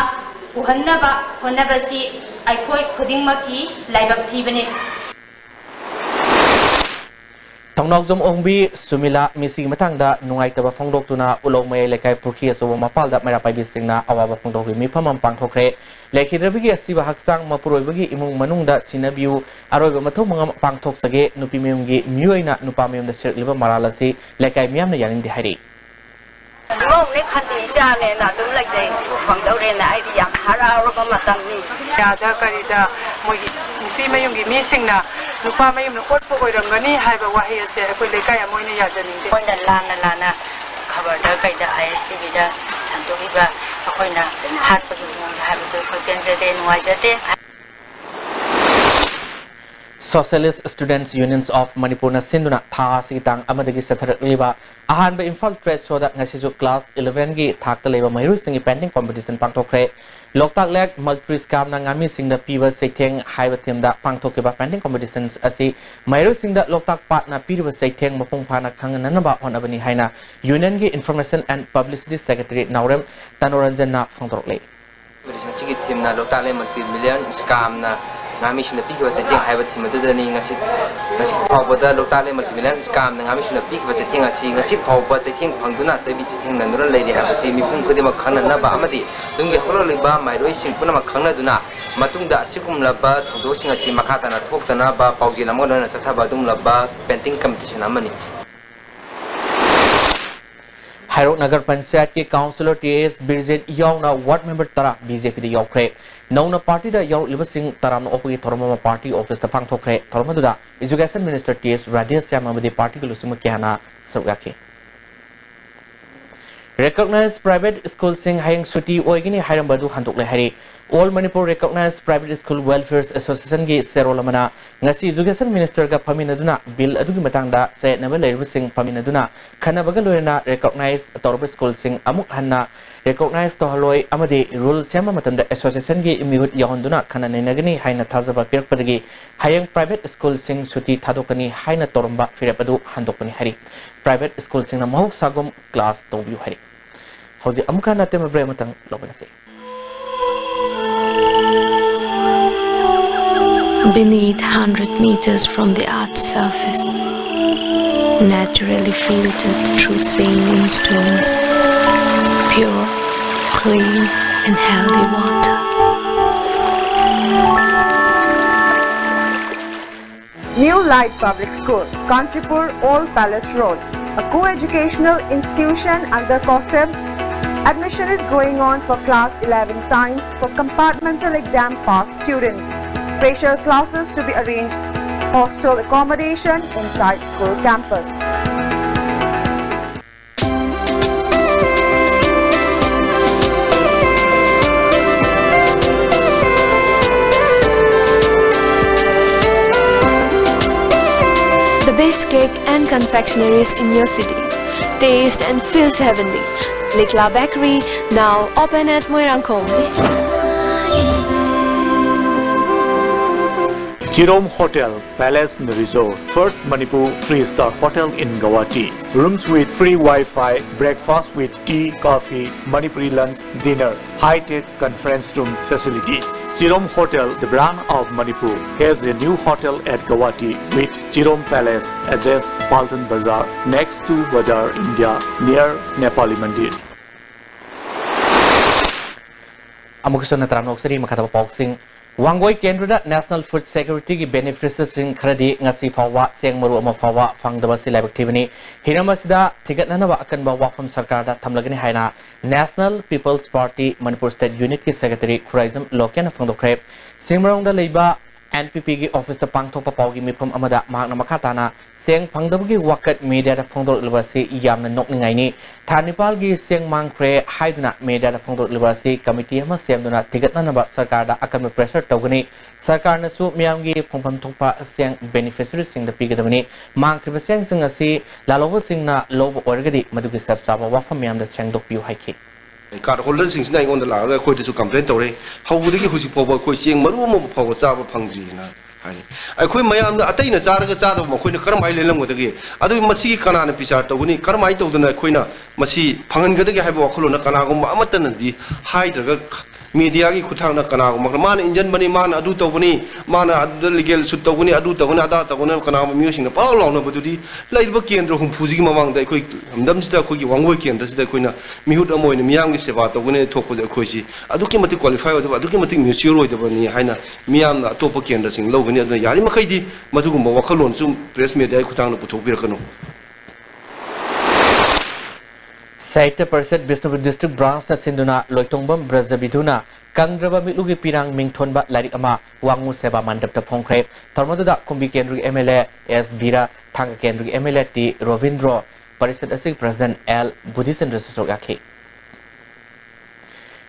ꯎꯍꯟꯅꯕ ꯍꯣꯠꯅꯕꯁꯤ ꯑꯩꯈꯣꯏ ꯈꯨꯗꯤꯡꯃꯛꯀꯤ ꯂꯥꯏꯕꯛ ꯊꯤꯕꯅꯤ꯫ ꯊꯧꯅꯥꯎꯖꯝ ꯑꯣꯡꯕꯤ ꯁꯨꯃꯤꯂꯥ ꯃꯤꯁꯤꯒꯤ ꯃꯇꯥꯡꯗ ꯅꯨꯡꯉꯥꯏꯇꯕ ꯐꯣꯡꯗꯣꯛꯇꯨꯅ ꯎꯂꯧ ꯃꯌꯥꯏ ꯂꯩꯀꯥꯏ ꯄꯨꯈ꯭ꯔꯤ ꯑꯆꯧꯕ ꯃꯄꯥꯜꯗ ꯃꯩꯔꯥ ꯄꯥꯏꯕꯤꯁꯤꯡꯅ ꯑꯋꯥꯕ ꯐꯣꯡꯗꯣꯛꯄꯒꯤ ꯃꯤꯐꯝ ꯑꯃ ꯄꯥꯡꯊꯣꯛꯈ꯭ꯔꯦ꯫ ꯂꯩꯈꯤꯗ꯭ꯔꯕꯒꯤ ꯑꯁꯤꯕ ꯍꯛꯆꯥꯡ ꯃꯄꯨꯔꯣꯏꯕꯒꯤ ꯏꯃꯨꯡ ꯃꯅꯨꯡꯗ ꯁꯤꯟꯅꯕꯤꯌꯨ꯫ ꯑꯔꯣꯏꯕ ꯃꯊꯧ ꯃꯉꯝ ꯄꯥꯡꯊꯣꯛꯆꯒꯦ꯫ ꯅꯨꯄꯤ ꯃꯌꯨꯝꯒꯤ ꯃꯤꯑꯣꯏꯅ ꯅꯨꯄꯥ ꯃꯌꯨꯝꯗ ꯁꯤꯔꯛꯂꯤꯕ ꯃꯔꯥꯜ ꯑꯁꯤ ꯂꯩꯀꯥꯏ ꯃꯤꯌꯥꯝꯅ ꯌꯥꯅꯤꯡꯗꯦ ꯍꯥꯏꯔꯤ꯫ ꯃꯧꯅꯦ ꯈꯟꯗꯦ ꯏꯆꯥꯅꯦꯅ ꯑꯗꯨꯝ ꯂꯩꯖꯩ꯫ ꯐꯪꯗꯧꯔꯦꯅ ꯑꯩꯗꯤ ꯌꯥꯝ ꯍꯔꯥꯎꯔꯕ ꯃꯇꯝꯅꯤ꯫ ꯀꯌꯥꯗ ꯀꯔꯤꯗ ꯃꯣꯏꯒꯤ ꯅꯨꯄꯤ ꯃꯌꯨꯝꯒꯤ ꯃꯤꯁꯤꯡꯅ ꯅꯨꯄꯥ ꯃꯌꯨꯝꯅ ꯑꯣꯠꯄ ꯑꯣꯏꯔꯝꯒꯅꯤ ꯍꯥꯏꯕ ꯋꯥꯍꯩ ꯑꯁꯦ ꯑꯩꯈꯣꯏ ꯂꯩꯀꯥꯏ ꯑꯃ ꯑꯣꯏꯅ ꯌꯥꯖꯅꯤꯡꯗꯦ꯫ ꯃꯣꯏꯅ ꯂꯥꯟꯅ ꯂꯥꯟꯅ ꯈꯕꯔꯗ ꯀꯩꯗ I S T V ꯗ ꯁꯟꯗꯣꯛꯏꯕ ꯑꯩꯈꯣꯏꯅ ꯍꯥꯠꯄꯒꯤ ꯃꯑꯣꯡꯗ ꯍꯥꯏꯕꯗꯨ ꯑꯩꯈꯣꯏ ꯄꯦꯟꯖꯗꯦ, ꯅꯨꯡꯉꯥꯏꯖꯗꯦ꯫ Socialist Students Unions of Manipur ꯅ ꯁꯤꯟꯗꯨꯅ ꯊꯥ ꯑꯁꯤꯒꯤ ꯇꯥꯡ ꯑꯃꯗꯒꯤ ꯆꯠꯊꯔꯛꯂꯤꯕ ꯑꯍꯥꯟꯕ Imphal Trade Show ꯗ ꯉꯁꯤꯁꯨ class eleven ꯒꯤ ꯊꯥꯛꯇ ꯂꯩꯕ ꯃꯍꯩꯔꯣꯏꯁꯤꯡꯒꯤ painting competition ꯄꯥꯡꯊꯣꯛꯈ꯭ꯔꯦ꯫ ꯂꯣꯛꯇꯥꯛ ꯂꯦꯛ multipurpose camp ꯅ ꯉꯥꯃꯤꯁꯤꯡꯗ ꯄꯤꯕ ꯆꯩꯊꯦꯡ ꯍꯥꯏꯕ theme ꯗ ꯄꯥꯡꯊꯣꯛꯈꯤꯕ painting competition ꯑꯁꯤ ꯃꯍꯩꯔꯣꯏꯁꯤꯡꯗ ꯂꯣꯛꯇꯥꯛ ꯄꯥꯠꯅ ꯄꯤꯔꯤꯕ ꯆꯩꯊꯦꯡ ꯃꯄꯨꯡ ꯐꯥꯅ ꯈꯪꯍꯟꯅꯅꯕ ꯍꯣꯠꯅꯕꯅꯤ ꯍꯥꯏꯅ Union ꯒꯤ Information and Publicity Secretary Naorem ꯇꯅꯣꯔꯟꯖꯟꯅ ꯐꯣꯡꯗꯣꯔꯛꯂꯤ꯫ Competition ꯑꯁꯤꯒꯤ theme ꯅ ꯂꯣꯛꯇꯥꯛ ꯂꯦꯛ multipurpose camp ꯅ ꯉꯥꯃꯤꯁꯤꯡꯅ ꯄꯤꯈꯤꯕ ꯆꯩꯊꯦꯡ ꯍꯥꯏꯕ ꯊꯤꯝ ꯑꯗꯨꯗꯅꯤ꯫ ꯉꯁꯤ, ꯉꯁꯤ ꯐꯥꯎꯕꯗ ꯂꯣꯛꯇꯥꯛ ꯂꯦꯛꯃ ꯇꯤꯃꯤꯂꯦꯟ ꯁ꯭ꯀꯥꯝꯅ ꯉꯥꯃꯤꯁꯤꯡꯅ ꯄꯤꯈꯤꯕ ꯆꯩꯊꯦꯡ ꯑꯁꯤ ꯉꯁꯤ ꯐꯥꯎꯕ ꯆꯩꯊꯦꯡ ꯐꯪꯗꯨꯅ ꯆꯩꯕꯤ ꯆꯩꯊꯦꯡꯅꯗꯨꯅ ꯂꯩꯔꯤ ꯍꯥꯏꯕꯁꯤ ꯃꯤꯄꯨꯝ ꯈꯨꯗꯤꯡꯃꯛ ꯈꯪꯅꯅꯕ ꯑꯃꯗꯤ ꯇꯨꯡꯒꯤ ꯍꯧꯔꯛꯂꯤꯕ ꯃꯍꯩꯔꯣꯏꯁꯤꯡ ꯄꯨꯝꯅꯃꯛ ꯈꯪꯅꯗꯨꯅ ꯃꯇꯨꯡꯗ ꯑꯁꯤꯒꯨꯝꯂꯕ ꯊꯧꯗꯣꯛꯁꯤꯡ ꯑꯁꯤ ꯃꯈꯥ ꯇꯥꯅ ꯊꯣꯛꯇꯅꯕ ꯄꯥꯎꯖꯦꯜ ꯑꯃꯒ ꯂꯣꯏꯅꯅ ꯆꯠꯊꯕ ꯑꯗꯨꯒꯨꯝꯂꯕ ꯄꯦꯟꯇꯤꯡ ꯀꯝꯄꯤꯇꯤꯁꯟ ꯑꯃꯅꯤ꯫ ꯍꯩꯔꯣꯛ ꯅꯒꯔ ꯄꯟꯆꯥꯌꯠꯀꯤ ꯀꯥꯎꯟꯁꯤꯂꯔ ꯇꯤ ꯑꯦꯁ ꯕꯤꯔꯖꯤꯠ ꯌꯥꯎꯅ ꯋꯥꯔꯗ ꯃꯦꯝꯕꯔ ꯇꯔꯥ ꯕꯤ ꯖꯦ ꯄꯤꯗ ꯌꯥꯎꯈ꯭ꯔꯦ꯫ ꯅꯧꯅ ꯄꯥꯔꯇꯤꯗ ꯌꯥꯎꯔꯛꯂꯤꯕꯁꯤꯡ ꯇꯔꯥꯝꯅ ꯑꯣꯛꯄꯒꯤ ꯊꯧꯔꯝ ꯑꯃ ꯄꯥꯔꯇꯤ ꯑꯣꯐꯤꯁꯇ ꯄꯥꯡꯊꯣꯛꯈ꯭ꯔꯦ꯫ ꯊꯧꯔꯝ ꯑꯗꯨꯗ ꯏꯖꯨꯀꯦꯁꯟ ꯃꯤꯅꯤꯁꯇꯔ ꯇꯤ ꯑꯦꯁ ꯔꯥꯙꯦꯁ꯭ꯌꯥꯝ ꯑꯃꯗꯤ ꯄꯥꯔꯇꯤꯒꯤ ꯂꯨꯆꯤꯡꯕ ꯀꯌꯥꯅ ꯁꯔꯨꯛ ꯌꯥꯈꯤ꯫ ꯔꯤꯀꯣꯒꯅꯥꯏꯖ ꯄ꯭ꯔꯥꯏꯚꯦꯠ ꯁ꯭ꯀꯨꯜꯁꯤꯡ ꯍꯌꯦꯡ ꯁꯨꯇꯤ ꯑꯣꯏꯒꯅꯤ ꯍꯥꯏꯔꯝꯕ ꯑꯗꯨ ꯍꯟꯗꯣꯛꯂꯦ ꯍꯥꯏꯔꯤ꯫ All Manipur recognised private school welfare ꯑꯦꯁꯣꯁꯤꯌꯦꯁꯟꯒꯤ ꯆꯦꯔꯣꯜ ꯑꯃꯅ ꯉꯁꯤ ꯏꯖꯨꯀꯦꯁꯟ ꯃꯤꯅꯤꯁꯇꯔꯒ ꯐꯝꯃꯤꯟꯅꯗꯨꯅ ꯕꯤꯜ ꯑꯗꯨꯒꯤ ꯃꯇꯥꯡꯗ ꯆꯌꯦꯠꯅꯕ ꯂꯩꯔꯤꯕꯁꯤꯡ ꯐꯝꯃꯤꯟꯅꯗꯨꯅ ꯈꯟꯅꯕꯒ ꯂꯣꯏꯅꯅ ꯔꯤꯀꯣꯒꯅꯥꯏꯖ ꯇꯧꯔꯕ ꯁ꯭ꯀꯨꯜꯁꯤꯡ ꯑꯃꯨꯛ ꯍꯟꯅ ꯔꯤꯀꯣꯒꯅꯥꯏꯖ ꯇꯧꯍꯜꯂꯣꯏ ꯑꯃꯗꯤ ꯔꯨꯜ ꯁꯦꯝꯕ ꯃꯇꯝꯗ ꯑꯦꯁꯣꯁꯤꯌꯦꯁꯟꯒꯤ ꯃꯤꯍꯨꯠ ꯌꯥꯎꯍꯟꯗꯨꯅ ꯈꯟꯅ ꯅꯩꯅꯒꯅꯤ ꯍꯥꯏꯅ ꯊꯥꯖꯕ ꯄꯤꯔꯛꯄꯗꯒꯤ ꯍꯌꯦꯡ ꯄ꯭ꯔꯥꯏꯚꯦꯠ ꯁ꯭ꯀꯨꯜꯁꯤꯡ ꯁꯨꯇꯤ ꯊꯥꯗꯣꯛꯀꯅꯤ ꯍꯥꯏꯅ ꯇꯧꯔꯝꯕ ꯐꯤꯔꯦꯞ ꯑꯗꯨ ꯍꯟꯗꯣꯛꯄꯅꯤ ꯍꯥꯏꯔꯤ꯫ ꯄ꯭ꯔꯥꯏꯚꯦꯠ ꯁ꯭ꯀꯨꯜꯁꯤꯡꯅ ꯃꯍꯧꯁꯥꯒꯨꯝ ꯀ꯭ꯂꯥꯁ ꯇꯧꯕꯤꯌꯨ ꯍꯥꯏꯔꯤ꯫ ꯍꯧꯖꯤꯛ ꯑꯃꯨꯛꯀ ꯍꯟꯅ ꯑꯇꯦꯟꯕ ꯕ꯭ꯔꯦꯛ ꯑꯃꯇꯪ ꯂꯧꯃꯤꯟꯅꯁꯤ꯫ Beneath hundred meters from the earth's surface, naturally filtered through saline stones, pure, clean, and healthy water. New Light Public School, Kanchipur, Old Palace Road, a co-educational institution under COSEB. Admission is going on for class eleven science for compartmental exam pass students. Special classes to be arranged. Hostel accommodation inside school campus. The best cake and confectionaries in your city. Taste and feels heavenly. Likla Bakery, now open at Moirangkhom. Jerome Hotel, Palace and Resort, first Manipur three-star hotel in Guwahati. Rooms with free Wi-Fi, breakfast with tea, coffee, Manipuri lunch, dinner, high-tech conference room facility. Chirom Hotel, the brand of Manipur, has a new hotel at Guwahati with Chirom Palace, address Paltan Bazar, next to Bazar India, near Nepali Mandir. ꯑꯃꯨꯛꯀꯁꯨ ꯅꯠꯇ꯭ꯔꯥ ꯅꯣꯛꯆꯔꯤ꯫ ꯃꯈꯥ ꯇꯥꯕ ꯄꯥꯎꯁꯤꯡ꯫ ꯋꯥꯡꯒꯣꯏ ꯀꯦꯟꯗ꯭ꯔꯗ National Food Security ꯒꯤ beneficiaries ꯁꯤꯡ ꯈꯔꯗꯤ ꯉꯁꯤ ꯐꯥꯎꯕ ꯆꯦꯡ ꯃꯔꯨ ꯑꯃ ꯐꯥꯎꯕ ꯐꯪꯗꯕ ꯑꯁꯤ ꯂꯥꯏꯕꯛ ꯊꯤꯕꯅꯤ꯫ ꯍꯤꯔꯝ ꯑꯁꯤꯗ ꯊꯤꯒꯠꯅꯅꯕ ꯑꯀꯟꯕ ꯋꯥꯐꯝ ꯁꯔꯀꯥꯔꯗ ꯊꯝꯂꯒꯅꯤ ꯍꯥꯏꯅ National People's Party Manipur State Unit ꯀꯤ Secretary ꯈꯨꯔꯥꯏꯖꯝ ꯂꯣꯀꯦꯟꯅ ꯐꯣꯡꯗꯣꯛꯈ꯭ꯔꯦ꯫ ꯁꯤꯡꯃꯔꯣꯡꯗ ꯂꯩꯕ N P P ꯒꯤ office ꯇ ꯄꯥꯡꯊꯣꯛꯄ ꯄꯥꯎꯒꯤ ꯃꯤꯐꯝ ꯑꯃꯗ ꯃꯍꯥꯛꯅ ꯃꯈꯥ ꯇꯥꯅ ꯆꯦꯡ ꯐꯪꯗꯕꯒꯤ ꯋꯥꯀꯠ media ꯗ ꯐꯣꯡꯗꯣꯔꯛꯂꯤꯕ ꯑꯁꯤ ꯌꯥꯝꯅ ꯅꯣꯛꯅꯤꯡꯉꯥꯏꯅꯤ꯫ ꯊꯥ ꯅꯤꯄꯥꯜꯒꯤ ꯆꯦꯡ ꯃꯥꯡꯈ꯭ꯔꯦ ꯍꯥꯏꯗꯨꯅ media ꯗ ꯐꯣꯡꯗꯣꯔꯛꯂꯤꯕ ꯑꯁꯤ committee ꯑꯃ ꯁꯦꯝꯗꯨꯅ ꯊꯤꯒꯠꯅꯅꯕ ꯁꯔꯀꯥꯔꯗ ꯑꯀꯟꯕ pressure ꯇꯧꯒꯅꯤ꯫ ꯁꯔꯀꯥꯔꯅꯁꯨ ꯃꯤꯌꯥꯝꯒꯤ ꯐꯪꯐꯝ ꯊꯣꯛꯄ ꯆꯦꯡ beneficiaries ꯁꯤꯡꯗ ꯄꯤꯒꯗꯕꯅꯤ꯫ ꯃꯥꯡꯈ꯭ꯔꯤꯕ ꯆꯦꯡꯁꯤꯡ ꯑꯁꯤ ꯂꯥꯜꯍꯧꯕꯁꯤꯡꯅ ꯂꯧꯕ ꯑꯣꯏꯔꯒꯗꯤ ꯃꯗꯨꯒꯤ ꯆꯞ ꯆꯥꯕ ꯋꯥꯐꯝ ꯃꯌꯥꯝꯗ ꯁꯦꯡꯗꯣꯛꯄꯤꯌꯨ ꯍꯥꯏꯈꯤ꯫ Card holder ꯁꯤꯡꯁꯤꯅ ꯑꯩꯉꯣꯟꯗ ꯂꯥꯛꯑꯒ ꯑꯩꯈꯣꯏꯗꯁꯨ complain ꯇꯧꯔꯦ꯫ ꯍꯧꯕꯗꯒꯤ ꯍꯧꯖꯤꯛ ꯐꯥꯎꯕ ꯑꯩꯈꯣꯏ ꯆꯦꯡ ꯃꯔꯨ ꯑꯃ ꯐꯥꯎꯕ ꯆꯥꯕ ꯐꯪꯗ꯭ꯔꯤꯅ ꯍꯥꯏꯔꯤ꯫ ꯑꯩꯈꯣꯏ ꯃꯌꯥꯝꯅ ꯑꯇꯩꯅ ꯆꯥꯔꯒ ꯆꯥꯗꯕ ꯃꯈꯣꯏꯅ ꯀꯔꯝꯍꯥꯏꯅ ꯂꯦꯜꯂꯝꯒꯗꯒꯦ? ꯑꯗꯨ ꯃꯁꯤꯒꯤ ꯀꯅꯥꯅ ꯕꯤꯆꯥꯔ ꯇꯧꯒꯅꯤ? ꯀꯔꯝꯍꯥꯏꯅ ꯇꯧꯗꯅ ꯑꯩꯈꯣꯏꯅ ꯃꯁꯤ ꯐꯪꯍꯟꯒꯗꯒꯦ ꯍꯥꯏꯕ ꯋꯥꯈꯜꯂꯣꯟꯅ ꯀꯅꯥꯒꯨꯝꯕ ꯑꯃꯠꯇꯅꯗꯤ ꯍꯥꯏꯗ꯭ꯔꯒ media ꯒꯤ ꯈꯨꯠꯊꯥꯡꯗ ꯀꯅꯥꯒꯨꯝꯕ ꯃꯥꯅ ꯏꯟꯖꯟꯕꯅꯤ, ꯃꯥꯅ ꯑꯗꯨ ꯇꯧꯕꯅꯤ, ꯃꯥꯅ ꯑꯗꯨꯗ legal suit ꯇꯧꯒꯅꯤ, ꯑꯗꯨ ꯇꯧꯒꯅꯤ, ꯑꯗꯥ ꯇꯧꯒꯅꯤ, ꯀꯅꯥꯒꯨꯝꯕ ꯃꯤꯑꯣꯏꯁꯤꯡꯅ ꯄꯥꯎ ꯂꯥꯎꯅꯕꯗꯨꯗꯤ ꯂꯩꯔꯤꯕ ꯀꯦꯟꯗ꯭ꯔ ꯍꯨꯝꯐꯨꯁꯤꯒꯤ ꯃꯃꯥꯡꯗ ꯑꯩꯈꯣꯏ ꯂꯝꯗꯝꯁꯤꯗ ꯑꯩꯈꯣꯏꯒꯤ ꯋꯥꯡꯒꯣꯏ ꯀꯦꯟꯗ꯭ꯔꯁꯤꯗ ꯑꯩꯈꯣꯏꯅ ꯃꯤꯍꯨꯠ ꯑꯃ ꯑꯣꯏꯅ ꯃꯤꯌꯥꯝꯒꯤ ꯁꯦꯕꯥ ꯇꯧꯒꯅꯤ ꯊꯣꯛꯄꯁꯦ ꯑꯩꯈꯣꯏꯁꯤ ꯑꯗꯨꯛꯀꯤ ꯃꯇꯤꯛ qualify ꯑꯣꯏꯗꯕ, ꯑꯗꯨꯛꯀꯤ ꯃꯇꯤꯛ mature ꯑꯣꯏꯗꯕꯅꯤ ꯍꯥꯏꯅ ꯃꯤꯌꯥꯝꯅ ꯑꯇꯣꯞꯄ ꯀꯦꯟꯗ꯭ꯔꯁꯤꯡ ꯂꯧꯒꯅꯤ꯫ ꯑꯗꯨꯅ ꯌꯥꯔꯤꯃꯈꯩꯗꯤ ꯃꯗꯨꯒꯨꯝꯕ ꯋꯥꯈꯜꯂꯣꯟꯁꯨ press media ꯒꯤ ꯈꯨꯠꯊꯥꯡꯗ ꯄꯨꯊꯣꯛꯄꯤꯔꯛꯀꯅꯨ꯫ ꯁꯥꯍꯤꯇ꯭ꯌ ꯄꯔꯤꯁꯠ ꯕꯤꯁꯅꯨꯄꯨꯔ district branch ꯅ ꯁꯤꯟꯗꯨꯅ ꯂꯣꯏꯇꯣꯡꯕꯝ ꯕ꯭ꯔꯖꯕꯤꯙꯨꯅ ꯀꯪꯗ꯭ꯔꯕ ꯃꯤꯠꯂꯨꯒꯤ ꯄꯤꯔꯥꯡ ꯃꯤꯡꯊꯣꯟꯕ ꯂꯥꯏꯔꯤꯛ ꯑꯃ ꯋꯥꯉꯨ ꯁꯦꯕꯥ ꯃꯟꯗꯞꯇ ꯐꯣꯡꯈ꯭ꯔꯦ꯫ ꯊꯧꯔꯝ ꯑꯗꯨꯗ ꯀꯨꯝꯕꯤ ꯀꯦꯟꯗ꯭ꯔꯒꯤ M L A S ꯕꯤꯔꯥ, ꯊꯥꯡꯒ ꯀꯦꯟꯗ꯭ꯔꯒꯤ M L A T Robindro, parishad ꯑꯁꯤꯒꯤ president L ꯕꯨꯙꯤꯆꯟꯗ꯭ꯔꯁꯨ ꯁꯔꯨꯛ ꯌꯥꯈꯤ꯫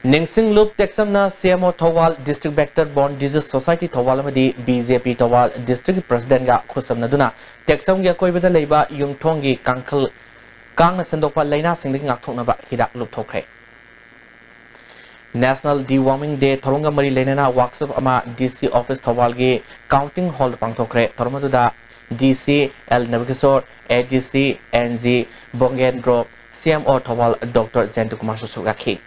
ꯅꯤꯡꯁꯤꯡꯂꯨꯞ ꯇꯦꯛꯆꯝꯅ C M O Thoubal, district vector borne disease society Thoubal ꯑꯃꯗꯤ B J P Thoubal district president ꯒ ꯈꯨꯠꯁꯝꯅꯗꯨꯅ ꯇꯦꯛꯆꯝꯒꯤ ꯑꯀꯣꯏꯕꯗ ꯂꯩꯕ ꯌꯨꯝꯊꯣꯡꯒꯤ ꯀꯥꯡꯈꯜ ꯀꯥꯡꯅ ꯁꯟꯗꯣꯛꯄ ꯂꯥꯏꯅꯥꯁꯤꯡꯗꯒꯤ ꯉꯥꯛꯊꯣꯛꯅꯕ ꯍꯤꯗꯥꯛ ꯂꯨꯞꯊꯣꯛꯈ꯭ꯔꯦ꯫ National Deworming Day ꯊꯧꯔꯝꯒ ꯃꯔꯤ ꯂꯩꯅꯅ workshop ꯑꯃ D C office ꯊꯧꯕꯥꯜꯒꯤ counting hall ꯗ ꯄꯥꯡꯊꯣꯛꯈ꯭ꯔꯦ꯫ ꯊꯧꯔꯝ ꯑꯗꯨꯗ D C L ꯅꯕꯀꯤꯁꯣꯔ, A D C N G ꯕꯣꯡꯒꯦꯟꯗ꯭ꯔꯣ, C M O Thoubal Doctor ꯖꯌꯟꯇ ꯀꯨꯃꯥꯔꯁꯨ ꯁꯔꯨꯛ ꯌꯥꯈꯤ꯫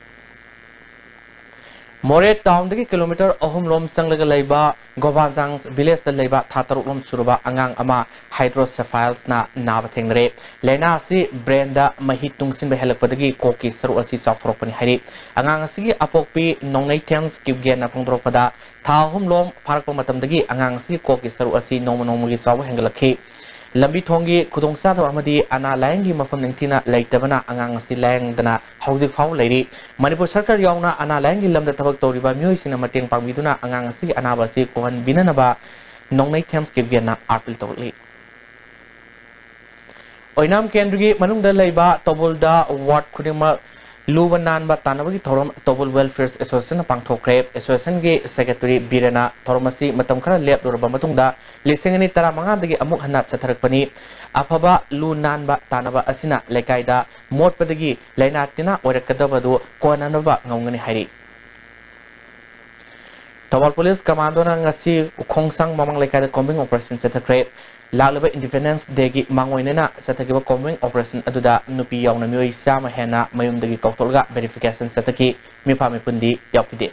ꯃꯣꯔꯦ ꯇꯥꯎꯟꯗꯒꯤ ꯀꯤꯂꯣꯃꯤꯇꯔ ꯑꯍꯨꯝ ꯂꯣꯝ ꯆꯪꯂꯒ ꯂꯩꯕ ꯒꯣꯕꯥꯟꯖꯥꯡ ꯚꯤꯂꯦꯖꯇ ꯂꯩꯕ ꯊꯥ ꯇꯔꯨꯛ ꯂꯣꯝ ꯁꯨꯔꯕ ꯑꯉꯥꯡ ꯑꯃ ꯍꯥꯏꯗ꯭ꯔꯣꯁꯦꯐꯥꯏꯜꯁꯅ ꯅꯥꯕ ꯊꯦꯡꯅꯔꯦ꯫ ꯂꯥꯏꯅꯥ ꯑꯁꯤ ꯕ꯭ꯔꯦꯟꯗ ꯃꯍꯤ ꯇꯨꯡꯁꯤꯟꯕ ꯍꯦꯜꯂꯛꯄꯗꯒꯤ ꯀꯣꯛꯀꯤ ꯁꯔꯨꯛ ꯑꯁꯤ ꯆꯥꯎꯊꯣꯔꯛꯄꯅꯤ ꯍꯥꯏꯔꯤ꯫ ꯑꯉꯥꯡ ꯑꯁꯤꯒꯤ ꯑꯄꯣꯛꯄꯤ ꯅꯣꯡꯅꯩꯊꯦꯝ ꯀꯤꯞꯒꯦꯟꯅ ꯐꯣꯡꯗꯣꯔꯛꯄꯗ, ꯊꯥ ꯑꯍꯨꯝ ꯂꯣꯝ ꯐꯥꯔꯛꯄ ꯃꯇꯝꯗꯒꯤ ꯑꯉꯥꯡ ꯑꯁꯤꯒꯤ ꯀꯣꯛꯀꯤ ꯁꯔꯨꯛ ꯑꯁꯤ ꯅꯣꯡꯃ ꯅꯣꯡꯃꯒꯤ ꯆꯥꯎꯕ ꯍꯦꯟꯒꯠꯂꯛꯈꯤ꯫ ꯂꯝꯕꯤ ꯊꯣꯡꯒꯤ ꯈꯨꯗꯣꯡꯆꯥꯗꯕ ꯑꯃꯗꯤ ꯑꯅꯥ ꯂꯥꯌꯦꯡꯒꯤ ꯃꯐꯝ ꯅꯤꯡꯊꯤꯅ ꯂꯩꯇꯕꯅ ꯑꯉꯥꯡ ꯑꯁꯤ ꯂꯥꯌꯦꯡꯗꯅ ꯍꯧꯖꯤꯛ ꯐꯥꯎꯕ ꯂꯩꯔꯤ꯫ ꯃꯅꯤꯄꯨꯔ ꯁꯔꯀꯥꯔ ꯌꯥꯎꯅ ꯑꯅꯥ ꯂꯥꯌꯦꯡꯒꯤ ꯂꯝꯗ ꯊꯕꯛ ꯇꯧꯔꯤꯕ ꯃꯤꯑꯣꯏꯁꯤꯡꯅ ꯃꯇꯦꯡ ꯄꯥꯡꯕꯤꯗꯨꯅ ꯑꯉꯥꯡ ꯑꯁꯤꯒꯤ ꯑꯅꯥꯕ ꯑꯁꯤ ꯀꯣꯛꯍꯟꯕꯤꯅꯅꯕ ꯅꯣꯡꯅꯩꯊꯦꯝ ꯀꯤꯞꯒꯦꯟꯅ ꯑꯥꯄꯤꯜ ꯇꯧꯔꯛꯂꯤ꯫ ꯑꯣꯏꯅꯥꯝ ꯀꯦꯟꯗ꯭ꯔꯒꯤ ꯃꯅꯨꯡꯗ ꯂꯩꯕ ꯇꯧꯕꯜꯗ ꯋꯥꯔꯗ ꯈꯨꯗꯤꯡꯃꯛ ꯂꯨꯕ ꯅꯥꯟꯕ ꯇꯥꯟꯅꯕꯒꯤ ꯊꯧꯔꯝ ꯇꯧꯕꯜ ꯋꯦꯜꯐꯤꯌꯔ ꯑꯦꯁꯣꯁꯤꯌꯦꯁꯟꯅ ꯄꯥꯡꯊꯣꯛꯈ꯭ꯔꯦ꯫ ꯑꯦꯁꯣꯁꯤꯌꯦꯁꯟꯒꯤ ꯁꯦꯀ꯭ꯔꯦꯇꯔꯤ ꯕꯤꯔꯦꯟꯅ ꯊꯧꯔꯝ ꯑꯁꯤ ꯃꯇꯝ ꯈꯔ ꯂꯦꯞꯂꯨꯔꯕ ꯃꯇꯨꯡꯗ ꯂꯤꯁꯤꯡ ꯑꯅꯤ ꯇꯔꯥꯃꯉꯥꯗꯒꯤ ꯑꯃꯨꯛ ꯍꯟꯅ ꯆꯠꯊꯔꯛꯄꯅꯤ꯫ ꯑꯐꯕ ꯂꯨ ꯅꯥꯟꯕ ꯇꯥꯟꯅꯕ ꯑꯁꯤꯅ ꯂꯩꯀꯥꯏꯗ ꯃꯣꯠꯄꯗꯒꯤ ꯂꯥꯏꯅꯥ ꯇꯤꯟꯅꯥ ꯑꯣꯏꯔꯛꯀꯗꯕꯗꯨ ꯀꯣꯟꯅꯅꯕ ꯉꯝꯒꯅꯤ ꯍꯥꯏꯔꯤ꯫ ꯊꯧꯕꯥꯜ ꯄꯨꯂꯤꯁ ꯀꯃꯥꯟꯗꯣꯅ ꯉꯁꯤ ꯎꯈꯣꯡꯁꯥꯡ ꯃꯃꯥꯡ ꯂꯩꯀꯥꯏꯗ ꯀꯣꯝꯕꯤꯡ ꯑꯣꯄꯔꯦꯁꯟ ꯆꯠꯊꯈ꯭ꯔꯦ꯫ ꯂꯥꯛꯂꯤꯕ ꯏꯟꯗꯤꯄꯦꯟꯗꯦꯟꯁ ꯗꯦꯒꯤ ꯃꯥꯡꯑꯣꯏꯅꯅ ꯆꯠꯊꯈꯤꯕ ꯀꯣꯝꯕꯤꯡ ꯑꯣꯄꯔꯦꯁꯟ ꯑꯗꯨꯗ ꯅꯨꯄꯤ ꯌꯥꯎꯅ ꯃꯤꯑꯣꯏ ꯆꯥꯝꯃ ꯍꯦꯟꯅ ꯃꯌꯨꯝꯗꯒꯤ ꯀꯧꯊꯣꯛꯂꯒ ꯚꯦꯔꯤꯐꯤꯀꯦꯁꯟ ꯆꯠꯊꯈꯤ꯫ ꯃꯤꯐꯥ ꯃꯤꯄꯨꯟꯗꯤ ꯌꯥꯎꯈꯤꯗꯦ꯫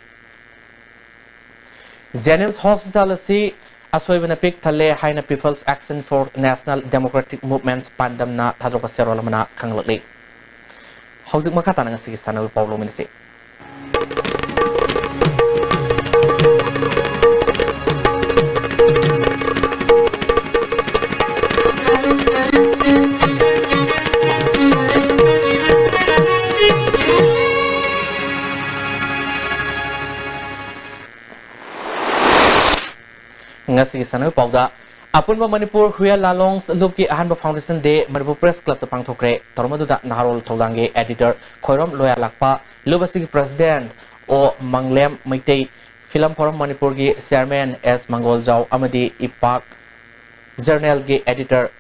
ꯖꯦꯅꯤꯝꯁ ꯍꯣꯁꯄꯤꯇꯥꯜ ꯑꯁꯤ ꯑꯁꯣꯏꯕꯅ ꯄꯤꯛ ꯊꯜꯂꯦ ꯍꯥꯏꯅ People's Action for National Democratic Movement ꯄꯥꯟꯗꯝꯅ ꯊꯥꯗꯣꯔꯛꯄ ꯆꯦꯔꯣꯜ ꯑꯃꯅ ꯈꯪꯂꯛꯂꯤ꯫ ꯍꯧꯖꯤꯛ ꯃꯈꯥ ꯇꯥꯅ ꯉꯁꯤꯒꯤ ꯁꯥꯟꯅꯕꯒꯤ ꯄꯥꯎ ꯂꯧꯃꯤꯟꯅꯁꯤ꯫ ꯉꯁꯤꯒꯤ ꯁꯥꯟꯅꯕ ꯄꯥꯎꯗ, ꯑꯄꯨꯟꯕ ꯃꯅꯤꯄꯨꯔ ꯍꯨꯏꯌꯥ ꯂꯥꯂꯣꯡ ꯂꯨꯞꯀꯤ ꯑꯍꯥꯟꯕ Foundation Day ꯃꯅꯤꯄꯨꯔ Press Clubꯇ ꯄꯥꯡꯊꯣꯛꯈ꯭ꯔꯦ꯫ ꯊꯧꯔꯝ ꯑꯗꯨꯗ ꯅꯍꯥꯔꯣꯜ ꯊꯧꯗꯥꯡꯒꯤ editor ꯈꯣꯏꯔꯣꯝ ꯂꯣꯌꯥꯂꯥꯛꯄ, ꯂꯨꯞ ꯑꯁꯤꯒꯤ president ꯑꯣ ꯃꯪꯂꯦꯝ ꯃꯩꯇꯩ, Film Forum ꯃꯅꯤꯄꯨꯔꯒꯤ chairman ꯑꯦꯁ ꯃꯪꯒꯣꯜꯖꯥꯎ ꯑꯃꯗꯤ ꯏꯄꯥꯛ Journalꯒꯤ editor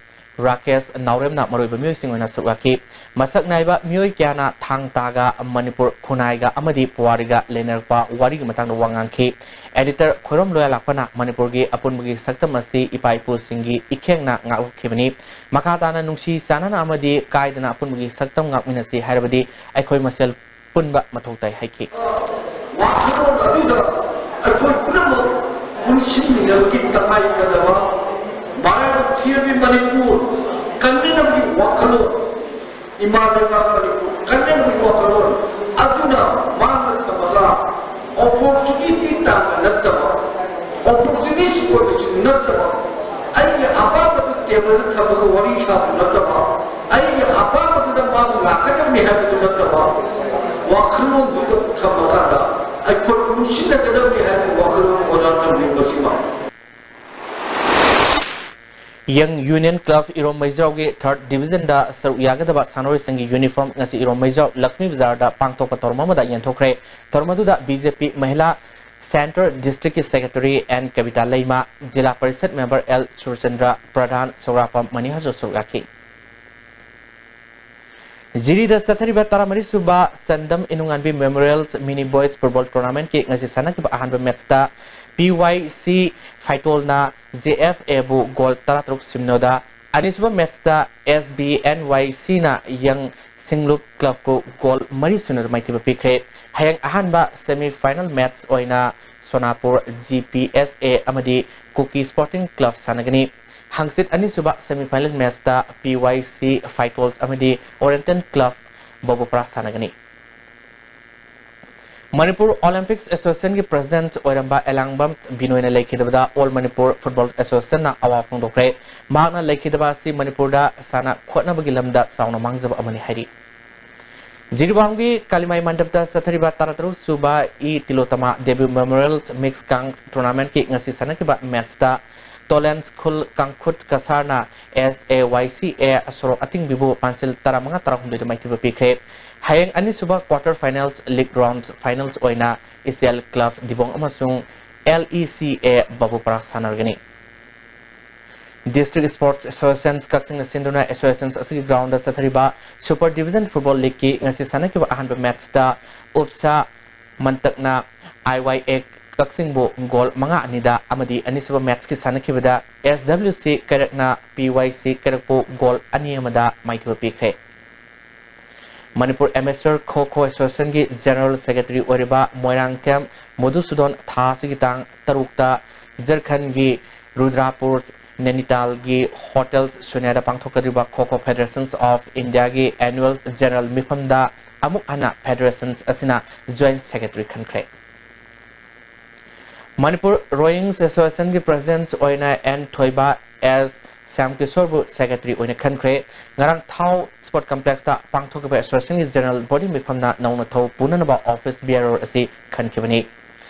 ꯔꯥꯀꯦꯁ ꯅꯥꯎꯔꯦꯝꯅ ꯃꯔꯨꯑꯣꯏꯕ ꯃꯤꯑꯣꯏꯁꯤꯡ ꯑꯣꯏꯅ ꯁꯔꯨꯛ ꯌꯥꯈꯤ꯫ ꯃꯁꯛ ꯅꯥꯏꯕ ꯃꯤꯑꯣꯏ ꯀꯌꯥꯅ ꯊꯥꯡ ꯇꯥꯒ, ꯃꯅꯤꯄꯨꯔ ꯈꯨꯟꯅꯥꯏꯒ ꯑꯃꯗꯤ ꯄꯨꯋꯥꯔꯤꯒ ꯂꯩꯅꯔꯛꯄ ꯋꯥꯔꯤꯒꯤ ꯃꯇꯥꯡꯗ ꯋꯥ ꯉꯥꯡꯈꯤ꯫ Editor ꯈꯣꯏꯔꯣꯝ ꯂꯣꯌꯥꯂꯥꯛꯄꯅ ꯃꯅꯤꯄꯨꯔꯒꯤ ꯑꯄꯨꯟꯕꯒꯤ ꯁꯛꯇꯝ ꯑꯁꯤ ꯏꯄꯥ ꯏꯄꯨꯁꯤꯡꯒꯤ ꯏꯈꯦꯡꯅ ꯉꯥꯛꯂꯛꯈꯤꯕꯅꯤ꯫ ꯃꯈꯥ ꯇꯥꯅ ꯅꯨꯡꯁꯤ ꯆꯥꯟꯅꯅ ꯑꯃꯗꯤ ꯀꯥꯏꯗꯅ ꯑꯄꯨꯟꯕꯒꯤ ꯁꯛꯇꯝ ꯉꯥꯛꯃꯤꯟꯅꯁꯤ ꯍꯥꯏꯔꯕꯗꯤ ꯑꯩꯈꯣꯏ ꯃꯁꯦꯜ ꯄꯨꯟꯕ ꯃꯊꯧ ꯇꯥꯏ ꯍꯥꯏꯈꯤ꯫ ꯋꯥꯈꯜꯂꯣꯟ ꯑꯗꯨꯗ ꯑꯩꯈꯣꯏ ꯄꯨꯝꯅꯃꯛ ꯄꯨꯟꯁꯤꯟꯃꯤꯟꯅꯕꯒꯤ ꯇꯉꯥꯏꯐꯗꯕ ꯃꯔꯥꯏꯕꯛ ꯊꯤꯔꯕꯤ ꯃꯅꯤꯄꯨꯔ ꯀꯟꯅꯅꯕꯒꯤ ꯋꯥꯈꯜꯂꯣꯟ, ꯏꯃꯥ ꯂꯩꯕꯥꯛ ꯃꯅꯤꯄꯨꯔ ꯀꯟꯅꯅꯕꯒꯤ ꯋꯥꯈꯜꯂꯣꯟ ꯑꯗꯨꯅ ꯃꯥꯡꯗ ꯊꯝꯃꯒ, opportunity ꯇꯥꯟꯕ ꯅꯠꯇꯕ, opportunist ꯑꯣꯏꯕꯁꯨ ꯅꯠꯇꯕ, ꯑꯩꯒꯤ ꯑꯄꯥꯝꯕꯗꯨ ꯇꯦꯕꯜꯗ ꯊꯝꯃꯒ ꯋꯥꯔꯤ ꯁꯥꯕ ꯅꯠꯇꯕ, ꯑꯩꯒꯤ ꯑꯄꯥꯝꯕꯗꯨꯗ ꯃꯥꯕꯨ ꯂꯥꯛꯀꯗꯕꯅꯤ ꯍꯥꯏꯕꯗꯨ ꯅꯠꯇꯕ, ꯋꯥꯈꯜꯂꯣꯟꯗꯨꯗ ꯊꯝꯃꯀꯥꯟꯗ ꯑꯩꯈꯣꯏ ꯄꯨꯟꯁꯤꯟꯅꯒꯗꯕꯅꯤ ꯍꯥꯏꯕ ꯋꯥꯈꯜꯂꯣꯟ ꯑꯣꯖꯥ ꯊꯝꯕꯤꯕꯁꯤꯃ꯫ Young Union Club ꯏꯔꯣꯝ ꯃꯩꯖꯥꯎꯒꯤ third divisionꯗ ꯁꯔꯨꯛ ꯌꯥꯒꯗꯕ ꯁꯥꯟꯅꯔꯣꯏꯁꯤꯡꯒꯤ uniform ꯉꯁꯤ ꯏꯔꯣꯝ ꯃꯩꯖꯥꯎ ꯂꯛꯁꯃꯤ ꯕꯖꯥꯔꯗ ꯄꯥꯡꯊꯣꯛꯄ ꯊꯧꯔꯝ ꯑꯃꯗ ꯌꯦꯟꯊꯣꯛꯈ꯭ꯔꯦ꯫ ꯊꯧꯔꯝ ꯑꯗꯨꯗ BJP ꯃꯍꯤꯂꯥ Central Districtꯀꯤ Secretary N ꯀꯕꯤꯇꯥ ꯂꯩꯃ, ꯖꯤꯂꯥ ꯄꯔꯤꯁꯠ member L ꯁꯨꯔꯆꯟꯗ꯭ꯔ, ꯄ꯭ꯔꯙꯥꯟ ꯁꯧꯒ꯭ꯔꯥꯄꯝ ꯃꯅꯤꯍꯔꯁꯨ ꯁꯔꯨꯛ ꯌꯥꯈꯤ꯫ ꯖꯤꯔꯤꯗ ꯆꯠꯊꯔꯤꯕ ꯇꯔꯥꯃꯔꯤ ꯁꯨꯕ ꯆꯟꯗꯝ ꯏꯅꯨꯉꯥꯟꯕꯤ Memorial Mini Boys Football Tournamentꯀꯤ ꯉꯁꯤ ꯁꯥꯟꯅꯈꯤꯕ ꯑꯍꯥꯟꯕ matchꯇ PYC ꯐꯥꯏꯇꯣꯜꯅ JFAꯕꯨ goal ꯇꯔꯥꯇꯔꯨꯛ ꯁꯤꯅꯣꯗ, ꯑꯅꯤꯁꯨꯕ matchꯇ SBNYCꯅ ꯌꯪ ꯁꯤꯡꯂꯨꯞ clubꯄꯨ goal ꯃꯔꯤ ꯁꯤꯅꯣꯗ ꯃꯥꯏꯊꯤꯕ ꯄꯤꯈ꯭ꯔꯦ꯫ ꯍꯌꯦꯡ ꯑꯍꯥꯟꯕ semi final match ꯑꯣꯏꯅ ꯁꯣꯅꯥꯄꯨꯔ GPSA ꯑꯃꯗꯤ ꯀꯨꯀꯤ Sporting Club ꯁꯥꯟꯅꯒꯅꯤ꯫ ꯍꯪꯆꯤꯠ ꯑꯅꯤꯁꯨꯕ semi final matchꯇ PYC Fighters ꯑꯃꯗꯤ Oriental Club ꯕꯕꯨꯄ꯭ꯔꯥ ꯁꯥꯟꯅꯒꯅꯤ꯫ ꯃꯅꯤꯄꯨꯔ Olympics Associationꯒꯤ president ꯑꯣꯏꯔꯝꯕ ꯑꯦꯂꯥꯡꯕꯝ ꯕꯤꯅꯣꯏꯅ ꯂꯩꯈꯤꯗꯕꯗ All Manipur Football Associationꯅ ꯑꯋꯥ ꯐꯣꯡꯗꯣꯛꯈ꯭ꯔꯦ꯫ ꯃꯍꯥꯛꯅ ꯂꯩꯈꯤꯗꯕ ꯑꯁꯤ ꯃꯅꯤꯄꯨꯔꯗ ꯁꯥꯟꯅ ꯈꯣꯠꯅꯕꯒꯤ ꯂꯝꯗ ꯆꯥꯎꯅ ꯃꯥꯡꯖꯕ ꯑꯃꯅꯤ ꯍꯥꯏꯔꯤ꯫ ꯖꯤꯔꯤꯕꯥꯝꯒꯤ ꯀꯥꯂꯤꯃꯥꯏ ꯃꯟꯗꯞꯇ ꯆꯠꯊꯔꯤꯕ ꯇꯔꯥꯇꯔꯨꯛ ꯁꯨꯕ E ꯇꯤꯂꯣꯇꯃꯥ Devi Memorial Mixed Kang Tournamentꯀꯤ ꯉꯁꯤ ꯁꯥꯟꯅꯈꯤꯕ matchꯇ ꯇꯣꯂꯦꯟꯁ ꯈꯨꯜ ꯀꯥꯡꯈꯨꯠ ꯀꯁꯥꯔꯅ SAYCA ꯁꯣꯔꯣꯛ ꯑꯇꯤꯡꯕꯤꯕꯨ ꯄꯥꯟꯁꯤꯜ ꯇꯔꯥꯃꯉꯥ ꯇꯔꯥꯍꯨꯝꯗꯣꯏꯗ ꯃꯥꯏꯊꯤꯕ ꯄꯤꯈ꯭ꯔꯦ꯫ ꯍꯌꯦꯡ ꯑꯅꯤꯁꯨꯕ quarter finals league round finals ꯑꯣꯏꯅ ꯏꯆꯦꯜ Club ꯗꯤꯕꯣꯡ ꯑꯃꯁꯨꯡ LECA ꯕꯕꯨꯄꯔꯥ ꯁꯥꯟꯅꯔꯒꯅꯤ꯫ District Sports Associations ꯀꯛꯆꯤꯡꯅ ꯁꯤꯟꯗꯨꯅ associations ꯑꯁꯤꯒꯤ groundꯗ ꯆꯠꯊꯔꯤꯕ Super Division Football Leagueꯀꯤ ꯉꯁꯤ ꯁꯥꯟꯅꯈꯤꯕ ꯑꯍꯥꯟꯕ matchꯇ ꯎꯞꯁꯥ ꯃꯟꯇꯛꯅ IYA ꯀꯛꯆꯤꯡꯕꯨ goal ꯃꯉꯥ ꯑꯅꯤꯗ ꯑꯃꯗꯤ ꯑꯅꯤꯁꯨꯕ matchꯀꯤ ꯁꯥꯟꯅꯈꯤꯕꯗ SWC ꯀꯩꯔꯛꯅ PYC ꯀꯩꯔꯛꯄꯨ goal ꯑꯅꯤ ꯑꯃꯗ ꯃꯥꯏꯊꯤꯕ ꯄꯤꯈ꯭ꯔꯦ꯫ ꯃꯅꯤꯄꯨꯔ ꯑꯦꯃꯦꯆꯔ ꯈꯣ ꯈꯣ ꯑꯦꯁꯣꯁꯤꯌꯦꯁꯟꯒꯤ ꯖꯦꯅꯔꯦꯜ ꯁꯦꯀ꯭ꯔꯦꯇꯔꯤ ꯑꯣꯏꯔꯤꯕ ꯃꯣꯏꯔꯥꯡꯊꯦꯝ ꯃꯣꯗꯨꯁꯨꯗꯣꯟ ꯊꯥ ꯑꯁꯤꯒꯤ ꯇꯥꯡ ꯇꯔꯨꯛꯇ ꯖꯔꯈꯟꯒꯤ ꯔꯨꯗ꯭ꯔꯥꯄꯨꯔ ꯅꯦꯅꯤꯇꯥꯜꯒꯤ ꯍꯣꯇꯦꯜ ꯁꯨꯅ꯭ꯌꯥꯗ ꯄꯥꯡꯊꯣꯛꯀꯗꯧꯔꯤꯕ ꯈꯣ ꯈꯣ ꯐꯦꯗꯔꯦꯁꯟꯁ ꯑꯣꯐ ꯏꯟꯗꯤꯌꯥꯒꯤ ꯑꯦꯅꯨꯑꯦꯜ ꯖꯦꯅꯔꯦꯜ ꯃꯤꯐꯝꯗ ꯑꯃꯨꯛ ꯍꯟꯅ ꯐꯦꯗꯔꯦꯁꯟꯁ ꯑꯁꯤꯅ ꯖꯣꯏꯟꯠ ꯁꯦꯀ꯭ꯔꯦꯇꯔꯤ ꯈꯟꯈ꯭ꯔꯦ꯫ ꯃꯅꯤꯄꯨꯔ ꯔꯣꯌꯤꯡ ꯑꯦꯁꯣꯁꯤꯌꯦꯁꯟꯒꯤ ꯄ꯭ꯔꯦꯁꯤꯗꯦꯟꯠ ꯑꯣꯏꯅ ꯑꯦꯟ ꯊꯣꯏꯕ ꯑꯦꯁ ꯁ꯭ꯌꯥꯝꯀꯤꯁꯣꯔꯕꯨ ꯁꯦꯀ꯭ꯔꯦꯇꯔꯤ ꯑꯣꯏꯅ ꯈꯟꯈ꯭ꯔꯦ꯫ ꯉꯔꯥꯡ ꯊꯥꯎ ꯁ꯭ꯄꯣꯔꯠ ꯀꯝꯄ꯭ꯂꯦꯛꯁꯇ ꯄꯥꯡꯊꯣꯛꯈꯤꯕ ꯑꯦꯁꯣꯁꯤꯌꯦꯁꯟꯒꯤ ꯖꯦꯅꯔꯦꯜ ꯕꯣꯗꯤ ꯃꯤꯐꯝꯅ ꯅꯧꯅ ꯊꯧ ꯄꯨꯅꯅꯕ ꯑꯣꯐꯤꯁ ꯕꯤꯌꯥꯔꯔ ꯑꯁꯤ ꯈꯟꯈꯤꯕꯅꯤ꯫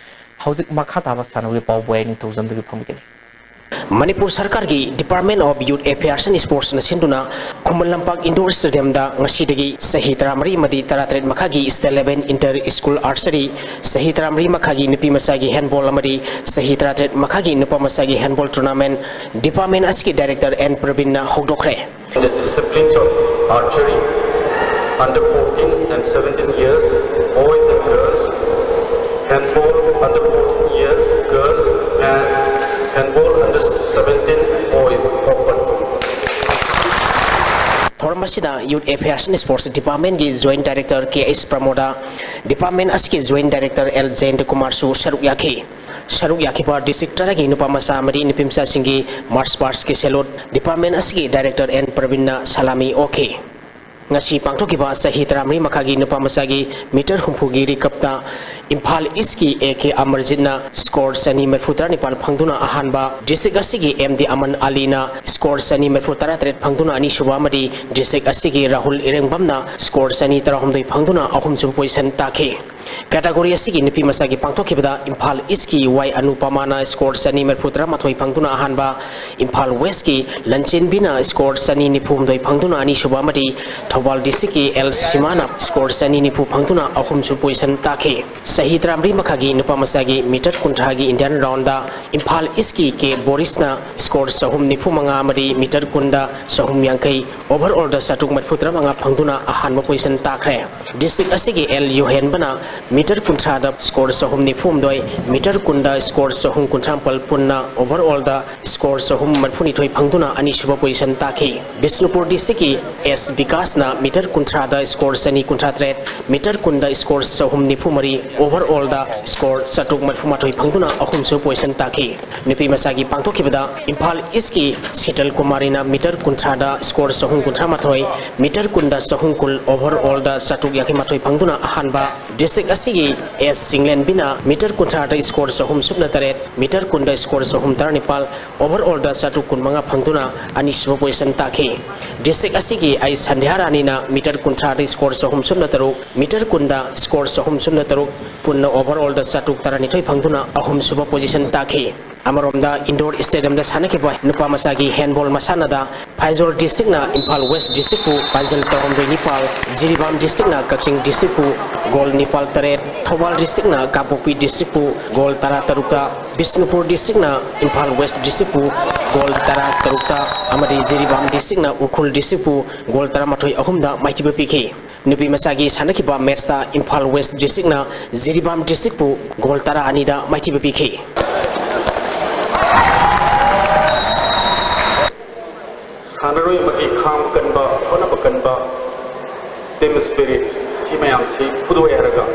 ꯍꯧꯖꯤꯛ ꯃꯈꯥ ꯇꯥꯕ ꯁꯥꯟꯅꯕꯒꯤ ꯄꯥꯎꯕꯨ ꯑꯩ ꯅꯤꯡꯊꯧꯖꯝꯗꯒꯤ ꯐꯪꯕꯤꯒꯅꯤ꯫ ꯃꯅꯤꯄꯨꯔ ꯁꯔꯀꯥꯔꯒꯤ Department of Youth Affairs and Sportsꯅ ꯁꯤꯟꯗꯨꯅ ꯈꯨꯃꯟ ꯂꯝꯄꯥꯛ ꯏꯟꯗꯣꯔ ꯁ꯭ꯇꯦꯗꯤꯌꯝꯗ ꯉꯁꯤꯗꯒꯤ ꯆꯍꯤ ꯇꯔꯥꯃꯔꯤ ꯑꯃꯗꯤ ꯇꯔꯥꯇꯔꯦꯠ ꯃꯈꯥꯒꯤ State Level Inter School Archery, ꯆꯍꯤ ꯇꯔꯥꯃꯔꯤ ꯃꯈꯥꯒꯤ ꯅꯨꯄꯤ ꯃꯆꯥꯒꯤ ꯍꯦꯟꯕꯣꯜ ꯑꯃꯗꯤ ꯆꯍꯤ ꯇꯔꯥꯇꯔꯦꯠ ꯃꯈꯥꯒꯤ ꯅꯨꯄꯥ ꯃꯆꯥꯒꯤ ꯍꯦꯟꯕꯣꯜ ꯇꯣꯔꯅꯥꯃꯦꯟꯠ ꯗꯤꯄꯥꯔꯠꯃꯦꯟꯠ ꯑꯁꯤꯒꯤ ꯗꯥꯏꯔꯦꯛꯇꯔ ꯑꯦꯟ ꯄ꯭ꯔꯕꯤꯟꯅ ꯍꯧꯗꯣꯛꯈ꯭ꯔꯦ꯫ In the disciplines of archery, under fourteen and seventeen years, boys and girls, handball under fourteen years, girls, and handball under seventeen, boys, open. ꯊꯧꯔꯝ ꯑꯁꯤꯗ Youth Affairs and Sports Departmentꯀꯤ Joint Director K H Pramod, department ꯑꯁꯤꯒꯤ Joint Director L Jayanta ꯀꯨꯃꯥꯔꯁꯨ ꯁꯔꯨꯛ ꯌꯥꯈꯤ꯫ ꯁꯔꯨꯛ ꯌꯥꯈꯤꯕ district ꯇꯔꯥꯒꯤ ꯅꯨꯄꯥ ꯃꯆꯥ ꯑꯃꯗꯤ ꯅꯨꯄꯤ ꯃꯆꯥꯁꯤꯡꯒꯤ ꯃꯥꯔꯁ ꯄꯥꯁꯀꯤ ꯁꯦꯂꯨꯠ department ꯑꯁꯤꯒꯤ ꯗꯥꯏꯔꯦꯛꯇꯔ ꯑꯦꯟ ꯄ꯭ꯔꯕꯤꯟꯅ ꯁꯂꯥꯃꯤ ꯑꯣꯛꯈꯤ꯫ ꯉꯁꯤ ꯄꯥꯡꯊꯣꯛꯈꯤꯕ ꯆꯍꯤ ꯇꯔꯥꯃꯔꯤ ꯃꯈꯥꯒꯤ ꯅꯨꯄꯥ ꯃꯆꯥꯒꯤ ꯃꯤꯇꯔ ꯍꯨꯝꯐꯨꯒꯤ ꯔꯤꯀꯞꯇ ꯏꯝꯐꯥꯜ ꯏꯁꯀꯤ ꯑꯦ ꯀꯦ ꯑꯃꯔꯖꯤꯠꯅ ꯁ꯭ꯀꯣꯔ ꯆꯅꯤ ꯃꯔꯤꯐꯨ ꯇꯔꯥꯅꯤꯄꯥꯜ ꯐꯪꯗꯨꯅ ꯑꯍꯥꯟꯕ, ꯗꯤꯁꯇ꯭ꯔꯤꯛ ꯑꯁꯤꯒꯤ ꯑꯦꯝ ꯗꯤ ꯑꯃꯟ ꯑꯂꯤꯅ ꯁ꯭ꯀꯣꯔ ꯆꯅꯤ ꯃꯔꯤꯐꯨ ꯇꯔꯥꯇꯔꯦꯠ ꯐꯪꯗꯨꯅ ꯑꯅꯤꯁꯨꯕ ꯑꯃꯗꯤ ꯗꯤꯁꯇ꯭ꯔꯤꯛ ꯑꯁꯤꯒꯤ ꯔꯥꯍꯨꯜ ꯏꯔꯦꯡꯕꯝꯅ ꯁ꯭ꯀꯣꯔ ꯆꯅꯤ ꯇꯔꯥꯍꯨꯝꯗꯣꯏ ꯐꯪꯗꯨꯅ ꯑꯍꯨꯝꯁꯨꯕ ꯄꯣꯖꯤꯁꯟ ꯇꯥꯈꯤ꯫ ꯀꯦꯇꯥꯒꯣꯔꯤ ꯑꯁꯤꯒꯤ ꯅꯨꯄꯤ ꯃꯆꯥꯒꯤ ꯄꯥꯡꯊꯣꯛꯈꯤꯕꯗ ꯏꯝꯐꯥꯜ ꯏꯁꯀꯤ ꯋꯥꯏ ꯑꯅꯨꯄꯃꯥꯅ ꯁ꯭ꯀꯣꯔ ꯆꯅꯤ ꯃꯔꯤꯐꯨ ꯇꯔꯥꯃꯥꯊꯣꯏ ꯐꯪꯗꯨꯅ ꯑꯍꯥꯟꯕ, ꯏꯝꯐꯥꯜ ꯋꯦꯁꯀꯤ ꯂꯟꯆꯦꯟꯕꯤꯅ ꯁ꯭ꯀꯣꯔ ꯆꯅꯤ ꯅꯤꯐꯨ ꯍꯨꯝꯗꯣꯏ ꯐꯪꯗꯨꯅ ꯑꯅꯤꯁꯨꯕ ꯑꯃꯗꯤ ꯊꯧꯕꯥꯜ ꯗꯤꯁꯇ꯭ꯔꯤꯛꯀꯤ ꯑꯦꯜ ꯁꯤꯃꯥꯅ ꯁ꯭ꯀꯣꯔ ꯆꯅꯤ ꯅꯤꯐꯨ ꯐꯪꯗꯨꯅ ꯑꯍꯨꯝꯁꯨ ꯄꯣꯖꯤꯁꯟ ꯇꯥꯈꯤ꯫ ꯆꯍꯤ ꯇꯔꯥꯃꯔꯤ ꯃꯈꯥꯒꯤ ꯅꯨꯄꯥ ꯃꯆꯥꯒꯤ ꯃꯤꯇꯔ ꯀꯨꯟꯊ꯭ꯔꯥꯒꯤ ꯏꯟꯗꯤꯌꯥꯟ ꯔꯥꯎꯟꯗ ꯏꯝꯐꯥꯜ ꯏꯁꯀꯤ ꯀꯦ ꯕꯣꯔꯤꯁꯅ ꯁ꯭ꯀꯣꯔ ꯆꯍꯨꯝ ꯅꯤꯐꯨ ꯃꯉꯥ ꯑꯃꯗꯤ ꯃꯤꯇꯔ ꯀꯨꯟꯗ ꯆꯍꯨꯝ ꯌꯥꯡꯈꯩ, ꯑꯣꯚꯔ ꯑꯣꯜꯗ ꯆꯥꯇ꯭ꯔꯨꯛ ꯃꯔꯤꯐꯨ ꯇꯔꯥꯃꯉꯥ ꯐꯪꯗꯨꯅ ꯑꯍꯥꯟꯕ ꯄꯣꯖꯤꯁꯟ ꯇꯥꯈ꯭ꯔꯦ꯫ ꯗꯤꯁꯇ꯭ꯔꯤꯛ ꯑꯁꯤꯒꯤ ꯑꯦꯜ ꯌꯨꯍꯦꯟꯕꯅ ꯃꯤꯇꯔ ꯀꯨꯟꯊ꯭ꯔꯥꯗ ꯁ꯭ꯀꯣꯔ ꯆꯍꯨꯝ ꯅꯤꯐꯨ ꯍꯨꯝꯗꯣꯏ, ꯃꯤꯇꯔ ꯀꯨꯟꯗ ꯁ꯭ꯀꯣꯔ ꯆꯍꯨꯝ ꯀꯨꯟꯊ꯭ꯔꯥ ꯃꯥꯄꯜ ꯄꯨꯟꯅ ꯑꯣꯚꯔꯑꯣꯜꯗ ꯁ꯭ꯀꯣꯔ ꯆꯍꯨꯝ ꯃꯔꯤꯐꯨꯅꯤꯊꯣꯏ ꯐꯪꯗꯨꯅ ꯑꯅꯤꯁꯨꯕ ꯄꯣꯖꯤꯁꯟ ꯇꯥꯈꯤ꯫ ꯕꯤꯁꯅꯨꯄꯨꯔ ꯗꯤꯁꯇ꯭ꯔꯤꯛꯀꯤ ꯑꯦꯁ ꯕꯤꯀꯥꯁꯅ ꯃꯤꯇꯔ ꯀꯨꯟꯊ꯭ꯔꯥꯗ ꯁ꯭ꯀꯣꯔ ꯆꯅꯤ ꯀꯨꯟꯊ꯭ꯔꯥ ꯇꯔꯦꯠ, ꯃꯤꯇꯔ ꯀꯨꯟꯗ ꯁ꯭ꯀꯣꯔ ꯆꯍꯨꯝ ꯅꯤꯐꯨ ꯃꯔꯤ, ꯑꯣꯚꯔꯑꯣꯜꯗ ꯁ꯭ꯀꯣꯔ ꯆꯥꯇ꯭ꯔꯨꯛ ꯃꯔꯤꯐꯨ ꯃꯥꯊꯣꯏ ꯐꯪꯗꯨꯅ ꯑꯍꯨꯝꯁꯨꯕ ꯄꯣꯖꯤꯁꯟ ꯇꯥꯈꯤ꯫ ꯅꯨꯄꯤ ꯃꯆꯥꯒꯤ ꯄꯥꯡꯊꯣꯛꯈꯤꯕꯗ ꯏꯝꯐꯥꯜ ꯏꯁꯀꯤ ꯁꯤꯇꯜ ꯀꯨꯃꯥꯔꯤꯅ ꯃꯤꯇꯔ ꯀꯨꯟꯊ꯭ꯔꯥꯗ ꯁ꯭ꯀꯣꯔ ꯆꯍꯨꯝ ꯀꯨꯟꯊ꯭ꯔꯥ ꯃꯥꯊꯣꯏ, ꯃꯤꯇꯔ ꯀꯨꯟꯗ ꯆꯍꯨꯝ ꯀꯨꯟ, ꯑꯣꯚꯔꯑꯣꯜꯗ ꯆꯥꯇ꯭ꯔꯨꯛ ꯌꯥꯡꯈꯩ ꯃꯥꯊꯣꯏ ꯐꯪꯗꯨꯅ ꯑꯍꯥꯟꯕ, ꯗꯤꯁꯇ꯭ꯔꯤꯛ ꯑꯁꯤꯒꯤ ꯑꯦꯁ ꯆꯤꯡꯂꯦꯟꯕꯤꯅ ꯃꯤꯇꯔ ꯀꯨꯟꯊ꯭ꯔꯥꯗ ꯁ꯭ꯀꯣꯔ ꯆꯍꯨꯝ ꯁꯨꯞꯅ ꯇꯔꯦꯠ, ꯃꯤꯇꯔ ꯀꯨꯟꯗ ꯁ꯭ꯀꯣꯔ ꯆꯍꯨꯝ ꯇꯔꯥꯅꯤꯄꯥꯜ, ꯑꯣꯚꯔꯑꯣꯜꯗ ꯆꯥꯇ꯭ꯔꯨꯛ ꯀꯨꯟꯃꯉꯥ ꯐꯪꯗꯨꯅ ꯑꯅꯤꯁꯨꯕ ꯄꯣꯖꯤꯁꯟ ꯇꯥꯈꯤ꯫ ꯗꯤꯁꯇ꯭ꯔꯤꯛ ꯑꯁꯤꯒꯤ ꯑꯩ ꯁꯟꯙ꯭ꯌꯥ ꯔꯥꯅꯤꯅ ꯃꯤꯇꯔ ꯀꯨꯟꯊ꯭ꯔꯥꯗ ꯁ꯭ꯀꯣꯔ ꯆꯍꯨꯝ ꯁꯨꯞꯅ ꯇꯔꯨꯛ, ꯃꯤꯇꯔ ꯀꯨꯟꯗ ꯁ꯭ꯀꯣꯔ ꯆꯍꯨꯝ ꯁꯨꯞꯅ ꯇꯔꯨꯛ, ꯄꯨꯟꯅ ꯑꯣꯚꯔꯑꯣꯜꯗ ꯆꯥꯇ꯭ꯔꯨꯛ ꯇꯔꯥꯅꯤꯊꯣꯏ ꯐꯪꯗꯨꯅ ꯑꯍꯨꯝꯁꯨꯕ ꯄꯣꯖꯤꯁꯟ ꯇꯥꯈꯤ꯫ ꯑꯃꯔꯣꯝꯗ ꯏꯟꯗꯣꯔ ꯁ꯭ꯇꯦꯗꯤꯌꯝꯗ ꯁꯥꯟꯅꯈꯤꯕ ꯅꯨꯄꯥ ꯃꯆꯥꯒꯤ ꯍꯦꯟꯕꯣꯜ ꯃꯁꯥꯟꯅꯗ ꯐꯥꯏꯖꯣꯜ ꯗꯤꯁꯇ꯭ꯔꯤꯛꯅ ꯏꯝꯐꯥꯜ ꯋꯦꯁ ꯗꯤꯁꯇ꯭ꯔꯤꯛꯄꯨ ꯄꯥꯟꯖꯜ ꯇꯔꯥꯍꯨꯝꯗꯣꯏ ꯅꯤꯄꯥꯜ, ꯖꯤꯔꯤꯕꯥꯝ ꯗꯤꯁꯇ꯭ꯔꯤꯛꯅ ꯀꯛꯆꯤꯡ ꯗꯤꯁꯇ꯭ꯔꯤꯛꯄꯨ ꯒꯣꯜ ꯅꯤꯄꯥꯜ ꯇꯔꯦꯠ, ꯊꯧꯕꯥꯜ ꯗꯤꯁꯇ꯭ꯔꯤꯛꯅ ꯀꯥꯡꯄꯣꯛꯄꯤ ꯗꯤꯁꯇ꯭ꯔꯤꯛꯄꯨ ꯒꯣꯜ ꯇꯔꯥ ꯇꯔꯨꯛꯇ, ꯕꯤꯁꯅꯨꯄꯨꯔ ꯗꯤꯁꯇ꯭ꯔꯤꯛꯅ ꯏꯝꯐꯥꯜ ꯋꯦꯁ ꯗꯤꯁꯇ꯭ꯔꯤꯛꯄꯨ ꯒꯣꯜ ꯇꯔꯥ ꯇꯔꯨꯛꯇ ꯑꯃꯗꯤ ꯖꯤꯔꯤꯕꯥꯝ ꯗꯤꯁꯇ꯭ꯔꯤꯛꯅ ꯎꯈ꯭ꯔꯨꯜ ꯗꯤꯁꯇ꯭ꯔꯤꯛꯄꯨ ꯒꯣꯜ ꯇꯔꯥꯃꯥꯊꯣꯏ ꯑꯍꯨꯝꯗ ꯃꯥꯏꯊꯤꯕ ꯄꯤꯈꯤ꯫ ꯅꯨꯄꯤ ꯃꯆꯥꯒꯤ ꯁꯥꯟꯅꯈꯤꯕ ꯃꯦꯠꯁꯇ ꯏꯝꯐꯥꯜ ꯋꯦꯁ ꯗꯤꯁꯇ꯭ꯔꯤꯛꯅ ꯖꯤꯔꯤꯕꯥꯝ ꯗꯤꯁꯇ꯭ꯔꯤꯛꯄꯨ ꯒꯣꯜ ꯇꯔꯥ ꯑꯅꯤꯗ ꯃꯥꯏꯊꯤꯕ ꯄꯤꯈꯤ꯫ ꯁꯥꯟꯅꯔꯣꯏ ꯑꯃꯒꯤ ꯈꯥꯡꯕ ꯀꯟꯕ, ꯍꯣꯠꯅꯕ ꯀꯟꯕ, ꯇꯤꯝ ꯁ꯭ꯄꯤꯔꯤꯠ, ꯁꯤ ꯃꯌꯥꯝꯁꯤ ꯄꯨꯊꯣꯛꯑꯦ ꯍꯥꯏꯔꯒ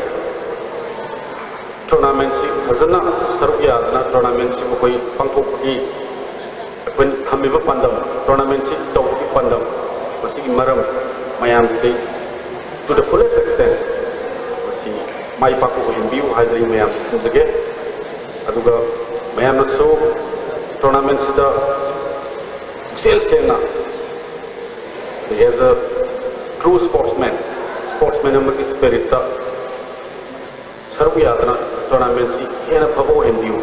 ꯇꯣꯔꯅꯥꯃꯦꯟꯁꯤ ꯐꯖꯅ ꯁꯔꯨꯛ ꯌꯥꯗꯨꯅ ꯇꯣꯔꯅꯥꯃꯦꯟꯁꯤ ꯃꯈꯣꯏ ꯄꯥꯡꯊꯣꯛꯄꯒꯤ ꯑꯩꯈꯣꯏꯅ ꯊꯝꯃꯤꯕ ꯄꯥꯟꯗꯝ, ꯇꯣꯔꯅꯥꯃꯦꯟꯁꯤ ꯇꯧꯕꯒꯤ ꯄꯥꯟꯗꯝ, ꯃꯁꯤꯒꯤ ꯃꯔꯝ ꯃꯌꯥꯝꯁꯤ to the fullest extent ꯃꯁꯤ ꯃꯥꯏ ꯄꯥꯛꯄ ꯑꯣꯏꯍꯟꯕꯤꯌꯨ ꯍꯥꯏꯗꯅ ꯑꯩ ꯃꯌꯥꯝꯁꯤ ꯊꯝꯖꯒꯦ꯫ ꯑꯗꯨꯒ ꯃꯌꯥꯝꯅꯁꯨ ꯇꯣꯔꯅꯥꯃꯦꯟꯁꯤꯗ ꯄꯨꯛꯆꯦꯜ ꯁꯦꯡꯅ, as a true sportsman, sportsman ꯑꯃꯒꯤ ꯁ꯭ꯄꯤꯔꯤꯠꯇ ꯁꯔꯨꯛ ꯌꯥꯗꯨꯅ ꯇꯣꯔꯅꯥꯃꯦꯟꯁꯤ ꯍꯦꯟꯅ ꯐꯕ ꯑꯣꯏꯍꯟꯕꯤꯌꯨ꯫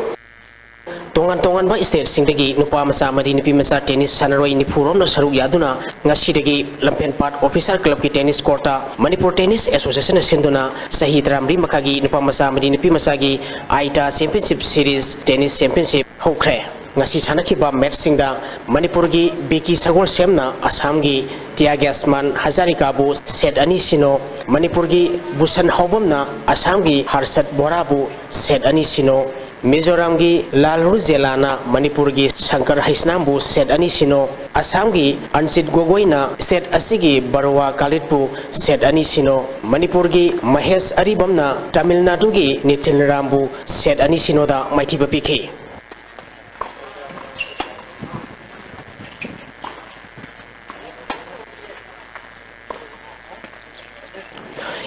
ꯇꯣꯉꯥꯟ ꯇꯣꯉꯥꯟꯕ ꯁ꯭ꯇꯦꯠꯁꯤꯡꯗꯒꯤ ꯅꯨꯄꯥ ꯃꯆꯥ ꯑꯃꯗꯤ ꯅꯨꯄꯤ ꯃꯆꯥ ꯇꯦꯅꯤꯁ ꯁꯥꯟꯅꯔꯣꯏ ꯅꯤꯐꯨ ꯔꯣꯝꯅ ꯁꯔꯨꯛ ꯌꯥꯗꯨꯅ ꯉꯁꯤꯗꯒꯤ ꯂꯝꯐꯦꯟꯄꯥꯠ ꯑꯣꯐꯤꯁꯥꯔ ꯀ꯭ꯂꯕꯀꯤ ꯇꯦꯅꯤꯁ ꯀꯣꯔꯠꯇ ꯃꯅꯤꯄꯨꯔ ꯇꯦꯅꯤꯁ ꯑꯦꯁꯣꯁꯤꯌꯦꯁꯟꯅ ꯁꯤꯟꯗꯨꯅ ꯆꯍꯤ ꯇꯔꯥꯃꯔꯤ ꯃꯈꯥꯒꯤ ꯅꯨꯄꯥ ꯃꯆꯥ ꯑꯃꯗꯤ ꯅꯨꯄꯤ ꯃꯆꯥꯒꯤ ꯑꯥꯏꯇꯥ ꯆꯦꯝꯄꯤꯌꯟꯁꯤꯞ ꯁꯤꯔꯤꯖ ꯇꯦꯅꯤꯁ ꯆꯦꯝꯄꯤꯌꯟꯁꯤꯞ ꯍꯧꯈ꯭ꯔꯦ꯫ ꯉꯁꯤ ꯁꯥꯟꯅꯈꯤꯕ ꯃꯦꯠꯁꯁꯤꯡꯗ ꯃꯅꯤꯄꯨꯔꯒꯤ ꯕꯤꯀꯤ ꯁꯒꯣꯜꯁꯦꯝꯅ ꯑꯁꯥꯝꯒꯤ ꯇꯤꯌꯥꯒ꯭ꯌꯥꯁꯃꯥꯟ ꯍꯖꯥꯔꯤꯀꯥꯕꯨ set ꯑꯅꯤ ꯁꯤꯅꯣ, ꯃꯅꯤꯄꯨꯔꯒꯤ ꯕꯨꯁꯟ ꯍꯥꯎꯕꯝꯅ ꯑꯁꯥꯝꯒꯤ ꯍꯔꯁꯠ ꯕꯣꯔꯥꯕꯨ set ꯑꯅꯤ ꯁꯤꯅꯣ, ꯃꯤꯖꯣꯔꯥꯝꯒꯤ ꯂꯥꯜ ꯔꯨꯖꯦꯂꯥꯅ ꯃꯅꯤꯄꯨꯔꯒꯤ ꯁꯪꯀꯔ ꯍꯩꯁꯅꯥꯝꯕꯨ set ꯑꯅꯤ ꯁꯤꯅꯣ, ꯑꯁꯥꯝꯒꯤ ꯑꯟꯖꯤꯠ ꯒꯣꯒꯣꯏꯅ state ꯑꯁꯤꯒꯤ ꯕꯔꯣꯋꯥ ꯀꯥꯂꯤꯠꯄꯨ set ꯑꯅꯤ ꯁꯤꯅꯣ, ꯃꯅꯤꯄꯨꯔꯒꯤ ꯃꯍꯦꯁ ꯑꯔꯤꯕꯝꯅ ꯇꯥꯃꯤꯜ ꯅꯥꯗꯨꯒꯤ ꯅꯤꯊꯤꯟ ꯔꯥꯝꯕꯨ set ꯑꯅꯤ ꯁꯤꯅꯣꯗ ꯃꯥꯏꯊꯤꯕ ꯄꯤꯈꯤ꯫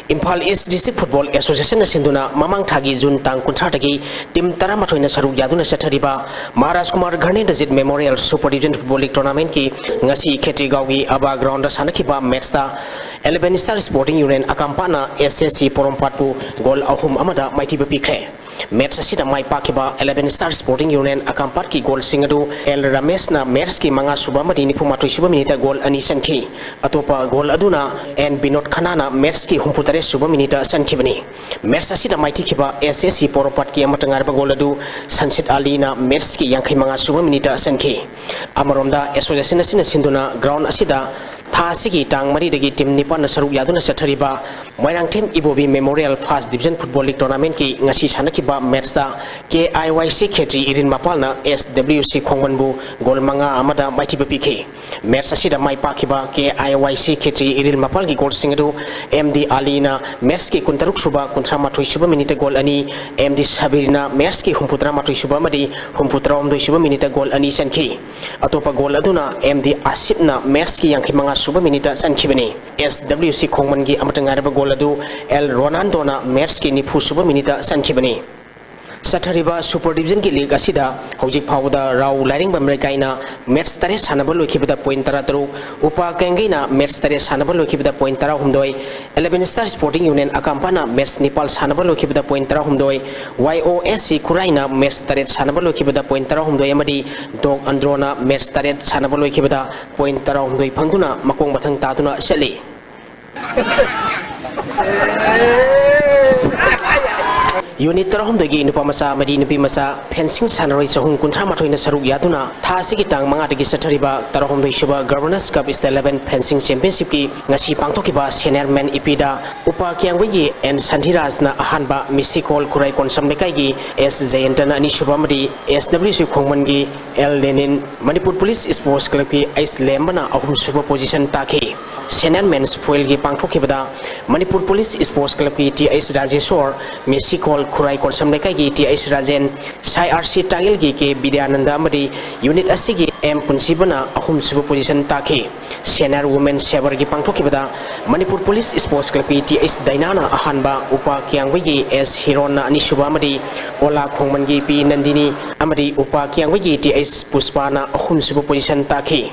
Imphal East District Football Association ꯅ ꯁꯤꯟꯗꯨꯅ ꯃꯃꯥꯡ ꯊꯥꯒꯤ ꯖꯨꯟ ꯇꯥꯡ ꯀꯨꯟꯊ꯭ꯔꯥꯗꯒꯤ team ꯇꯔꯥꯃꯥꯊꯣꯏꯅ ꯁꯔꯨꯛ ꯌꯥꯗꯨꯅ ꯆꯠꯊꯔꯤꯕ Maharaj Kumar ꯘꯔꯅꯦꯟꯗꯖꯤꯠ Memorial Super Division Football League Tournament ꯀꯤ ꯉꯁꯤ ꯈꯦꯇ꯭ꯔꯤꯒꯥꯎꯒꯤ ꯑꯕꯥ ground ꯗ ꯁꯥꯟꯅꯈꯤꯕ match ꯇ Eleven Star Sporting Union ꯑꯀꯥꯝꯄꯥꯠꯅ S S C ꯄꯣꯔꯣꯝꯄꯥꯠꯄꯨ goal ꯑꯍꯨꯝ ꯑꯃꯗ ꯃꯥꯏꯊꯤꯕ ꯄꯤꯈ꯭ꯔꯦ꯫ Match ꯑꯁꯤꯗ ꯃꯥꯏ ꯄꯥꯛꯈꯤꯕ Eleven Star Sporting Union ꯑꯀꯥꯝꯄꯥꯠꯀꯤ goal ꯁꯤꯡ ꯑꯗꯨ L ꯔꯥꯃꯦꯁꯅ match ꯀꯤ ꯃꯉꯥ ꯁꯨꯕ ꯑꯃꯗꯤ ꯅꯤꯐꯨ ꯃꯥꯊꯣꯏ ꯁꯨꯕ minute ꯇ goal ꯑꯅꯤ ꯆꯟꯈꯤ꯫ ꯑꯇꯣꯞꯄ goal ꯑꯗꯨꯅ N ꯕꯤꯅꯣꯗ ꯈꯅꯥꯅ match ꯀꯤ ꯍꯨꯝꯐꯨ ꯇꯔꯦꯠ ꯁꯨꯕ minute ꯇ ꯆꯟꯈꯤꯕꯅꯤ꯫ Match ꯑꯁꯤꯗ ꯃꯥꯏꯊꯤꯈꯤꯕ S S C ꯄꯣꯔꯣꯝꯄꯥꯠꯀꯤ ꯑꯃꯠꯇ ꯉꯥꯏꯔꯕ goal ꯑꯗꯨ ꯁꯟꯁꯤꯠ ꯑꯂꯤꯅ match ꯀꯤ ꯌꯥꯡꯈꯩ ꯃꯉꯥ ꯁꯨꯕ minute ꯇ ꯆꯟꯈꯤ꯫ ꯑꯃꯔꯣꯝꯗ, association ꯑꯁꯤꯅ ꯁꯤꯟꯗꯨꯅ ground ꯑꯁꯤꯗ ꯊꯥ ꯑꯁꯤꯒꯤ ꯇꯥꯡ ꯃꯔꯤꯗꯒꯤ team ꯅꯤꯄꯥꯟꯅ ꯁꯔꯨꯛ ꯌꯥꯗꯨꯅ ꯆꯠꯊꯔꯤꯕ ꯃꯣꯏꯔꯥꯡꯊꯦꯝ ꯏꯕꯣꯕꯤ Memorial First Division Football League Tournament ꯀꯤ ꯉꯁꯤ ꯁꯥꯟꯅꯈꯤꯕ match ꯇ K I Y C Khetri Iril ꯃꯄꯥꯜꯅ S W C ꯈꯣꯡꯃꯟꯕꯨ goal ꯃꯉꯥ ꯑꯃꯗ ꯃꯥꯏꯊꯤꯕ ꯄꯤꯈꯤ꯫ Match ꯑꯁꯤꯗ ꯃꯥꯏ ꯄꯥꯛꯈꯤꯕ K I Y C Khetri Iril ꯃꯄꯥꯜꯒꯤ goal ꯁꯤꯡ ꯑꯗꯨ M D ꯑꯂꯤꯅ match ꯀꯤ ꯀꯨꯟꯇꯔꯨꯛ ꯁꯨꯕ, ꯀꯨꯟꯊ꯭ꯔꯥ ꯃꯥꯊꯣꯏ ꯁꯨꯕ minute ꯇ goal ꯑꯅꯤ, M D ꯁꯕꯤꯔꯅ match ꯀꯤ ꯍꯨꯝꯐꯨ ꯇꯔꯥ ꯃꯥꯊꯣꯏ ꯁꯨꯕ ꯑꯃꯗꯤ ꯍꯨꯝꯐꯨ ꯇꯔꯥꯍꯨꯝꯗꯣꯏ ꯁꯨꯕ minute ꯇ goal ꯑꯅꯤ ꯆꯟꯈꯤ꯫ ꯑꯇꯣꯞꯄ goal ꯑꯗꯨꯅ M D ꯑꯁꯤꯞꯅ match ꯀꯤ ꯌꯥꯡꯈꯩ ꯃꯉꯥ ꯁꯨꯕ minute ꯇ ꯆꯟꯈꯤꯕꯅꯤ꯫ S W C ꯈꯣꯡꯃꯟꯒꯤ ꯑꯃꯠꯇ ꯉꯥꯏꯔꯕ goal ꯑꯗꯨ L ꯔꯣꯅꯥꯜꯗꯣꯅ match ꯀꯤ ꯅꯤꯐꯨ ꯁꯨꯕ minute ꯇ ꯆꯟꯈꯤꯕꯅꯤ꯫ ꯆꯠꯊꯔꯤꯕ Super Division ꯒꯤ league ꯑꯁꯤꯗ ꯍꯧꯖꯤꯛ ꯐꯥꯎꯕꯗ ꯔꯥꯎ ꯂꯥꯏꯔꯦꯝꯕꯝ ꯂꯩꯀꯥꯏꯅ match ꯇꯔꯦꯠ ꯁꯥꯟꯅꯕ ꯂꯣꯏꯈꯤꯕꯗ point ꯇꯔꯥꯇꯔꯨꯛ, ꯎꯄꯥ ꯀꯦꯡꯒꯩꯅ match ꯇꯔꯦꯠ ꯁꯥꯟꯅꯕ ꯂꯣꯏꯈꯤꯕꯗ point ꯇꯔꯥꯍꯨꯝꯗꯣꯏ, Eleven Star Sporting Union ꯑꯀꯥꯝꯄꯥꯅ match ꯅꯤꯄꯥꯜ ꯁꯥꯟꯅꯕ ꯂꯣꯏꯈꯤꯕꯗ point ꯇꯔꯥꯍꯨꯝꯗꯣꯏ, Y O S C ꯈꯨꯔꯥꯏꯅ match ꯇꯔꯦꯠ ꯁꯥꯟꯅꯕ ꯂꯣꯏꯈꯤꯕꯗ point ꯇꯔꯥꯍꯨꯝꯗꯣꯏ ꯑꯃꯗꯤ ꯗꯣꯛ ꯑꯟꯗ꯭ꯔꯣꯅ match ꯇꯔꯦꯠ ꯁꯥꯟꯅꯕ ꯂꯣꯏꯈꯤꯕꯗ point ꯇꯔꯥꯍꯨꯝꯗꯣꯏ ꯐꯪꯗꯨꯅ ꯃꯈꯣꯡ ꯃꯊꯪ ꯇꯥꯗꯨꯅ ꯆꯠꯂꯤ꯫ Unit ꯇꯔꯥꯍꯨꯝꯗꯣꯏꯒꯤ ꯅꯨꯄꯥ ꯃꯆꯥ ꯑꯃꯗꯤ ꯅꯨꯄꯤ ꯃꯆꯥ fencing ꯁꯥꯟꯅꯔꯣꯏ ꯆꯍꯨꯝ ꯀꯨꯟꯊ꯭ꯔꯥ ꯃꯥꯊꯣꯏꯅ ꯁꯔꯨꯛ ꯌꯥꯗꯨꯅ ꯊꯥ ꯑꯁꯤꯒꯤ ꯇꯥꯡ ꯃꯉꯥꯗꯒꯤ ꯆꯠꯊꯔꯤꯕ ꯇꯔꯥꯍꯨꯝꯗꯣꯏ ꯁꯨꯕ Governors Cup State Level Fencing Championshipꯀꯤ ꯉꯁꯤ ꯄꯥꯡꯊꯣꯛꯈꯤꯕ Senior Men ꯏꯄꯤꯗ ꯎꯄꯥ ꯀꯤꯌꯥꯡꯒꯣꯏꯒꯤ ꯑꯦꯟ ꯁꯥꯟꯇꯤꯔꯥꯖꯅ ꯑꯍꯥꯟꯕ, ꯃꯤꯁꯤꯀꯣꯜ ꯈꯨꯔꯥꯏ ꯀꯣꯟꯁꯝ ꯂꯩꯀꯥꯏꯒꯤ ꯑꯦꯁ ꯖꯌꯟꯇꯅ ꯑꯅꯤꯁꯨꯕ ꯑꯃꯗꯤ ꯑꯦꯁ ꯗꯕ꯭ꯂꯤꯎ ꯁꯤ ꯈꯣꯡꯃꯟꯒꯤ L Lenin, Manipur police sports ꯀ꯭ꯂꯕꯀꯤ ꯑꯩꯆ ꯂꯦꯝꯕꯅ ꯑꯍꯨꯝꯁꯨꯕ position ꯇꯥꯈꯤ꯫ Senior Men's Foilꯒꯤ ꯄꯥꯡꯊꯣꯛꯈꯤꯕꯗ ꯃꯅꯤꯄꯨꯔ ꯄꯨꯂꯤꯁ ꯁ꯭ꯄꯣꯔꯠꯁ ꯀ꯭ꯂꯕꯀꯤ ꯇꯤ ꯑꯩꯆ ꯔꯥꯖꯦꯁꯣꯔ, ꯃꯤꯁꯤꯀꯣꯜ ꯈꯨꯔꯥꯏ ꯀꯣꯟꯁꯝ ꯂꯩꯀꯥꯏꯒꯤ ꯇꯤ ꯑꯩꯆ ꯔꯥꯖꯦꯟ, ꯁꯥꯏ ꯑꯥꯔ ꯁꯤ ꯇꯥꯡꯉꯦꯜꯒꯤ ꯀꯦ ꯕꯤꯗ꯭ꯌꯥꯅꯟꯗ ꯑꯃꯗꯤ unit ꯑꯁꯤꯒꯤ ꯑꯦꯝ ꯄꯨꯟꯁꯤꯕꯅ ꯑꯍꯨꯝꯁꯨꯕ position ꯇꯥꯈꯤ꯫ Senior Women Saberꯒꯤ ꯄꯥꯡꯊꯣꯛꯈꯤꯕꯗ ꯃꯅꯤꯄꯨꯔ ꯄꯨꯂꯤꯁ ꯁ꯭ꯄꯣꯔꯠꯁ ꯀ꯭ꯂꯕꯀꯤ ꯇꯤ ꯑꯩꯆ ꯗꯥꯏꯅꯥꯅ ꯑꯍꯥꯟꯕ, ꯎꯄꯥ ꯀꯤꯌꯥꯡꯒꯣꯏꯒꯤ ꯑꯦꯁ ꯍꯤꯔꯣꯟꯅ ꯑꯅꯤꯁꯨꯕ ꯑꯃꯗꯤ ꯑꯣꯂꯥ ꯈꯣꯡꯃꯟꯒꯤ ꯄꯤ ꯅꯟꯗꯤꯅꯤ ꯑꯃꯗꯤ ꯎꯄꯥ ꯀꯤꯌꯥꯡꯒꯣꯏꯒꯤ ꯇꯤ ꯑꯩꯆ ꯄꯨꯁꯄꯥꯅ ꯑꯍꯨꯝꯁꯨꯕ position ꯇꯥꯈꯤ꯫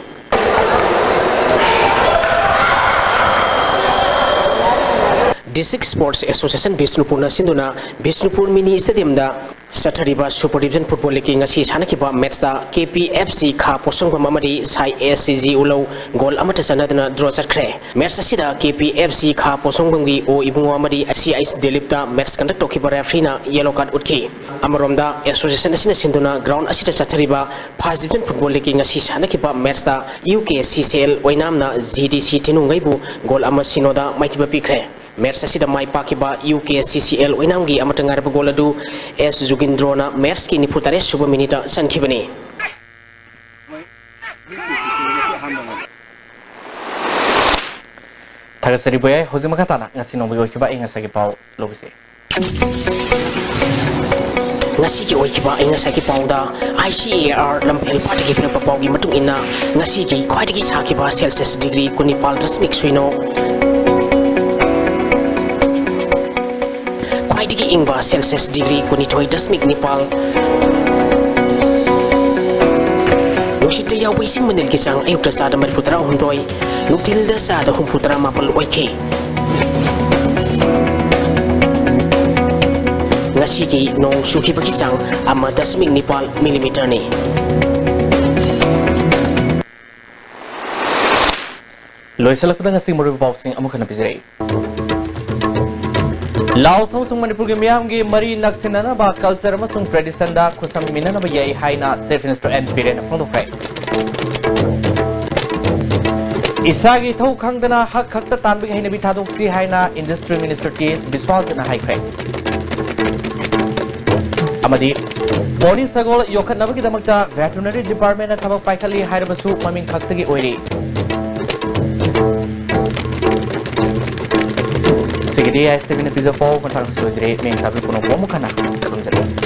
District Sports Association ꯕꯤꯁꯅꯨꯄꯨꯔꯅ ꯁꯤꯟꯗꯨꯅ ꯕꯤꯁꯅꯨꯄꯨꯔ Mini Stadiumꯗ ꯆꯠꯊꯔꯤꯕ Super Division Football Leagueꯀꯤ ꯉꯁꯤ ꯁꯥꯟꯅꯈꯤꯕ matchꯇ ꯀꯦ ꯄꯤ ꯑꯦꯐ ꯁꯤ ꯈꯥ ꯄꯣꯁꯪꯕꯝ ꯑꯃꯗꯤ ꯁꯥꯏ ꯑꯦꯁ ꯁꯤ ꯖꯤ ꯎꯂꯧ goal ꯑꯃꯠꯇ ꯆꯟꯅꯗꯅ draw ꯆꯠꯈ꯭ꯔꯦ꯫ Match ꯑꯁꯤꯗ ꯀꯦ ꯄꯤ ꯑꯦꯐ ꯁꯤ ꯈꯥ ꯄꯣꯁꯪꯕꯝꯒꯤ ꯑꯣ ꯏꯕꯨꯡꯉꯣ ꯑꯃꯗꯤ ꯁꯤ ꯑꯩꯆ ꯗꯤꯂꯤꯞꯇ match conduct ꯇꯧꯈꯤꯕ refereeꯅ yellow card ꯎꯠꯈꯤ꯫ ꯑꯃꯔꯣꯝꯗ, association ꯑꯁꯤꯅ ꯁꯤꯟꯗꯨꯅ ground ꯑꯁꯤꯗ ꯆꯠꯊꯔꯤꯕ First Division Football Leagueꯀꯤ ꯉꯁꯤ ꯁꯥꯟꯅꯈꯤꯕ matchꯇ U K C C L ꯑꯣꯏꯅꯥꯝꯅ G ꯗꯤ ꯁꯤ ꯊꯤꯅꯨꯡꯒꯩꯕꯨ goal ꯑꯃ ꯁꯤꯅꯣꯗ ꯃꯥꯏꯊꯤꯕ ꯄꯤꯈ꯭ꯔꯦ꯫ Match ꯑꯁꯤꯗ ꯃꯥꯏ ꯄꯥꯛꯈꯤꯕ U K C C L ꯑꯣꯏꯅꯥꯝꯒꯤ ꯑꯃꯠꯇ ꯉꯥꯏꯔꯕ goal ꯑꯗꯨ ꯑꯦꯁ ꯖꯨꯒꯤꯟꯗ꯭ꯔꯣꯅ matchꯀꯤ ꯅꯤꯐꯨ ꯇꯔꯦꯠ ꯁꯨꯕ minuteꯇ ꯆꯟꯈꯤꯕꯅꯤ꯫ ꯊꯥꯒꯠꯆꯔꯤ ꯕꯣꯌꯥꯏ꯫ ꯍꯧꯖꯤꯛ ꯃꯈꯥ ꯇꯥꯅ ꯉꯁꯤ ꯅꯣꯡꯃꯒꯤ ꯑꯣꯏꯈꯤꯕ ꯑꯏꯪ ꯑꯁꯥꯒꯤ ꯄꯥꯎ ꯂꯧꯕꯤꯁꯤ꯫ ꯉꯁꯤꯒꯤ ꯑꯣꯏꯈꯤꯕ ꯑꯏꯪ ꯑꯁꯥꯒꯤ ꯄꯥꯎꯗ, ꯑꯥꯏ ꯁꯤ ꯑꯦ ꯑꯥꯔ ꯂꯝꯐꯦꯜ ꯄꯥꯠꯇꯒꯤ ꯄꯤꯔꯛꯄ ꯄꯥꯎꯒꯤ ꯃꯇꯨꯡ ꯏꯟꯅ, ꯉꯁꯤꯒꯤ ꯈ꯭ꯋꯥꯏꯗꯒꯤ ꯁꯥꯈꯤꯕ Celsius degree ꯀꯨꯟꯅꯤꯄꯥꯜ ꯗꯁꯃꯤꯛ ꯁꯨꯏꯅꯣ, ꯈ꯭ꯋꯥꯏꯗꯒꯤ ꯏꯪꯕ Celsius degree ꯀꯨꯟꯅꯤꯊꯣꯏ ꯗꯁꯃꯤꯛ ꯅꯤꯄꯥꯜ, ꯅꯨꯡꯁꯤꯠꯇ ꯌꯥꯎꯕ ꯏꯁꯤꯡ ꯃꯅꯤꯜꯒꯤ ꯆꯥꯡ ꯑꯌꯨꯛꯇ ꯆꯥꯗ ꯃꯔꯤꯐꯨ ꯇꯔꯥ ꯍꯨꯝꯗꯣꯏ, ꯅꯨꯡꯊꯤꯜꯗ ꯆꯥꯗ ꯍꯨꯝꯐꯨ ꯇꯔꯥ ꯃꯥꯄꯜ ꯑꯣꯏꯈꯤ꯫ ꯉꯁꯤꯒꯤ ꯅꯣꯡ ꯆꯨꯈꯤꯕꯒꯤ ꯆꯥꯡ ꯑꯃ ꯗꯁꯃꯤꯛ ꯅꯤꯄꯥꯜ millimeterꯅꯤ꯫ ꯂꯣꯏꯁꯤꯜꯂꯛꯄꯗ ꯉꯁꯤ ꯃꯔꯨꯑꯣꯏꯕ ꯄꯥꯎꯁꯤꯡ ꯑꯃꯨꯛ ꯍꯟꯅ ꯄꯤꯖꯔꯛꯏ꯫ ꯂꯥꯎꯁ ꯑꯃꯁꯨꯡ ꯃꯅꯤꯄꯨꯔꯒꯤ ꯃꯤꯌꯥꯝꯒꯤ ꯃꯔꯤ ꯅꯛꯁꯤꯟꯅꯅꯕ, ꯀꯜꯆꯔ ꯑꯃꯁꯨꯡ ꯇ꯭ꯔꯦꯗꯤꯁꯟꯗ ꯈꯨꯠꯁꯝꯃꯤꯟꯅꯅꯕ ꯌꯥꯏ ꯍꯥꯏꯅ ꯆꯤꯐ ꯃꯤꯅꯤꯁꯇꯔ ꯑꯦꯟ ꯕꯤꯔꯦꯟꯅ ꯐꯣꯡꯗꯣꯛꯈ꯭ꯔꯦ꯫ ꯏꯁꯥꯒꯤ ꯏꯊꯧ ꯈꯪꯗꯅ ꯍꯛ ꯈꯛꯇ ꯇꯥꯟꯕꯒꯤ ꯍꯩꯅꯕꯤ ꯊꯥꯗꯣꯛꯁꯤ ꯍꯥꯏꯅ ꯏꯟꯗꯁꯇ꯭ꯔꯤ ꯃꯤꯅꯤꯁꯇꯔ ꯇꯤ ꯑꯦꯁ ꯕꯤꯁ꯭ꯋꯥꯁꯖꯤꯠꯅ ꯍꯥꯏꯈ꯭ꯔꯦ꯫ ꯑꯃꯗꯤ ꯄꯣꯅꯤ ꯁꯒꯣꯜ ꯌꯣꯛꯈꯠꯅꯕꯒꯤꯗꯃꯛꯇ ꯚꯦꯇꯔꯤꯅꯔꯤ ꯗꯤꯄꯥꯔꯠꯃꯦꯟꯅ ꯊꯕꯛ ꯄꯥꯏꯈꯠꯂꯤ ꯍꯥꯏꯔꯕꯁꯨ ꯃꯃꯤꯡ ꯈꯛꯇꯒꯤ ꯑꯣꯏꯔꯤ꯫ ꯁꯤꯒꯤꯗꯤ ꯑꯥꯏ ꯑꯦꯁ ꯇꯤ ꯚꯤꯅ ꯄꯤꯖꯕ ꯄꯥꯎ ꯃꯇꯥꯡꯁꯤ ꯂꯣꯏꯖꯔꯦ꯫ ꯃꯤꯡ ꯊꯥꯕꯤ ꯄꯨꯝꯅꯃꯛꯄꯨ ꯑꯃꯨꯛ ꯍꯟꯅ ꯈꯨꯔꯨꯝꯖꯔꯤ꯫